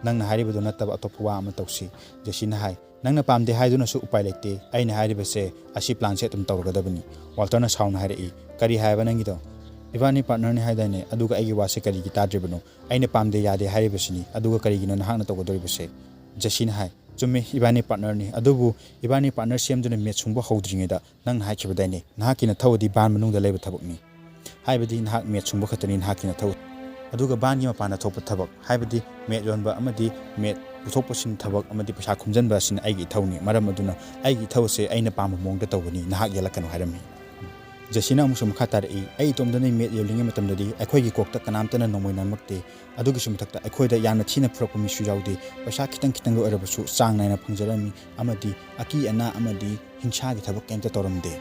ꯅꯪꯅ ꯍꯥꯏꯔꯤꯕꯗꯨ ꯅꯠꯇꯕ ꯑꯇꯣꯞꯄ ꯋꯥ ꯑꯃ ꯇꯧꯁꯤ꯫" ꯖꯦꯁꯤꯅ ꯍꯥꯏ, "ꯅꯪꯅ ꯄꯥꯝꯗꯦ ꯍꯥꯏꯗꯨꯅꯁꯨ ꯎꯄꯥꯏ ꯂꯩꯇꯦ꯫ ꯑꯩꯅ ꯍꯥꯏꯔꯤꯕꯁꯦ ꯑꯁꯤ ꯄ꯭ꯂꯥꯟꯁꯦ ꯑꯗꯨꯝ ꯇꯧꯔꯒꯗꯕꯅꯤ꯫" ꯋꯥꯜꯇꯔꯅ ꯁꯥꯎꯅ ꯍꯥꯏꯔꯛꯏ, "ꯀꯔꯤ ꯍꯥꯏꯕ ꯅꯪꯒꯤꯗꯣ? ꯏꯕꯥꯅꯤ ꯄꯥꯔꯠꯅꯔꯅꯤ ꯍꯥꯏꯗꯥꯏꯅꯦ? ꯑꯗꯨꯒ ꯑꯩꯒꯤ ꯋꯥꯁꯦ ꯀꯔꯤꯒꯤ ꯇꯥꯗ꯭ꯔꯤꯕꯅꯣ? ꯑꯩꯅ ꯄꯥꯝꯗꯦ ꯌꯥꯗꯦ ꯍꯥꯏꯔꯤꯕꯁꯤꯅꯤ, ꯑꯗꯨꯒ ꯀꯔꯤꯒꯤꯅꯣ ꯅꯍꯥꯛꯅ ꯇꯧꯒꯗꯧꯔꯤꯕꯁꯦ?" ꯖꯦꯁꯤꯅ ꯍꯥꯏ, "ꯆꯨꯝꯃꯤ, ꯏꯕꯥꯅꯤ ꯄꯥꯔꯠꯅꯔꯅꯤ, ꯑꯗꯨꯕꯨ ꯏꯕꯥꯅꯤ ꯄꯥꯔꯠꯅꯔ ꯁꯦꯝꯗꯨꯅ ꯃꯦꯠ ꯁꯨꯡꯕ ꯍꯧꯗ꯭ꯔꯤꯉꯩꯗ ꯅꯪꯅ ꯍꯥꯏꯈꯤꯕꯗꯥꯏꯅꯦ, ꯅꯍꯥꯛꯀꯤ ꯅꯊꯧ ꯑꯗꯤ ꯕꯥꯔ ꯃꯅꯨꯡꯗ ꯂꯩꯕ ꯊꯕꯛꯅꯤ꯫ ꯍꯥꯏꯕꯗꯤ ꯅꯍꯥꯛ ꯃꯦꯠ ꯁꯨꯡꯕ ꯈꯛꯇꯅꯤ ꯅꯍꯥꯛꯀꯤ ꯅꯊꯧ꯫ ꯑꯗꯨꯒ ꯕꯥꯔꯒꯤ ꯃꯄꯥꯟꯗ ꯊꯣꯛꯄ ꯊꯕꯛ, ꯍꯥꯏꯕꯗꯤ ꯃꯦꯠ ꯌꯣꯟꯕ ꯑꯃꯗꯤ ꯃꯦꯠ ꯄꯨꯊꯣꯛ ꯄꯨꯁꯤꯟ ꯊꯕꯛ ꯑꯃꯗꯤ ꯄꯩꯁꯥ ꯈꯣꯝꯖꯤꯟꯕ ꯑꯁꯤꯅ ꯑꯩꯒꯤ ꯏꯊꯧꯅꯤ꯫ ꯃꯔꯝ ꯑꯗꯨꯅ ꯑꯩꯒꯤ ꯏꯊꯧ ꯑꯁꯦ ꯑꯩꯅ ꯄꯥꯝꯕ ꯃꯑꯣꯡꯗ ꯇꯧꯒꯅꯤ, ꯅꯍꯥꯛ ꯌꯦꯠꯂꯛꯀꯅꯨ" ꯍꯥꯏꯔꯝꯃꯤ꯫ ꯖꯦꯁꯤꯅ ꯑꯃꯨꯛꯁꯨ ꯃꯈꯥ ꯇꯥꯔꯛꯏ, "ꯑꯩ ꯏꯇꯣꯝꯗꯅ ꯃꯦꯠ ꯌꯣꯜꯂꯤꯉꯩ ꯃꯇꯝꯗꯗꯤ ꯑꯩꯈꯣꯏꯒꯤ ꯀꯣꯛꯇ ꯀꯅꯥꯝꯇꯅ ꯅꯣꯡꯃꯩ ꯅꯝꯂꯛꯇꯦ꯫ ꯑꯗꯨꯒꯤꯁꯨ ꯃꯊꯛꯇ ꯑꯩꯈꯣꯏꯗ ꯌꯥꯝꯅ ꯊꯤꯅ ꯐꯨꯔꯛꯄ ꯃꯤꯁꯨ ꯌꯥꯎꯗꯦ꯫ ꯄꯩꯁꯥ ꯈꯤꯇꯪ ꯈꯤꯇꯪꯗ ꯑꯣꯏꯔꯕꯁꯨ ꯆꯥꯡ ꯅꯥꯏꯅ ꯐꯪꯖꯔꯝꯃꯤ ꯑꯃꯗꯤ ꯑꯀꯤ ꯑꯅꯥ ꯑꯃꯗꯤ ꯍꯤꯡꯁꯥꯒꯤ ꯊꯕꯛ ꯀꯩꯝꯇ ꯇꯧꯔꯝꯗꯦ꯫"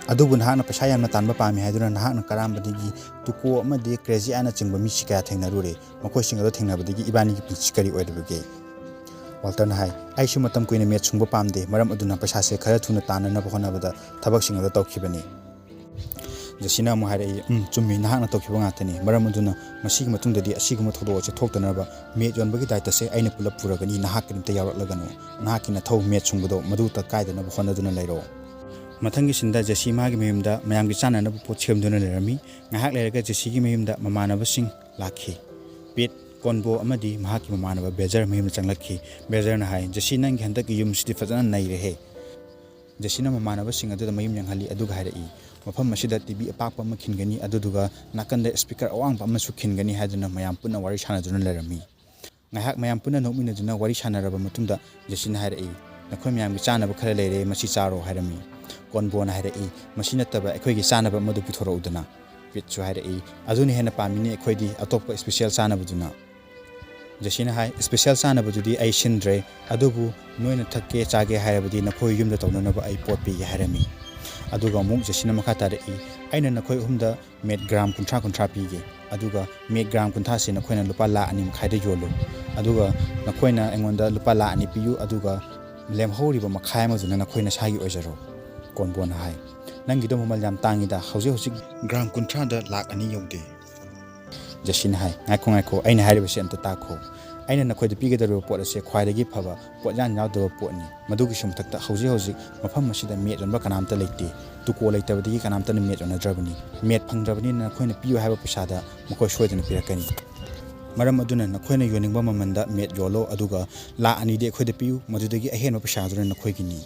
"ꯑꯗꯨꯕꯨ ꯅꯍꯥꯛꯅ ꯄꯩꯁꯥ ꯌꯥꯝꯅ ꯇꯥꯟꯕ ꯄꯥꯝꯃꯤ ꯍꯥꯏꯗꯨꯅ ꯅꯍꯥꯛꯅ ꯀꯔꯥꯝꯕꯗꯒꯤ ꯇꯨꯀꯣ ꯑꯃꯗꯤ ꯀ꯭ꯔꯦꯖꯤ ꯑꯥꯏꯅꯆꯤꯡꯕ ꯃꯤꯁꯤ ꯀꯌꯥ ꯊꯦꯡꯅꯔꯨꯔꯦ? ꯃꯈꯣꯏꯁꯤꯡ ꯑꯗꯨ ꯊꯦꯡꯅꯕꯗꯒꯤ ꯏꯕꯥꯅꯤꯒꯤ ꯄꯨꯟꯁꯤ ꯀꯔꯤ ꯑꯣꯏꯔꯤꯕꯒꯦ?" ꯋꯥꯜꯇꯔꯅ ꯍꯥꯏ, "ꯑꯩꯁꯨ ꯃꯇꯝ ꯀꯨꯏꯅ ꯃꯦꯠ ꯁꯨꯡꯕ ꯄꯥꯝꯗꯦ, ꯃꯔꯝ ꯑꯗꯨꯅ ꯄꯩꯁꯥꯁꯦ ꯈꯔ ꯊꯨꯅ ꯇꯥꯟꯅꯅꯕ ꯍꯣꯠꯅꯕꯗ ꯊꯕꯛꯁꯤꯡ ꯑꯗꯨ ꯇꯧꯈꯤꯕꯅꯤ꯫" ꯖꯦꯁꯤꯅ ꯑꯃꯨꯛ ꯍꯥꯏꯔꯛꯏ, "ꯎꯝ, ꯆꯨꯝꯃꯤ, ꯅꯍꯥꯛꯅ ꯇꯧꯈꯤꯕ ꯉꯥꯛꯇꯅꯤ꯫ ꯃꯔꯝ ꯑꯗꯨꯅ ꯃꯁꯤꯒꯤ ꯃꯇꯨꯡꯗꯗꯤ ꯑꯁꯤꯒꯨꯝꯕ ꯊꯧꯗꯣꯛ ꯑꯁꯤ ꯊꯣꯛꯇꯅꯕ ꯃꯦꯠ ꯌꯣꯟꯕꯒꯤ ꯗꯥꯏꯇꯁꯦ ꯑꯩꯅ ꯄꯨꯂꯞ ꯄꯨꯔꯒꯅꯤ, ꯅꯍꯥꯛ ꯀꯔꯤꯝꯇ ꯌꯥꯎꯔꯛꯂꯒꯅꯨ꯫ ꯅꯍꯥꯛꯀꯤ ꯅꯊꯧ ꯃꯦꯠ ꯁꯨꯡꯕꯗꯣ ꯃꯗꯨ ꯇ ꯀꯥꯏꯗꯅꯕ ꯍꯣꯠꯅꯗꯨꯅ ꯂꯩꯔꯣ꯫" ꯃꯊꯪꯒꯤ ꯁꯤꯟꯗ ꯖꯦꯁꯤ ꯃꯥꯒꯤ ꯃꯌꯨꯝꯗ ꯃꯌꯥꯝꯒꯤ ꯆꯥꯅꯅꯕ ꯄꯣꯠ ꯁꯦꯝꯗꯨꯅ ꯂꯩꯔꯝꯃꯤ꯫ ꯉꯥꯏꯍꯥꯛ ꯂꯩꯔꯒ ꯖꯦꯁꯤꯒꯤ ꯃꯌꯨꯝꯗ ꯃꯃꯥꯟꯅꯕꯁꯤꯡ ꯂꯥꯛꯈꯤ꯫ ꯄꯤꯠ, ꯀꯣꯟꯕꯣ ꯑꯃꯗꯤ ꯃꯍꯥꯛꯀꯤ ꯃꯃꯥꯟꯅꯕ ꯕꯦꯖꯔ ꯃꯌꯨꯝꯗ ꯆꯪꯂꯛꯈꯤ꯫ ꯕꯦꯖꯔꯅ ꯍꯥꯏ, "ꯖꯦꯁꯤ, ꯅꯪꯒꯤ ꯍꯟꯗꯛꯀꯤ ꯌꯨꯝꯁꯤꯗꯤ ꯐꯖꯅ ꯅꯩꯔꯦꯍꯦ꯫" ꯖꯦꯁꯤꯅ ꯃꯃꯥꯟꯅꯕꯁꯤꯡ ꯑꯗꯨꯗ ꯃꯌꯨꯝ ꯌꯦꯡꯍꯜꯂꯤ, ꯑꯗꯨꯒ ꯍꯥꯏꯔꯛꯏ, "ꯃꯐꯝ ꯑꯁꯤꯗ ꯇꯤ ꯚꯤ ꯑꯄꯥꯛꯄ ꯑꯃ ꯈꯤꯟꯒꯅꯤ, ꯑꯗꯨꯗꯨꯒ ꯅꯥꯀꯟꯗ ꯁ꯭ꯄꯤꯀꯔ ꯑꯋꯥꯡꯕ ꯑꯃꯁꯨ ꯈꯤꯟꯒꯅꯤ" ꯍꯥꯏꯗꯨꯅ ꯃꯌꯥꯝ ꯄꯨꯟꯅ ꯋꯥꯔꯤ ꯁꯥꯟꯅꯗꯨꯅ ꯂꯩꯔꯝꯃꯤ꯫ ꯉꯥꯏꯍꯥꯛ ꯃꯌꯥꯝ ꯄꯨꯟꯅ ꯅꯣꯛꯃꯤꯟꯅꯗꯨꯅ ꯋꯥꯔꯤ ꯁꯥꯟꯅꯔꯕ ꯃꯇꯨꯡꯗ ꯖꯦꯁꯤꯅ ꯍꯥꯏꯔꯛꯏ, "ꯅꯈꯣꯏ ꯃꯌꯥꯝꯒꯤ ꯆꯥꯅꯕ ꯈꯔ ꯂꯩꯔꯦ, ꯃꯁꯤ ꯆꯥꯔꯣ" ꯍꯥꯏꯔꯝꯃꯤ꯫ ꯀꯣꯟꯕꯣꯅ ꯍꯥꯏꯔꯛꯏ, "ꯃꯁꯤ ꯅꯠꯇꯕ ꯑꯩꯈꯣꯏꯒꯤ ꯆꯥꯅꯕ ꯑꯃꯗꯨ ꯄꯨꯊꯣꯔꯛꯎꯗꯅ꯫" ꯄꯤꯠꯁꯨ ꯍꯥꯏꯔꯛꯏ, "ꯑꯗꯨꯅ ꯍꯦꯟꯅ ꯄꯥꯝꯃꯤꯅꯦ ꯑꯩꯈꯣꯏꯗꯤ, ꯑꯇꯣꯞꯄ ꯁ꯭ꯄꯤꯁꯦꯜ ꯆꯥꯅꯕꯗꯨꯅ꯫" ꯖꯦꯁꯤꯅ ꯍꯥꯏ, "ꯁ꯭ꯄꯤꯁꯦꯜ ꯆꯥꯅꯕꯗꯨꯗꯤ ꯑꯩ ꯁꯤꯟꯗ꯭ꯔꯦ, ꯑꯗꯨꯕꯨ ꯅꯣꯏꯅ ꯊꯛꯀꯦ ꯆꯥꯒꯦ ꯍꯥꯏꯔꯕꯗꯤ ꯅꯈꯣꯏ ꯌꯨꯝꯗ ꯇꯧꯅꯅꯕ ꯑꯩ ꯄꯣꯠ ꯄꯤꯒꯦ" ꯍꯥꯏꯔꯝꯃꯤ꯫ ꯑꯗꯨꯒ ꯑꯃꯨꯛ ꯖꯦꯁꯤꯅ ꯃꯈꯥ ꯇꯥꯔꯛꯏ, "ꯑꯩꯅ ꯅꯈꯣꯏ ꯑꯍꯨꯝꯗ ꯃꯦꯠ ꯒ꯭ꯔꯥꯝ ꯀꯨꯟꯊ꯭ꯔꯥ ꯀꯨꯟꯊ꯭ꯔꯥ ꯄꯤꯒꯦ, ꯑꯗꯨꯒ ꯃꯦꯠ ꯒ꯭ꯔꯥꯝ ꯀꯨꯟꯊ꯭ꯔꯥꯁꯦ ꯅꯈꯣꯏꯅ ꯂꯨꯄꯥ ꯂꯥꯈ ꯑꯅꯤ ꯃꯈꯥꯏꯗ ꯌꯣꯜꯂꯨ, ꯑꯗꯨꯒ ꯅꯈꯣꯏꯅ ꯑꯩꯉꯣꯟꯗ ꯂꯨꯄꯥ ꯂꯥꯈ ꯑꯅꯤ ꯄꯤꯌꯨ, ꯑꯗꯨꯒ ꯂꯦꯝꯍꯧꯔꯤꯕ ꯃꯈꯥꯏ ꯑꯃꯗꯨꯅ ꯅꯈꯣꯏ ꯅꯁꯥꯒꯤ ꯑꯣꯏꯖꯔꯣ꯫" ꯀꯣꯟꯕꯣꯅ ꯍꯥꯏ, "ꯅꯪꯒꯤꯗꯣ ꯃꯃꯜ ꯌꯥꯝ ꯇꯥꯡꯉꯤꯗ, ꯍꯧꯖꯤꯛ ꯍꯧꯖꯤꯛ ꯒ꯭ꯔꯥꯝ ꯀꯨꯟꯊ꯭ꯔꯥꯗ ꯂꯥꯈ ꯑꯅꯤ ꯌꯧꯗꯦ꯫" ꯖꯦꯁꯤꯅ ꯍꯥꯏ, "ꯉꯥꯏꯈꯣ, ꯉꯥꯏꯈꯣ, ꯑꯩꯅ ꯍꯥꯏꯔꯤꯕꯁꯤ ꯑꯝꯇ ꯇꯥꯈꯣ꯫ ꯑꯩꯅ ꯅꯈꯣꯏꯗ ꯄꯤꯒꯗꯧꯔꯤꯕ ꯄꯣꯠ ꯑꯁꯦ ꯈ꯭ꯋꯥꯏꯗꯒꯤ ꯐꯕ ꯄꯣꯠꯌꯥꯟ ꯌꯥꯎꯗꯕ ꯄꯣꯠꯅꯤ꯫ ꯃꯗꯨꯒꯤꯁꯨ ꯃꯊꯛꯇ ꯍꯧꯖꯤꯛ ꯍꯧꯖꯤꯛ ꯃꯐꯝ ꯑꯁꯤꯗ ꯃꯦꯠ ꯌꯣꯟꯕ ꯀꯅꯥꯝꯇ ꯂꯩꯇꯦ꯫ ꯇꯨꯀꯣ ꯂꯩꯇꯕꯗꯒꯤ ꯀꯅꯥꯝꯇꯅ ꯃꯦꯠ ꯌꯣꯟꯅꯗ꯭ꯔꯕꯅꯤ꯫ ꯃꯦꯠ ꯐꯪꯗ꯭ꯔꯕꯅꯤꯅ ꯅꯈꯣꯏꯅ ꯄꯤꯌꯨ ꯍꯥꯏꯕ ꯄꯩꯁꯥꯗ ꯃꯈꯣꯏ ꯁꯣꯏꯗꯅ ꯄꯤꯔꯛꯀꯅꯤ꯫ ꯃꯔꯝ ꯑꯗꯨꯅ ꯅꯈꯣꯏꯅ ꯌꯣꯟꯅꯤꯡꯕ ꯃꯃꯜꯗ ꯃꯦꯠ ꯌꯣꯜꯂꯣ, ꯑꯗꯨꯒ ꯂꯥꯈ ꯑꯅꯤꯗꯤ ꯑꯩꯈꯣꯏꯗ ꯄꯤꯌꯨ, ꯃꯗꯨꯗꯒꯤ ꯑꯍꯦꯟꯕ ꯄꯩꯁꯥꯗꯨꯅ ꯅꯈꯣꯏꯒꯤꯅꯤ꯫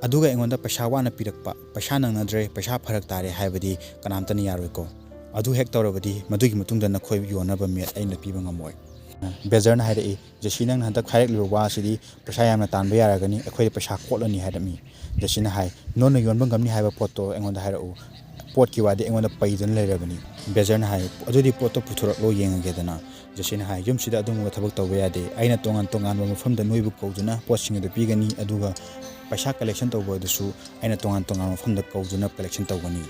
ꯑꯗꯨꯒ ꯑꯩꯉꯣꯟꯗ ꯄꯩꯁꯥ ꯋꯥꯅ ꯄꯤꯔꯛꯄ, ꯄꯩꯁꯥ ꯅꯪꯅꯗ꯭ꯔꯦ, ꯄꯩꯁꯥ ꯐꯔꯛ ꯇꯥꯔꯦ ꯍꯥꯏꯕꯗꯤ ꯀꯅꯥꯝꯇꯅ ꯌꯥꯔꯣꯏꯀꯣ꯫ ꯑꯗꯨ ꯍꯦꯛ ꯇꯧꯔꯕꯗꯤ ꯃꯗꯨꯒꯤ ꯃꯇꯨꯡꯗ ꯅꯈꯣꯏ ꯌꯣꯟꯅꯕ ꯃꯦꯠ ꯑꯩꯅ ꯄꯤꯕ ꯉꯝꯃꯣꯏ꯫" ꯕꯦꯖꯔꯅ ꯍꯥꯏꯔꯛꯏ, "ꯖꯦꯁꯤ, ꯅꯪꯅ ꯍꯟꯗꯛ ꯍꯥꯏꯔꯛꯂꯤꯕ ꯋꯥ ꯑꯁꯤꯗꯤ ꯄꯩꯁꯥ ꯌꯥꯝꯅ ꯇꯥꯟꯕ ꯌꯥꯔꯒꯅꯤ, ꯑꯩꯈꯣꯏꯗ ꯄꯩꯁꯥ ꯀꯣꯠꯂꯅꯤ" ꯍꯥꯏꯔꯝꯃꯤ꯫ ꯖꯦꯁꯤꯅ ꯍꯥꯏ, "ꯅꯣꯏꯅ ꯌꯣꯟꯕ ꯉꯝꯅꯤ ꯍꯥꯏꯕ ꯄꯣꯠꯇꯣ ꯑꯩꯉꯣꯟꯗ ꯍꯥꯏꯔꯛꯎ, ꯄꯣꯠꯀꯤ ꯋꯥꯗꯤ ꯑꯩꯉꯣꯟꯗ ꯄꯩꯗꯨꯅ ꯂꯩꯔꯕꯅꯤ꯫ ꯕꯦꯖꯔꯅ ꯍꯥꯏ, "ꯑꯗꯨꯗꯤ ꯄꯣꯠꯇꯣ ꯄꯨꯊꯣꯔꯛꯂꯣ ꯌꯦꯡꯉꯒꯦꯗꯅ"꯫ ꯖꯦꯁꯤꯅ ꯍꯥꯏ, "ꯌꯨꯝꯁꯤꯗ ꯑꯗꯨꯒꯨꯝꯕ ꯊꯕꯛ ꯇꯧꯕ ꯌꯥꯗꯦ꯫ ꯑꯩꯅ ꯇꯣꯉꯥꯟ ꯇꯣꯉꯥꯟꯕ ꯃꯐꯝꯗ ꯅꯣꯏꯕꯨ ꯀꯧꯗꯨꯅ ꯄꯣꯠꯁꯤꯡ ꯑꯗꯨ ꯄꯤꯒꯅꯤ, ꯑꯗꯨꯒ ꯄꯩꯁꯥ ꯀꯂꯦꯛꯁꯟ ꯇꯧꯕ ꯑꯗꯨꯁꯨ ꯑꯩꯅ ꯇꯣꯉꯥꯟ ꯇꯣꯉꯥꯟꯕ ꯃꯐꯝꯗ ꯀꯧꯗꯨꯅ ꯀꯂꯦꯛꯁꯟ ꯇꯧꯒꯅꯤ"꯫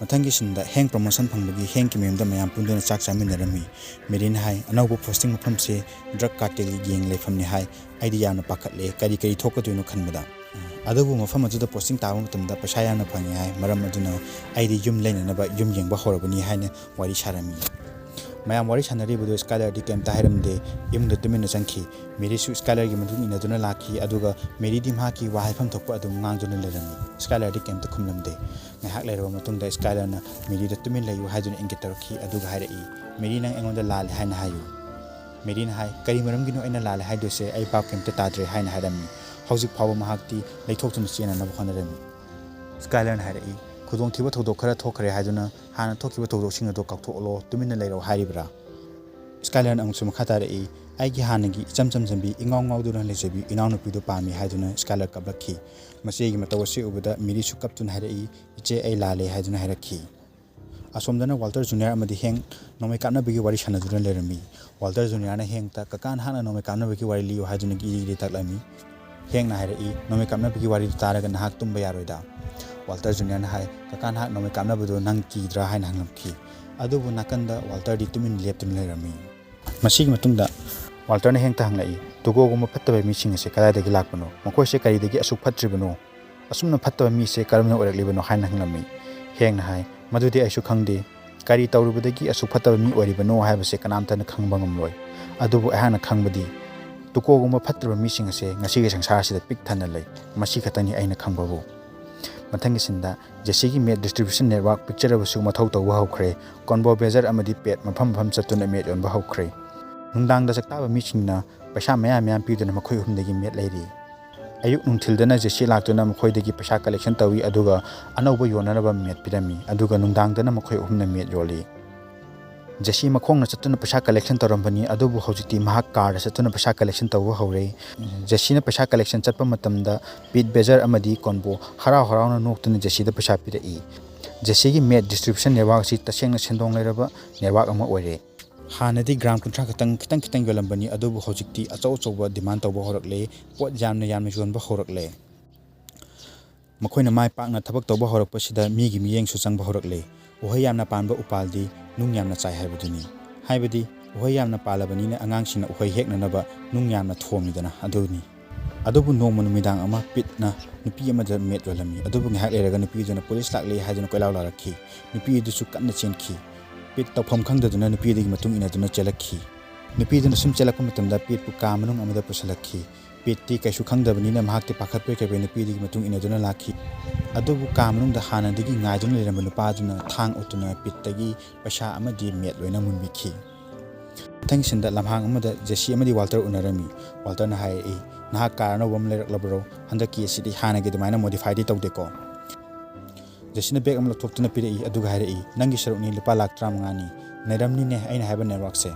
ꯃꯊꯪꯒꯤ ꯁꯤꯟꯗ ꯍꯦꯡ ꯄ꯭ꯔꯣꯃꯣꯁꯟ ꯐꯪꯕꯒꯤ ꯍꯦꯡꯒꯤ ꯃꯌꯨꯝꯗ ꯃꯌꯥꯝ ꯄꯨꯟꯗꯨꯅ ꯆꯥꯛ ꯆꯥꯃꯤꯟꯅꯔꯝꯃꯤ꯫ ꯃꯦꯔꯤꯅ ꯍꯥꯏ, "ꯑꯅꯧꯕ ꯄꯣꯁꯇꯤꯡ ꯃꯐꯝꯁꯦ ꯗ꯭ꯔꯒ ꯀꯥꯔꯇꯦꯜꯒꯤ ꯒꯦꯡ ꯂꯩꯐꯝꯅꯤ ꯍꯥꯏ꯫ ꯑꯩꯗꯤ ꯌꯥꯝꯅ ꯄꯥꯈꯠꯂꯦ꯫ ꯀꯔꯤ ꯀꯔꯤ ꯊꯣꯛꯀꯗꯣꯏꯅꯣ ꯈꯟꯕꯗ꯫ ꯑꯗꯨꯕꯨ ꯃꯐꯝ ꯑꯗꯨꯗ ꯄꯣꯁꯇꯤꯡ ꯇꯥꯕ ꯃꯇꯝꯗ ꯄꯩꯁꯥ ꯌꯥꯝꯅ ꯐꯪꯉꯦ ꯍꯥꯏ꯫ ꯃꯔꯝ ꯑꯗꯨꯅ ꯑꯩꯗꯤ ꯌꯨꯝ ꯂꯩꯅꯅꯕ ꯌꯨꯝ ꯌꯦꯡꯕ ꯍꯧꯔꯕꯅꯤ" ꯍꯥꯏꯅ ꯋꯥꯔꯤ ꯁꯥꯔꯝꯃꯤ꯫ ꯃꯌꯥꯝ ꯋꯥꯔꯤ ꯁꯥꯟꯅꯔꯤꯕꯗꯨ ꯁ꯭ꯀꯥꯏꯂꯔꯗꯤ ꯀꯩꯝꯇ ꯍꯥꯏꯔꯝꯗꯦ꯫ ꯏꯃꯨꯡꯗ ꯇꯨꯃꯤꯟꯅ ꯆꯪꯈꯤ꯫ ꯃꯦꯔꯤꯁꯨ ꯁ꯭ꯀꯥꯏꯂꯔꯒꯤ ꯃꯇꯨꯡ ꯏꯟꯅꯗꯨꯅ ꯂꯥꯛꯈꯤ, ꯑꯗꯨꯒ ꯃꯦꯔꯤꯗꯤ ꯃꯍꯥꯛꯀꯤ ꯋꯥ ꯍꯥꯏꯐꯝ ꯊꯣꯛꯄ ꯑꯗꯨꯝ ꯉꯥꯡꯗꯨꯅ ꯂꯩꯔꯝꯃꯤ꯫ ꯁ꯭ꯀꯥꯏꯂꯔꯗꯤ ꯀꯩꯝꯇ ꯈꯨꯝꯂꯝꯗꯦ꯫ ꯉꯥꯏꯍꯥꯛ ꯂꯩꯔꯕ ꯃꯇꯨꯡꯗ ꯁ꯭ꯀꯥꯏꯂꯔꯅ ꯃꯦꯔꯤꯗ "ꯇꯨꯃꯤꯟ ꯂꯩꯌꯨ" ꯍꯥꯏꯗꯨꯅ ꯏꯪꯒꯤꯠ ꯇꯧꯔꯛꯈꯤ, ꯑꯗꯨꯒ ꯍꯥꯏꯔꯛꯏ, "ꯃꯦꯔꯤ, ꯅꯪ ꯑꯩꯉꯣꯟꯗ ꯂꯥꯜꯂꯦ ꯍꯥꯏꯅ ꯍꯥꯏꯌꯨ"꯫ ꯃꯦꯔꯤꯅ ꯍꯥꯏ, "ꯀꯔꯤ ꯃꯔꯝꯒꯤꯅꯣ ꯑꯩꯅ ꯂꯥꯜꯂꯦ ꯍꯥꯏꯗꯣꯏꯁꯦ? ꯑꯩ ꯚꯥꯞ ꯀꯩꯝꯇ ꯇꯥꯗ꯭ꯔꯦ" ꯍꯥꯏꯅ ꯍꯥꯏꯔꯝꯃꯤ꯫ ꯍꯧꯖꯤꯛ ꯐꯥꯎꯕ ꯃꯍꯥꯛꯇꯤ ꯂꯩꯊꯣꯛꯇꯨꯅ ꯆꯦꯟꯅꯅꯕ ꯍꯣꯠꯅꯔꯝꯃꯤ꯫ ꯁ꯭ꯀꯥꯏꯂꯔꯅ ꯍꯥꯏꯔꯛꯏ, "ꯈꯨꯗꯣꯡꯊꯤꯕ ꯊꯧꯗꯣꯛ ꯈꯔ ꯊꯣꯛꯈ꯭ꯔꯦ ꯍꯥꯏꯗꯨꯅ ꯍꯥꯟꯅ ꯊꯣꯛꯈꯤꯕ ꯊꯧꯗꯣꯛꯁꯤꯡ ꯑꯗꯨ ꯀꯥꯎꯊꯣꯛꯂꯣ, ꯇꯨꯃꯤꯟꯅ ꯂꯩꯔꯣ ꯍꯥꯏꯔꯤꯕ꯭ꯔꯥ?" ꯁ꯭ꯀꯥꯏꯂꯔꯅ ꯑꯃꯨꯛꯁꯨ ꯃꯈꯥ ꯇꯥꯔꯛꯏ, "ꯑꯩꯒꯤ ꯍꯥꯟꯅꯒꯤ ꯏꯆꯝ ꯆꯝꯖꯕꯤ, ꯏꯉꯥꯎ ꯉꯥꯎꯗꯨꯅ ꯂꯩꯖꯕꯤ ꯏꯅꯥꯎꯅꯨꯄꯤꯗꯨ ꯄꯥꯝꯃꯤ" ꯍꯥꯏꯗꯨꯅ ꯁ꯭ꯀꯥꯏꯂꯔ ꯀꯞꯂꯛꯈꯤ꯫ ꯃꯆꯦꯒꯤ ꯃꯇꯧ ꯑꯁꯤ ꯎꯕꯗ ꯃꯦꯔꯤꯁꯨ ꯀꯞꯇꯨꯅ ꯍꯥꯏꯔꯛꯏ, "ꯏꯆꯦ, ꯑꯩ ꯂꯥꯜꯂꯦ" ꯍꯥꯏꯗꯨꯅ ꯍꯥꯏꯔꯛꯈꯤ꯫ ꯑꯁꯣꯝꯗꯅ ꯋꯥꯜꯇꯔ ꯖꯨꯅꯤꯌꯔ ꯑꯃꯗꯤ ꯍꯦꯡ ꯅꯣꯡꯃꯩ ꯀꯥꯞꯅꯕꯒꯤ ꯋꯥꯔꯤ ꯁꯥꯟꯅꯗꯨꯅ ꯂꯩꯔꯝꯃꯤ꯫ ꯋꯥꯜꯇꯔ ꯖꯨꯅꯤꯌꯔꯅ ꯍꯦꯡꯇ, "ꯀꯀꯥ, ꯅꯍꯥꯛꯅ ꯅꯣꯡꯃꯩ ꯀꯥꯞꯅꯕꯒꯤ ꯋꯥꯔꯤ ꯂꯤꯌꯨ" ꯍꯥꯏꯗꯨꯅ ꯒꯤꯔꯤ ꯒꯤꯔꯤ ꯇꯥꯛꯂꯝꯃꯤ꯫ ꯍꯦꯡꯅ ꯍꯥꯏꯔꯛꯏ, "ꯅꯣꯡꯃꯩ ꯀꯥꯞꯅꯕꯒꯤ ꯋꯥꯔꯤꯗꯨ ꯇꯥꯔꯒ ꯅꯍꯥꯛ ꯇꯨꯝꯕ ꯌꯥꯔꯣꯏꯗ"꯫ ꯋꯥꯜꯇꯔ ꯖꯨꯅꯤꯌꯔꯅ ꯍꯥꯏ, "ꯀꯀꯥ, ꯅꯍꯥꯛ ꯅꯣꯡꯃꯩ ꯀꯥꯞꯅꯕꯗꯨ ꯅꯪ ꯀꯤꯗ꯭ꯔꯥ?" ꯍꯥꯏꯅ ꯍꯪꯂꯛꯈꯤ꯫ ꯑꯗꯨꯕꯨ ꯅꯥꯀꯟꯗ ꯋꯥꯜꯇꯔꯗꯤ ꯇꯨꯃꯤꯟꯅ ꯂꯦꯞꯇꯨꯅ ꯂꯩꯔꯝꯃꯤ꯫ ꯃꯁꯤꯒꯤ ꯃꯇꯨꯡꯗ ꯋꯥꯜꯇꯔꯅ ꯍꯦꯡꯇ ꯍꯪꯂꯛꯏ, "ꯇꯨꯀꯣꯒꯨꯝꯕ ꯐꯠꯇꯕ ꯃꯤꯁꯤꯡ ꯑꯁꯤ ꯀꯗꯥꯏꯗꯒꯤ ꯂꯥꯛꯄꯅꯣ? ꯃꯈꯣꯏꯁꯦ ꯀꯔꯤꯗꯒꯤ ꯑꯁꯨꯛ ꯐꯠꯇ꯭ꯔꯤꯕꯅꯣ? ꯑꯁꯨꯝꯅ ꯐꯠꯇꯕ ꯃꯤꯁꯦ ꯀꯔꯝꯅ ꯑꯣꯏꯔꯛꯂꯤꯕꯅꯣ?" ꯍꯥꯏꯅ ꯍꯪꯂꯝꯃꯤ꯫ ꯍꯦꯡꯅ ꯍꯥꯏ, "ꯃꯗꯨꯗꯤ ꯑꯩꯁꯨ ꯈꯪꯗꯦ꯫ ꯀꯔꯤ ꯇꯧꯔꯨꯕꯗꯒꯤ ꯑꯁꯨꯛ ꯐꯠꯇꯕ ꯃꯤ ꯑꯣꯏꯔꯤꯕꯅꯣ ꯍꯥꯏꯕꯁꯦ ꯀꯅꯥꯝꯇꯅ ꯈꯪꯕ ꯉꯝꯂꯣꯏ꯫ ꯑꯗꯨꯕꯨ ꯑꯩꯍꯥꯛꯅ ꯈꯪꯕꯗꯤ ꯇꯨꯀꯣꯒꯨꯝꯕ ꯐꯠꯇ꯭ꯔꯕ ꯃꯤꯁꯤꯡ ꯑꯁꯦ ꯉꯁꯤꯒꯤ ꯁꯪꯁꯥꯔ ꯑꯁꯤꯗ ꯄꯤꯛ ꯊꯟꯅ ꯂꯩ꯫ ꯃꯁꯤ ꯈꯛꯇꯅꯤ ꯑꯩꯅ ꯈꯪꯕꯕꯨ"꯫ ꯃꯊꯪꯒꯤ ꯁꯤꯟꯗ ꯖꯦꯁꯤꯒꯤ ꯃꯦꯠ ꯗꯤꯁꯇ꯭ꯔꯤꯕ꯭ꯌꯨꯁꯟ ꯅꯦꯠꯋꯥꯔꯛ ꯄꯤꯛꯆꯔꯕꯁꯨ ꯃꯊꯧ ꯇꯧꯕ ꯍꯧꯈ꯭ꯔꯦ꯫ ꯀꯣꯟꯕꯣ ꯕꯦꯖꯔ ꯑꯃꯗꯤ ꯄꯦꯠ ꯃꯐꯝ ꯃꯐꯝ ꯆꯠꯇꯨꯅ ꯃꯦꯠ ꯌꯣꯟꯕ ꯍꯧꯈ꯭ꯔꯦ꯫ ꯅꯨꯡꯗꯥꯡꯗ ꯆꯥꯛꯇꯥꯕ ꯃꯤꯁꯤꯡꯅ ꯄꯩꯁꯥ ꯃꯌꯥꯝ ꯃꯌꯥꯝ ꯄꯤꯗꯨꯅ ꯃꯈꯣꯏ ꯑꯍꯨꯝꯗꯒꯤ ꯃꯦꯠ ꯂꯩꯔꯤ꯫ ꯑꯌꯨꯛ ꯅꯨꯡꯊꯤꯜꯗꯅ ꯖꯦꯁꯤ ꯂꯥꯛꯇꯨꯅ ꯃꯈꯣꯏꯗꯒꯤ ꯄꯩꯁꯥ ꯀꯂꯦꯛꯁꯟ ꯇꯧꯏ, ꯑꯗꯨꯒ ꯑꯅꯧꯕ ꯌꯣꯟꯅꯅꯕ ꯃꯦꯠ ꯄꯤꯔꯝꯃꯤ, ꯑꯗꯨꯒ ꯅꯨꯡꯗꯥꯡꯗꯅ ꯃꯈꯣꯏ ꯑꯍꯨꯝꯅ ꯃꯦꯠ ꯌꯣꯜꯂꯤ꯫ ꯖꯦꯁꯤ ꯃꯈꯣꯡꯅ ꯆꯠꯇꯨꯅ ꯄꯩꯁꯥ ꯀꯂꯦꯛꯁꯟ ꯇꯧꯔꯝꯕꯅꯤ, ꯑꯗꯨꯕꯨ ꯍꯧꯖꯤꯛꯇꯤ ꯃꯍꯥꯛ ꯀꯥꯔꯗ ꯆꯠꯇꯨꯅ ꯄꯩꯁꯥ ꯀꯂꯦꯛꯁꯟ ꯇꯧꯕ ꯍꯧꯔꯦ꯫ ꯖꯦꯁꯤꯅ ꯄꯩꯁꯥ ꯀꯂꯦꯛꯁꯟ ꯆꯠꯄ ꯃꯇꯝꯗ ꯄꯤꯠ ꯕꯦꯖꯔ ꯑꯃꯗꯤ ꯀꯣꯟꯕꯣ ꯍꯔꯥꯎ ꯍꯔꯥꯎꯅ ꯅꯣꯛꯇꯨꯅ ꯖꯦꯁꯤꯗ ꯄꯩꯁꯥ ꯄꯤꯔꯛꯏ꯫ ꯖꯦꯁꯤꯒꯤ ꯃꯦꯠ ꯗꯤꯁꯇ꯭ꯔꯤꯕ꯭ꯌꯨꯁꯟ ꯅꯦꯠꯋꯥꯔꯛ ꯑꯁꯤ ꯇꯁꯦꯡꯅ ꯁꯦꯟꯗꯣꯡ ꯂꯩꯔꯕ ꯅꯦꯠꯋꯥꯔꯛ ꯑꯃ ꯑꯣꯏꯔꯦ꯫ ꯍꯥꯟꯅꯗꯤ ꯒ꯭ꯔꯥꯝ ꯀꯨꯟꯊ꯭ꯔꯥ ꯈꯛꯇꯪ, ꯈꯤꯇꯪ ꯈꯤꯇꯪ ꯌꯣꯜꯂꯝꯕꯅꯤ, ꯑꯗꯨꯕꯨ ꯍꯧꯖꯤꯛꯇꯤ ꯑꯆꯧ ꯑꯆꯧꯕ ꯗꯤꯃꯥꯟ ꯇꯧꯕ ꯍꯧꯔꯛꯂꯦ, ꯄꯣꯠ ꯌꯥꯝꯅ ꯌꯥꯝꯅ ꯌꯣꯟꯕ ꯍꯧꯔꯛꯂꯦ꯫ ꯃꯈꯣꯏꯅ ꯃꯥꯏ ꯄꯥꯛꯅ ꯊꯕꯛ ꯇꯧꯕ ꯍꯧꯔꯛꯄꯁꯤꯗ ꯃꯤꯒꯤ ꯃꯤꯠꯌꯦꯡꯁꯨ ꯆꯪꯕ ꯍꯧꯔꯛꯂꯦ꯫ ꯎꯍꯩ ꯌꯥꯝꯅ ꯄꯥꯟꯕ ꯎꯄꯥꯜꯗꯤ ꯅꯨꯡ ꯌꯥꯝꯅ ꯆꯥꯏ ꯍꯥꯏꯕꯗꯨꯅꯤ꯫ ꯍꯥꯏꯕꯗꯤ ꯎꯍꯩ ꯌꯥꯝꯅ ꯄꯥꯜꯂꯕꯅꯤꯅ ꯑꯉꯥꯡꯁꯤꯡꯅ ꯎꯍꯩ ꯍꯦꯛꯅꯅꯕ ꯅꯨꯡ ꯌꯥꯝꯅ ꯊꯣꯝꯃꯤꯗꯅ, ꯑꯗꯨꯅꯤ꯫ ꯑꯗꯨꯕꯨ ꯅꯣꯡꯃ ꯅꯨꯃꯤꯗꯥꯡ ꯑꯃ ꯄꯤꯠꯅ ꯅꯨꯄꯤ ꯑꯃꯗ ꯃꯦꯠ ꯌꯣꯜꯂꯝꯃꯤ꯫ ꯑꯗꯨꯕꯨ ꯉꯥꯏꯍꯥꯛ ꯂꯩꯔꯒ ꯅꯨꯄꯤꯗꯨꯅ "ꯄꯨꯂꯤꯁ ꯂꯥꯛꯂꯦ" ꯍꯥꯏꯗꯨꯅ ꯀꯣꯏꯂꯥꯎ ꯂꯥꯎꯔꯛꯈꯤ꯫ ꯅꯨꯄꯤ ꯑꯗꯨꯁꯨ ꯀꯟꯅ ꯆꯦꯟꯈꯤ꯫ ꯄꯤꯠ ꯇꯧꯐꯝ ꯈꯪꯗꯗꯨꯅ ꯅꯨꯄꯤ ꯑꯗꯨꯒꯤ ꯃꯇꯨꯡ ꯏꯟꯅꯗꯨꯅ ꯆꯦꯜꯂꯛꯈꯤ꯫ ꯅꯨꯄꯤ ꯑꯗꯨꯅ ꯁꯨꯝ ꯆꯦꯜꯂꯛꯄ ꯃꯇꯝꯗ ꯄꯤꯠꯄꯨ ꯀꯥ ꯃꯅꯨꯡ ꯑꯃꯗ ꯄꯨꯁꯤꯜꯂꯛꯈꯤ꯫ ꯄꯤꯠꯇꯤ ꯀꯩꯁꯨ ꯈꯪꯗꯕꯅꯤꯅ ꯃꯍꯥꯛꯇꯤ ꯄꯥꯈꯠꯄꯣꯏ ꯀꯩꯕꯣꯏ ꯅꯨꯄꯤ ꯑꯗꯨꯒꯤ ꯃꯇꯨꯡ ꯏꯟꯅꯗꯨꯅ ꯂꯥꯛꯈꯤ꯫ ꯑꯗꯨꯕꯨ ꯀꯥ ꯃꯅꯨꯡꯗ ꯍꯥꯟꯅꯗꯒꯤ ꯉꯥꯏꯗꯨꯅ ꯂꯩꯔꯝꯕ ꯅꯨꯄꯥꯗꯨꯅ ꯊꯥꯡ ꯎꯠꯇꯨꯅ ꯄꯤꯠꯇꯒꯤ ꯄꯩꯁꯥ ꯑꯃꯗꯤ ꯃꯦꯠ ꯂꯣꯏꯅ ꯃꯨꯟꯕꯤꯈꯤ꯫ ꯃꯊꯪ ꯁꯤꯟꯗ ꯂꯝꯍꯥꯡ ꯑꯃꯗ ꯖꯦꯁꯤ ꯑꯃꯗꯤ ꯋꯥꯜꯇꯔ ꯎꯅꯔꯝꯃꯤ꯫ ꯋꯥꯜꯇꯔꯅ ꯍꯥꯏꯔꯛꯏ, "ꯅꯍꯥꯛ ꯀꯥꯔ ꯑꯅꯧꯕ ꯑꯃ ꯂꯩꯔꯛꯂꯕꯔꯣ? ꯍꯟꯗꯛꯀꯤ ꯑꯁꯤꯗꯤ ꯍꯥꯟꯅꯒꯤ ꯑꯗꯨꯃꯥꯏꯅ ꯃꯣꯗꯤꯐꯥꯏꯗꯤ ꯇꯧꯗꯦꯀꯣ?" ꯖꯦꯁꯤꯅ ꯕꯦꯒ ꯑꯃ ꯂꯧꯊꯣꯛꯇꯨꯅ ꯄꯤꯔꯛꯏ, ꯑꯗꯨꯒ ꯍꯥꯏꯔꯛꯏ, "ꯅꯪꯒꯤ ꯁꯔꯨꯛꯅꯤ, ꯂꯨꯄꯥ ꯂꯥꯛ ꯇꯔꯥꯃꯉꯥꯅꯤ꯫ ꯅꯩꯔꯝꯅꯤꯅꯦ ꯑꯩꯅ ꯍꯥꯏꯕ ꯅꯦꯠꯋꯥꯔꯛꯁꯦ꯫"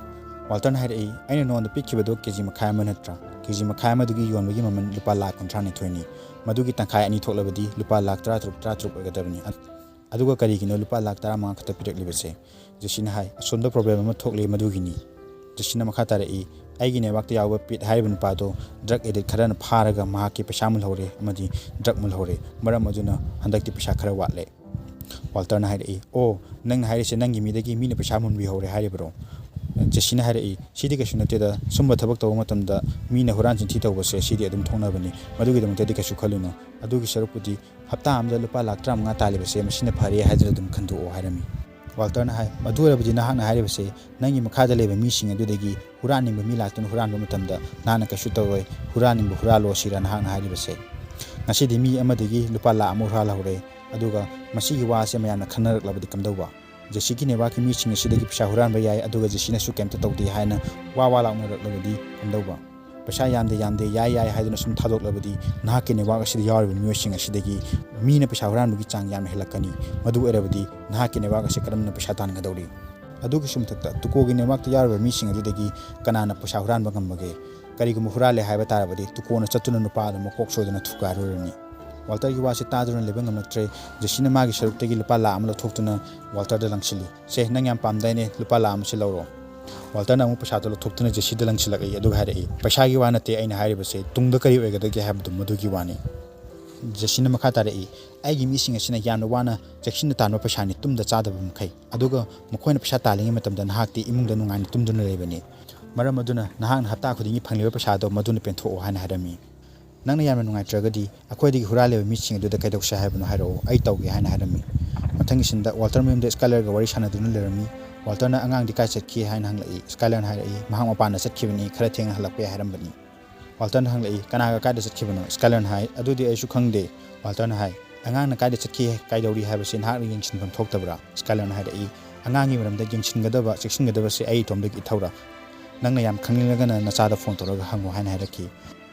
ꯋꯥꯜꯇꯔꯅ ꯍꯥꯏꯔꯛꯏ, "ꯑꯩꯅ ꯅꯉꯣꯟꯗ ꯄꯤꯈꯤꯕꯗꯣ ꯀꯦ ꯖꯤ ꯃꯈꯥꯏ ꯑꯃ ꯅꯠꯇ꯭ꯔꯥ? ꯀꯦ ꯖꯤ ꯃꯈꯥꯏ ꯑꯃꯗꯨꯒꯤ ꯌꯣꯟꯕꯒꯤ ꯃꯃꯜ ꯂꯨꯄꯥ ꯂꯥꯛ ꯀꯨꯟꯊ꯭ꯔꯥ ꯅꯤꯊꯣꯏꯅꯤ꯫ ꯃꯗꯨꯒꯤ ꯇꯪꯈꯥꯏ ꯑꯅꯤ ꯊꯣꯛꯂꯕꯗꯤ ꯂꯨꯄꯥ ꯂꯥꯛ ꯇꯔꯥ ꯇꯔꯨꯛ, ꯇꯔꯥ ꯇꯔꯨꯛ ꯑꯣꯏꯒꯗꯕꯅꯤ꯫ ꯑꯗꯨꯒ ꯀꯔꯤꯒꯤꯅꯣ ꯂꯨꯄꯥ ꯂꯥꯛ ꯇꯔꯥꯃꯉꯥ ꯈꯛꯇ ꯄꯤꯔꯛꯂꯤꯕꯁꯦ?" ꯖꯦꯁꯤꯅ ꯍꯥꯏ, "ꯑꯁꯣꯝꯗ ꯄ꯭ꯔꯣꯕ꯭ꯂꯦꯝ ꯑꯃ ꯊꯣꯛꯂꯦ, ꯃꯗꯨꯒꯤꯅꯤ꯫" ꯖꯦꯁꯤꯅ ꯃꯈꯥ ꯇꯥꯔꯛꯏ, "ꯑꯩꯒꯤ ꯅꯦꯠꯋꯥꯔꯛꯇ ꯌꯥꯎꯕ ꯄꯤꯠ ꯍꯥꯏꯔꯤꯕ ꯅꯨꯄꯥꯗꯣ ꯗ꯭ꯔꯒ ꯑꯦꯗꯤꯛ ꯈꯔꯅ ꯐꯥꯔꯒ ꯃꯍꯥꯛꯀꯤ ꯄꯩꯁꯥ ꯃꯨꯜꯍꯧꯔꯦ ꯑꯃꯗꯤ ꯗ꯭ꯔꯒ ꯃꯨꯜꯍꯧꯔꯦ꯫ ꯃꯔꯝ ꯑꯗꯨꯅ ꯍꯟꯗꯛꯇꯤ ꯄꯩꯁꯥ ꯈꯔ ꯋꯥꯠꯂꯦ꯫" ꯋꯥꯜꯇꯔꯅ ꯍꯥꯏꯔꯛꯏ, "ꯑꯣ, ꯅꯪꯅ ꯍꯥꯏꯔꯤꯁꯦ ꯅꯪꯒꯤ ꯃꯤꯗꯒꯤ ꯃꯤꯅ ꯄꯩꯁꯥ ꯃꯨꯟꯕꯤꯍꯧꯔꯦ ꯍꯥꯏꯔꯤꯕ꯭ꯔꯣ?" ꯖꯦꯁꯤꯅ ꯍꯥꯏꯔꯛꯏ, "ꯁꯤꯗꯤ ꯀꯩꯁꯨ ꯅꯠꯇꯦꯗ, ꯁꯨꯝꯕ ꯊꯕꯛ ꯇꯧꯕ ꯃꯇꯝꯗ ꯃꯤꯅ ꯍꯨꯔꯥꯟ ꯆꯤꯟꯊꯤ ꯇꯧꯕꯁꯦ ꯁꯤꯗꯤ ꯑꯗꯨꯝ ꯊꯣꯛꯅꯕꯅꯤ, ꯃꯗꯨꯒꯤꯗꯃꯛꯇꯗꯤ ꯀꯩꯁꯨ ꯈꯜꯂꯨꯅꯨ꯫ ꯑꯗꯨꯒꯤ ꯁꯔꯨꯛꯄꯨꯗꯤ ꯍꯞꯇꯥ ꯑꯃꯗ ꯂꯨꯄꯥ ꯂꯥꯛ ꯇꯔꯥꯃꯉꯥ ꯇꯥꯜꯂꯤꯕꯁꯦ ꯃꯁꯤꯅ ꯐꯔꯦ ꯍꯥꯏꯗꯨꯅ ꯑꯗꯨꯝ ꯈꯟꯗꯣꯛꯑꯣ" ꯍꯥꯏꯔꯝꯃꯤ꯫ ꯋꯥꯜꯇꯔꯅ ꯍꯥꯏ, "ꯃꯗꯨ ꯑꯣꯏꯔꯕꯗꯤ ꯅꯍꯥꯛꯅ ꯍꯥꯏꯔꯤꯕꯁꯦ ꯅꯪꯒꯤ ꯃꯈꯥꯗ ꯂꯩꯕ ꯃꯤꯁꯤꯡ ꯑꯗꯨꯗꯒꯤ ꯍꯨꯔꯥꯟꯅꯤꯡꯕ ꯃꯤ ꯂꯥꯛꯇꯨꯅ ꯍꯨꯔꯥꯟꯕ ꯃꯇꯝꯗ ꯅꯍꯥꯛꯅ ꯀꯩꯁꯨ ꯇꯧꯔꯣꯏ, ꯍꯨꯔꯥꯟꯅꯤꯡꯕ ꯍꯨꯔꯥꯜꯂꯣ ꯁꯤꯔꯥ ꯅꯍꯥꯛꯅ ꯍꯥꯏꯔꯤꯕꯁꯦ? ꯉꯁꯤꯗꯤ ꯃꯤ ꯑꯃꯗꯒꯤ ꯂꯨꯄꯥ ꯂꯥꯛ ꯑꯃ ꯍꯨꯔꯥꯜꯍꯧꯔꯦ, ꯑꯗꯨꯒ ꯃꯁꯤꯒꯤ ꯋꯥꯁꯦ ꯃꯌꯥꯝꯅ ꯈꯟꯅꯔꯛꯂꯕꯗꯤ ꯀꯝꯗꯧꯕ? ꯖꯦꯁꯤꯒꯤ ꯅꯦꯠꯋꯥꯔꯛꯀꯤ ꯃꯤꯁꯤꯡ ꯑꯁꯤꯗꯒꯤ ꯄꯩꯁꯥ ꯍꯨꯔꯥꯟꯕ ꯌꯥꯏ, ꯑꯗꯨꯒ ꯖꯦꯁꯤꯅꯁꯨ ꯀꯩꯝꯇ ꯇꯧꯗꯦ ꯍꯥꯏꯅ ꯋꯥ ꯋꯥ ꯂꯥꯎꯅꯔꯛꯂꯕꯗꯤ ꯀꯝꯗꯧꯕ? ꯄꯩꯁꯥ ꯌꯥꯝꯗꯦ, ꯌꯥꯝꯗꯦ, ꯌꯥꯏ, ꯌꯥꯏ ꯍꯥꯏꯗꯨꯅ ꯁꯨꯝ ꯊꯥꯗꯣꯛꯂꯕꯗꯤ ꯅꯍꯥꯛꯀꯤ ꯅꯦꯠꯋꯥꯔꯛ ꯑꯁꯤꯗ ꯌꯥꯎꯔꯤꯕ ꯃꯤꯑꯣꯏꯁꯤꯡ ꯑꯁꯤꯗꯒꯤ ꯃꯤꯅ ꯄꯩꯁꯥ ꯍꯨꯔꯥꯟꯕꯒꯤ ꯆꯥꯡ ꯌꯥꯝꯅ ꯍꯦꯜꯂꯛꯀꯅꯤ꯫ ꯃꯗꯨ ꯑꯣꯏꯔꯕꯗꯤ ꯅꯍꯥꯛꯀꯤ ꯅꯦꯠꯋꯥꯔꯛ ꯑꯁꯤ ꯀꯔꯝꯅ ꯄꯩꯁꯥ ꯇꯥꯟꯒꯗꯧꯔꯤ? ꯑꯗꯨꯒꯤꯁꯨ ꯃꯊꯛꯇ ꯇꯨꯀꯣꯒꯤ ꯅꯦꯠꯋꯥꯔꯛꯇ ꯌꯥꯎꯔꯤꯕ ꯃꯤꯁꯤꯡ ꯑꯗꯨꯗꯒꯤ ꯀꯅꯥꯅ ꯄꯩꯁꯥ ꯍꯨꯔꯥꯟꯕ ꯉꯝꯕꯒꯦ? ꯀꯔꯤꯒꯨꯝꯕ ꯍꯨꯔꯥꯜꯂꯦ ꯍꯥꯏꯕ ꯇꯥꯔꯕꯗꯤ ꯇꯨꯀꯣꯅ ꯆꯠꯇꯨꯅ ꯅꯨꯄꯥ ꯑꯗꯨ ꯃꯀꯣꯛ ꯁꯣꯏꯗꯅ ꯊꯨꯒꯥꯏꯔꯨꯔꯅꯤ꯫ ꯋꯥꯜꯇꯔꯒꯤ ꯋꯥꯁꯦ ꯇꯥꯗꯨꯅ ꯂꯩꯕ ꯉꯝꯂꯛꯇ꯭ꯔꯦ꯫ ꯖꯦꯁꯤꯅ ꯃꯥꯒꯤ ꯁꯔꯨꯛꯇꯒꯤ ꯂꯨꯄꯥ ꯂꯥꯈ ꯑꯃ ꯂꯧꯊꯣꯛꯇꯨꯅ ꯋꯥꯜꯇꯔꯗ ꯂꯪꯁꯤꯜꯂꯤ꯫ "ꯁꯦ, ꯅꯪ ꯌꯥꯝ ꯄꯥꯝꯗꯥꯏꯅꯦ, ꯂꯨꯄꯥ ꯂꯥꯈ ꯑꯃꯁꯦ ꯂꯧꯔꯣ"꯫ ꯋꯥꯜꯇꯔꯅ ꯑꯃꯨꯛ ꯄꯩꯁꯥꯗꯣ ꯂꯧꯊꯣꯛꯇꯨꯅ ꯖꯦꯁꯤꯗ ꯂꯪꯁꯤꯜꯂꯛꯏ, ꯑꯗꯨꯒ ꯍꯥꯏꯔꯛꯏ, "ꯄꯩꯁꯥꯒꯤ ꯋꯥ ꯅꯠꯇꯦ ꯑꯩꯅ ꯍꯥꯏꯔꯤꯕꯁꯦ, ꯇꯨꯡꯗ ꯀꯔꯤ ꯑꯣꯏꯒꯗꯒꯦ ꯍꯥꯏꯕꯗꯨ, ꯃꯗꯨꯒꯤ ꯋꯥꯅꯤ"꯫ ꯖꯦꯁꯤꯅ ꯃꯈꯥ ꯇꯥꯔꯛꯏ, "ꯑꯩꯒꯤ ꯃꯤꯁꯤꯡ ꯑꯁꯤꯅ ꯌꯥꯝꯅ ꯋꯥꯅ ꯆꯦꯛꯁꯤꯟꯅ ꯇꯥꯟꯕ ꯄꯩꯁꯥꯅꯤ, ꯇꯨꯝꯗ ꯆꯥꯗꯕ ꯃꯈꯩ꯫ ꯑꯗꯨꯒ ꯃꯈꯣꯏꯅ ꯄꯩꯁꯥ ꯇꯥꯜꯂꯤꯉꯩ ꯃꯇꯝꯗ ꯅꯍꯥꯛꯇꯤ ꯏꯃꯨꯡꯗ ꯅꯨꯡꯉꯥꯏꯅ ꯇꯨꯝꯗꯨꯅ ꯂꯩꯕꯅꯤ꯫ ꯃꯔꯝ ꯑꯗꯨꯅ ꯅꯍꯥꯛꯅ ꯍꯞꯇꯥ ꯈꯨꯗꯤꯡꯒꯤ ꯐꯪꯂꯤꯕ ꯄꯩꯁꯥꯗꯣ ꯃꯗꯨꯅ ꯄꯦꯟꯊꯣꯛꯑꯣ" ꯍꯥꯏꯅ ꯍꯥꯏꯔꯝꯃꯤ꯫ "ꯅꯪꯅ ꯌꯥꯝꯅ ꯅꯨꯡꯉꯥꯏꯇ꯭ꯔꯒꯗꯤ ꯑꯩꯈꯣꯏꯗꯒꯤ ꯍꯨꯔꯥꯜꯂꯤꯕ ꯃꯤꯁꯤꯡ ꯑꯗꯨꯗ ꯀꯩꯗꯧꯁꯦ ꯍꯥꯏꯕꯅꯣ ꯍꯥꯏꯔꯛꯑꯣ, ꯑꯩ ꯇꯧꯒꯦ" ꯍꯥꯏꯅ ꯍꯥꯏꯔꯝꯃꯤ꯫ ꯃꯊꯪꯒꯤ ꯁꯤꯟꯗ ꯋꯥꯜꯇꯔ ꯃꯌꯨꯝꯗ ꯁ꯭ꯀꯥꯏꯂꯔꯒ ꯋꯥꯔꯤ ꯁꯥꯟꯅꯗꯨꯅ ꯂꯩꯔꯝꯃꯤ꯫ ꯋꯥꯜꯇꯔꯅ "ꯑꯉꯥꯡꯗꯤ ꯀꯥꯏ ꯆꯠꯈꯤ?" ꯍꯥꯏꯅ ꯍꯪꯂꯛꯏ꯫ ꯁ꯭ꯀꯥꯏꯂꯔꯅ ꯍꯥꯏꯔꯛꯏ, "ꯃꯍꯥꯛ ꯃꯄꯥꯟꯗ ꯆꯠꯈꯤꯕꯅꯤ, ꯈꯔ ꯊꯦꯡꯅ ꯍꯜꯂꯛꯄ ꯌꯥꯏ" ꯍꯥꯏꯔꯝꯕꯅꯤ꯫ ꯋꯥꯜꯇꯔꯅ ꯍꯪꯂꯛꯏ, "ꯀꯅꯥꯒ ꯀꯥꯏꯗ ꯆꯠꯈꯤꯕꯅꯣ?" ꯁ꯭ꯀꯥꯏꯂꯔꯅ ꯍꯥꯏ, "ꯑꯗꯨꯗꯤ ꯑꯩꯁꯨ ꯈꯪꯗꯦ"꯫ ꯋꯥꯜꯇꯔꯅ ꯍꯥꯏ, "ꯑꯉꯥꯡꯅ ꯀꯥꯏꯗ ꯆꯠꯈꯤ ꯀꯥꯏꯗꯧꯔꯤ ꯍꯥꯏꯕꯁꯤ ꯅꯍꯥꯛꯅ ꯌꯦꯡꯁꯤꯟꯐꯝ ꯊꯣꯛꯇꯕ꯭ꯔꯥ?" ꯁ꯭ꯀꯥꯏꯂꯔꯅ ꯍꯥꯏꯔꯛꯏ, "ꯑꯉꯥꯡꯒꯤ ꯃꯔꯝꯗ ꯌꯦꯡꯁꯤꯟꯒꯗꯕ, ꯆꯦꯛꯁꯤꯟꯒꯗꯕꯁꯤ ꯑꯩ ꯏꯇꯣꯝꯗꯒꯤ ꯏꯊꯧꯔꯥ? ꯅꯪꯅ ꯌꯥꯝ ꯈꯪꯅꯤꯡꯂꯒꯅ ꯅꯆꯥꯗ ꯐꯣꯟ ꯇꯧꯔꯒ ꯍꯪꯉꯨ" ꯍꯥꯏꯅ ꯍꯥꯏꯔꯛꯈꯤ꯫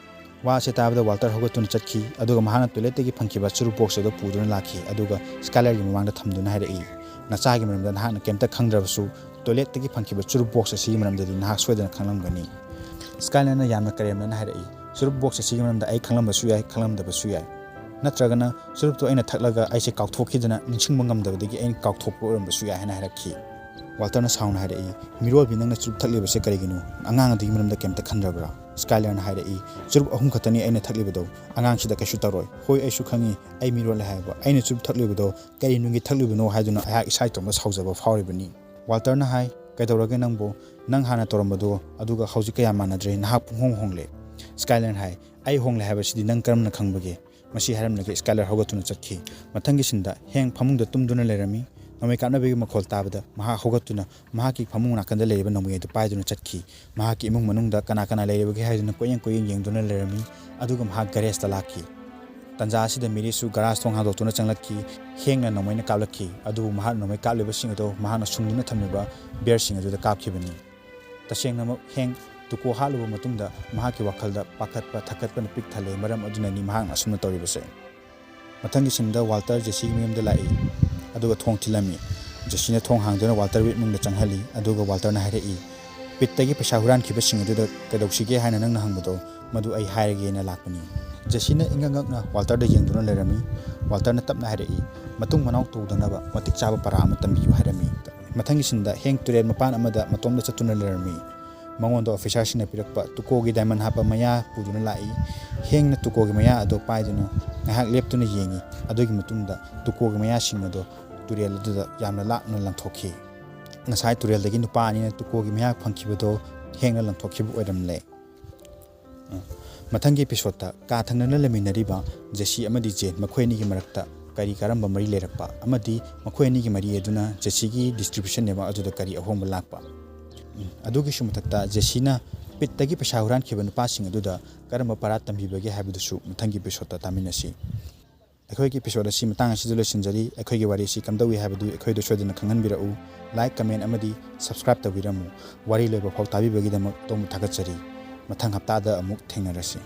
ꯋꯥꯁꯦ ꯇꯥꯕꯗ ꯋꯥꯜꯇꯔ ꯍꯧꯒꯠꯇꯨꯅ ꯆꯠꯈꯤ, ꯑꯗꯨꯒ ꯃꯍꯥꯛꯅ ꯇꯣꯏꯂꯦꯠꯇꯒꯤ ꯐꯪꯈꯤꯕ ꯆꯨꯔꯨꯞ ꯕꯣꯛꯁ ꯑꯗꯨ ꯄꯨꯗꯨꯅ ꯂꯥꯛꯈꯤ, ꯑꯗꯨꯒ ꯁ꯭ꯀꯥꯏꯂꯔꯒꯤ ꯃꯃꯥꯡꯗ ꯊꯝꯗꯨꯅ ꯍꯥꯏꯔꯛꯏ, "ꯅꯆꯥꯒꯤ ꯃꯔꯝꯗ ꯅꯍꯥꯛꯅ ꯀꯩꯝꯇ ꯈꯪꯗ꯭ꯔꯕꯁꯨ, ꯇꯣꯏꯂꯦꯠꯇꯒꯤ ꯐꯪꯈꯤꯕ ꯆꯨꯔꯨꯞ ꯕꯣꯛꯁ ꯑꯁꯤꯒꯤ ꯃꯔꯝꯗꯗꯤ ꯅꯍꯥꯛ ꯁꯣꯏꯗꯅ ꯈꯪꯂꯝꯒꯅꯤ"꯫ ꯁ꯭ꯀꯥꯏꯂꯔꯅ ꯌꯥꯝꯅ ꯀꯔꯦꯝꯅꯅ ꯍꯥꯏꯔꯛꯏ, "ꯆꯨꯔꯨꯞ ꯕꯣꯛꯁ ꯑꯁꯤꯒꯤ ꯃꯔꯝꯗ ꯑꯩ ꯈꯪꯂꯝꯕꯁꯨ ꯌꯥꯏ, ꯈꯪꯂꯝꯗꯕꯁꯨ ꯌꯥꯏ꯫ ꯅꯠꯇ꯭ꯔꯒꯅ ꯆꯨꯔꯨꯞꯇꯨ ꯑꯩꯅ ꯊꯛꯂꯒ ꯑꯩꯁꯦ ꯀꯥꯎꯊꯣꯛꯈꯤꯗꯅ ꯅꯤꯡꯁꯤꯡꯕ ꯉꯝꯗꯕꯗꯒꯤ ꯑꯩꯅ ꯀꯥꯎꯊꯣꯛꯄ ꯑꯣꯏꯔꯝꯕꯁꯨ ꯌꯥꯏ" ꯍꯥꯏꯅ ꯍꯥꯏꯔꯛꯈꯤ꯫ ꯋꯥꯜꯇꯔꯅ ꯁꯥꯎꯅ ꯍꯥꯏꯔꯛꯏ, "ꯃꯤꯔꯣꯜꯕꯤ, ꯅꯪꯅ ꯆꯨꯔꯨꯞ ꯊꯛꯂꯤꯕꯁꯦ ꯀꯔꯤꯒꯤꯅꯣ? ꯑꯉꯥꯡ ꯑꯗꯨꯒꯤ ꯃꯔꯝꯗ ꯀꯩꯝꯇ ꯈꯟꯗ꯭ꯔꯕ꯭ꯔꯥ?" ꯁ꯭ꯀꯥꯏꯂꯔꯅ ꯍꯥꯏꯔꯛꯏ, "ꯆꯨꯔꯨꯞ ꯑꯍꯨꯝ ꯈꯛꯇꯅꯤ ꯑꯩꯅ ꯊꯛꯂꯤꯕꯗꯣ, ꯑꯉꯥꯡꯁꯤꯗ ꯀꯩꯁꯨ ꯇꯧꯔꯣꯏ"꯫ "ꯍꯣꯏ, ꯑꯩꯁꯨ ꯈꯪꯉꯤ ꯑꯩ ꯃꯤꯔꯣꯜꯂꯦ ꯍꯥꯏꯕ꯫ ꯑꯩꯅ ꯆꯨꯔꯨꯞ ꯊꯛꯂꯤꯕꯗꯣ ꯀꯔꯤ ꯅꯨꯡꯒꯤ ꯊꯛꯂꯤꯕꯅꯣ ꯍꯥꯏꯗꯨꯅ ꯑꯩꯍꯥꯛ ꯏꯁꯥ ꯏꯇꯣꯝꯇ ꯁꯥꯎꯖꯕ ꯐꯥꯎꯔꯤꯕꯅꯤ"꯫ ꯋꯥꯜꯇꯔꯅ ꯍꯥꯏ, "ꯀꯩꯗꯧꯔꯒꯦ ꯅꯪꯕꯨ? ꯅꯪ ꯍꯥꯟꯅ ꯇꯧꯔꯝꯕꯗꯣ ꯑꯗꯨꯒ ꯍꯧꯖꯤꯛ ꯀꯌꯥ ꯃꯥꯟꯅꯗ꯭ꯔꯦ, ꯅꯍꯥꯛ ꯄꯨꯡꯍꯣꯡ ꯍꯣꯡꯂꯦ"꯫ ꯁ꯭ꯀꯥꯏꯂꯔꯅ ꯍꯥꯏ, "ꯑꯩ ꯍꯣꯡꯂꯦ ꯍꯥꯏꯕꯁꯤꯗꯤ ꯅꯪ ꯀꯔꯝꯅ ꯈꯪꯕꯒꯦ?" ꯃꯁꯤ ꯍꯥꯏꯔꯝꯂꯒ ꯁ꯭ꯀꯥꯏꯂꯔ ꯍꯧꯒꯠꯇꯨꯅ ꯆꯠꯈꯤ꯫ ꯃꯊꯪꯒꯤ ꯁꯤꯟꯗ ꯍꯦꯡ ꯐꯃꯨꯡꯗ ꯇꯨꯝꯗꯨꯅ ꯂꯩꯔꯝꯃꯤ꯫ ꯅꯣꯡꯃꯩ ꯀꯥꯞꯅꯕꯒꯤ ꯃꯈꯣꯜ ꯇꯥꯕꯗ ꯃꯍꯥꯛ ꯍꯧꯒꯠꯇꯨꯅ ꯃꯍꯥꯛꯀꯤ ꯐꯃꯨꯡ ꯅꯥꯀꯟꯗ ꯂꯩꯔꯤꯕ ꯅꯣꯡꯃꯩ ꯑꯗꯨ ꯄꯥꯏꯗꯨꯅ ꯆꯠꯈꯤ꯫ ꯃꯍꯥꯛꯀꯤ ꯏꯃꯨꯡ ꯃꯅꯨꯡꯗ ꯀꯅꯥ ꯀꯅꯥ ꯂꯩꯔꯤꯕꯒꯦ ꯍꯥꯏꯗꯨꯅ ꯀꯣꯏꯌꯦꯡ ꯀꯣꯏꯌꯦꯡ ꯌꯦꯡꯗꯨꯅ ꯂꯩꯔꯝꯃꯤ꯫ ꯑꯗꯨꯒ ꯃꯍꯥꯛ ꯒꯦꯔꯦꯖꯇ ꯂꯥꯛꯈꯤ꯫ ꯇꯟꯖꯥ ꯑꯁꯤꯗ ꯃꯦꯔꯤꯁꯨ ꯒꯔꯥꯖ ꯊꯣꯡ ꯍꯥꯡꯗꯣꯛꯇꯨꯅ ꯆꯪꯂꯛꯈꯤ꯫ ꯍꯦꯡꯅ ꯅꯣꯡꯃꯩꯅ ꯀꯥꯞꯂꯛꯈꯤ, ꯑꯗꯨꯕꯨ ꯃꯍꯥꯛꯅ ꯅꯣꯡꯃꯩ ꯀꯥꯞꯂꯤꯕꯁꯤꯡ ꯑꯗꯨ ꯃꯍꯥꯛꯅ ꯁꯨꯡꯗꯨꯅ ꯊꯝꯂꯤꯕ ꯕꯤꯌꯔꯁꯤꯡ ꯑꯗꯨꯗ ꯀꯥꯞꯈꯤꯕꯅꯤ꯫ ꯇꯁꯦꯡꯅꯃꯛ ꯍꯦꯡ ꯇꯨꯀꯣ ꯍꯥꯠꯂꯨꯕ ꯃꯇꯨꯡꯗ ꯃꯍꯥꯛꯀꯤ ꯋꯥꯈꯜꯗ ꯄꯥꯈꯠꯄ ꯊꯛꯀꯠꯄꯅ ꯄꯤꯛ ꯊꯜꯂꯦ, ꯃꯔꯝ ꯑꯗꯨꯅꯅꯤ ꯃꯍꯥꯛꯅ ꯑꯁꯨꯝꯅ ꯇꯧꯔꯤꯕꯁꯦ꯫ ꯃꯊꯪꯒꯤ ꯁꯤꯟꯗ ꯋꯥꯜꯇꯔ ꯖꯦꯁꯤꯒꯤ ꯃꯌꯨꯝꯗ ꯂꯥꯛꯏ, ꯑꯗꯨꯒ ꯊꯣꯡ ꯊꯤꯜꯂꯝꯃꯤ꯫ ꯖꯦꯁꯤꯅ ꯊꯣꯡ ꯍꯥꯡꯗꯨꯅ ꯋꯥꯜꯇꯔꯕꯨ ꯏꯃꯨꯡꯗ ꯆꯪꯍꯜꯂꯤ, ꯑꯗꯨꯒ ꯋꯥꯜꯇꯔꯅ ꯍꯥꯏꯔꯛꯏ, "ꯄꯤꯠꯇꯒꯤ ꯄꯩꯁꯥ ꯍꯨꯔꯥꯟꯈꯤꯕꯁꯤꯡ ꯑꯗꯨꯗ ꯀꯩꯗꯧꯁꯤꯒꯦ ꯍꯥꯏꯅ ꯅꯪꯅ ꯍꯪꯕꯗꯣ, ꯃꯗꯨ ꯑꯩ ꯍꯥꯏꯔꯒꯦꯅ ꯂꯥꯛꯄꯅꯤ"꯫ ꯖꯦꯁꯤꯅ ꯏꯉꯛ ꯉꯛꯅ ꯋꯥꯜꯇꯔꯗ ꯌꯦꯡꯗꯨꯅ ꯂꯩꯔꯝꯃꯤ꯫ ꯋꯥꯜꯇꯔꯅ ꯇꯞꯅ ꯍꯥꯏꯔꯛꯏ, "ꯃꯇꯨꯡ ꯃꯅꯥꯎ ꯇꯧꯗꯅꯕ ꯃꯇꯤꯛ ꯆꯥꯕ ꯄꯔꯥ ꯑꯃ ꯇꯝꯕꯤꯌꯨ" ꯍꯥꯏꯔꯝꯃꯤ꯫ ꯃꯊꯪꯒꯤ ꯁꯤꯟꯗ ꯍꯦꯡ ꯇꯨꯔꯦꯜ ꯃꯄꯥꯟ ꯑꯃꯗ ꯃꯇꯣꯝꯇ ꯆꯠꯇꯨꯅ ꯂꯩꯔꯝꯃꯤ꯫ ꯃꯉꯣꯟꯗ ꯑꯣꯐꯤꯁꯥꯔꯁꯤꯡꯅ ꯄꯤꯔꯛꯄ ꯇꯨꯀꯣꯒꯤ ꯗꯥꯏꯃꯟ ꯍꯥꯞꯄ ꯃꯌꯥ ꯄꯨꯗꯨꯅ ꯂꯥꯛꯏ꯫ ꯍꯦꯡꯅ ꯇꯨꯀꯣꯒꯤ ꯃꯌꯥ ꯑꯗꯨ ꯄꯥꯏꯗꯨꯅ ꯉꯥꯏꯍꯥꯛ ꯂꯦꯞꯇꯨꯅ ꯌꯦꯡꯏ꯫ ꯑꯗꯨꯒꯤ ꯃꯇꯨꯡꯗ ꯇꯨꯀꯣꯒꯤ ꯃꯌꯥꯁꯤꯡ ꯑꯗꯨ ꯇꯨꯔꯦꯜ ꯑꯗꯨꯗ ꯌꯥꯝꯅ ꯂꯥꯞꯅ ꯂꯪꯊꯣꯛꯈꯤ꯫ ꯉꯁꯥꯏ ꯇꯨꯔꯦꯜꯗꯒꯤ ꯅꯨꯄꯥ ꯑꯅꯤꯅ ꯇꯨꯀꯣꯒꯤ ꯃꯌꯥ ꯐꯪꯈꯤꯕꯗꯣ ꯍꯦꯡꯅ ꯂꯪꯊꯣꯛꯈꯤꯕ ꯑꯣꯏꯔꯝꯂꯦ꯫ ꯎꯝ꯫ ꯃꯊꯪꯒꯤ ꯑꯦꯄꯤꯁꯣꯗꯇ ꯀꯥ ꯊꯪꯅꯅ ꯂꯩꯃꯤꯟꯅꯔꯤꯕ ꯖꯦꯁꯤ ꯑꯃꯗꯤ ꯖꯦꯟ, ꯃꯈꯣꯏ ꯑꯅꯤꯒꯤ ꯃꯔꯛꯇ ꯀꯔꯤ ꯀꯔꯝꯕ ꯃꯔꯤ ꯂꯩꯔꯛꯄ ꯑꯃꯗꯤ ꯃꯈꯣꯏ ꯑꯅꯤꯒꯤ ꯃꯔꯤ ꯑꯗꯨꯅ ꯖꯦꯁꯤꯒꯤ ꯗꯤꯁꯇ꯭ꯔꯤꯕ꯭ꯌꯨꯁꯟ ꯅꯦꯠꯋꯥꯔꯛ ꯑꯗꯨꯗ ꯀꯔꯤ ꯑꯍꯣꯡꯕ ꯂꯥꯛꯄ? ꯎꯝ, ꯑꯗꯨꯒꯤꯁꯨ ꯃꯊꯛꯇ ꯖꯦꯁꯤꯅ ꯄꯤꯠꯇꯒꯤ ꯄꯩꯁꯥ ꯍꯨꯔꯥꯟꯈꯤꯕ ꯅꯨꯄꯥꯁꯤꯡ ꯑꯗꯨꯗ ꯀꯔꯝꯕ ꯄꯔꯥ ꯇꯝꯕꯤꯕꯒꯦ ꯍꯥꯏꯕꯗꯨꯁꯨ ꯃꯊꯪꯒꯤ ꯑꯦꯄꯤꯁꯣꯗꯇ ꯇꯥꯃꯤꯟꯅꯁꯤ꯫ ꯑꯩꯈꯣꯏꯒꯤ ꯑꯦꯄꯤꯁꯣꯗ ꯑꯁꯤ ꯃꯇꯥꯡ ꯑꯁꯤꯗ ꯂꯣꯏꯁꯤꯟꯖꯔꯤ꯫ ꯑꯩꯈꯣꯏꯒꯤ ꯋꯥꯔꯤ ꯑꯁꯤ ꯀꯝꯗꯧꯏ ꯍꯥꯏꯕꯗꯨ ꯑꯩꯈꯣꯏꯗ ꯁꯣꯏꯗꯅ ꯈꯪꯍꯟꯕꯤꯔꯛꯎ꯫ ꯂꯥꯏꯛ, ꯀꯃꯦꯟ ꯑꯃꯗꯤ ꯁꯕꯁꯀ꯭ꯔꯥꯏꯕ ꯇꯧꯕꯤꯔꯝꯃꯨ꯫ ꯋꯥꯔꯤ ꯂꯣꯏꯕ ꯐꯥꯎ ꯇꯥꯕꯤꯕꯒꯤꯗꯃꯛ ꯑꯗꯣꯝꯕꯨ ꯊꯥꯒꯠꯆꯔꯤ꯫ ꯃꯊꯪ ꯍꯞꯇꯥꯗ ꯑꯃꯨꯛ ꯊꯦꯡꯅꯔꯁꯤ꯫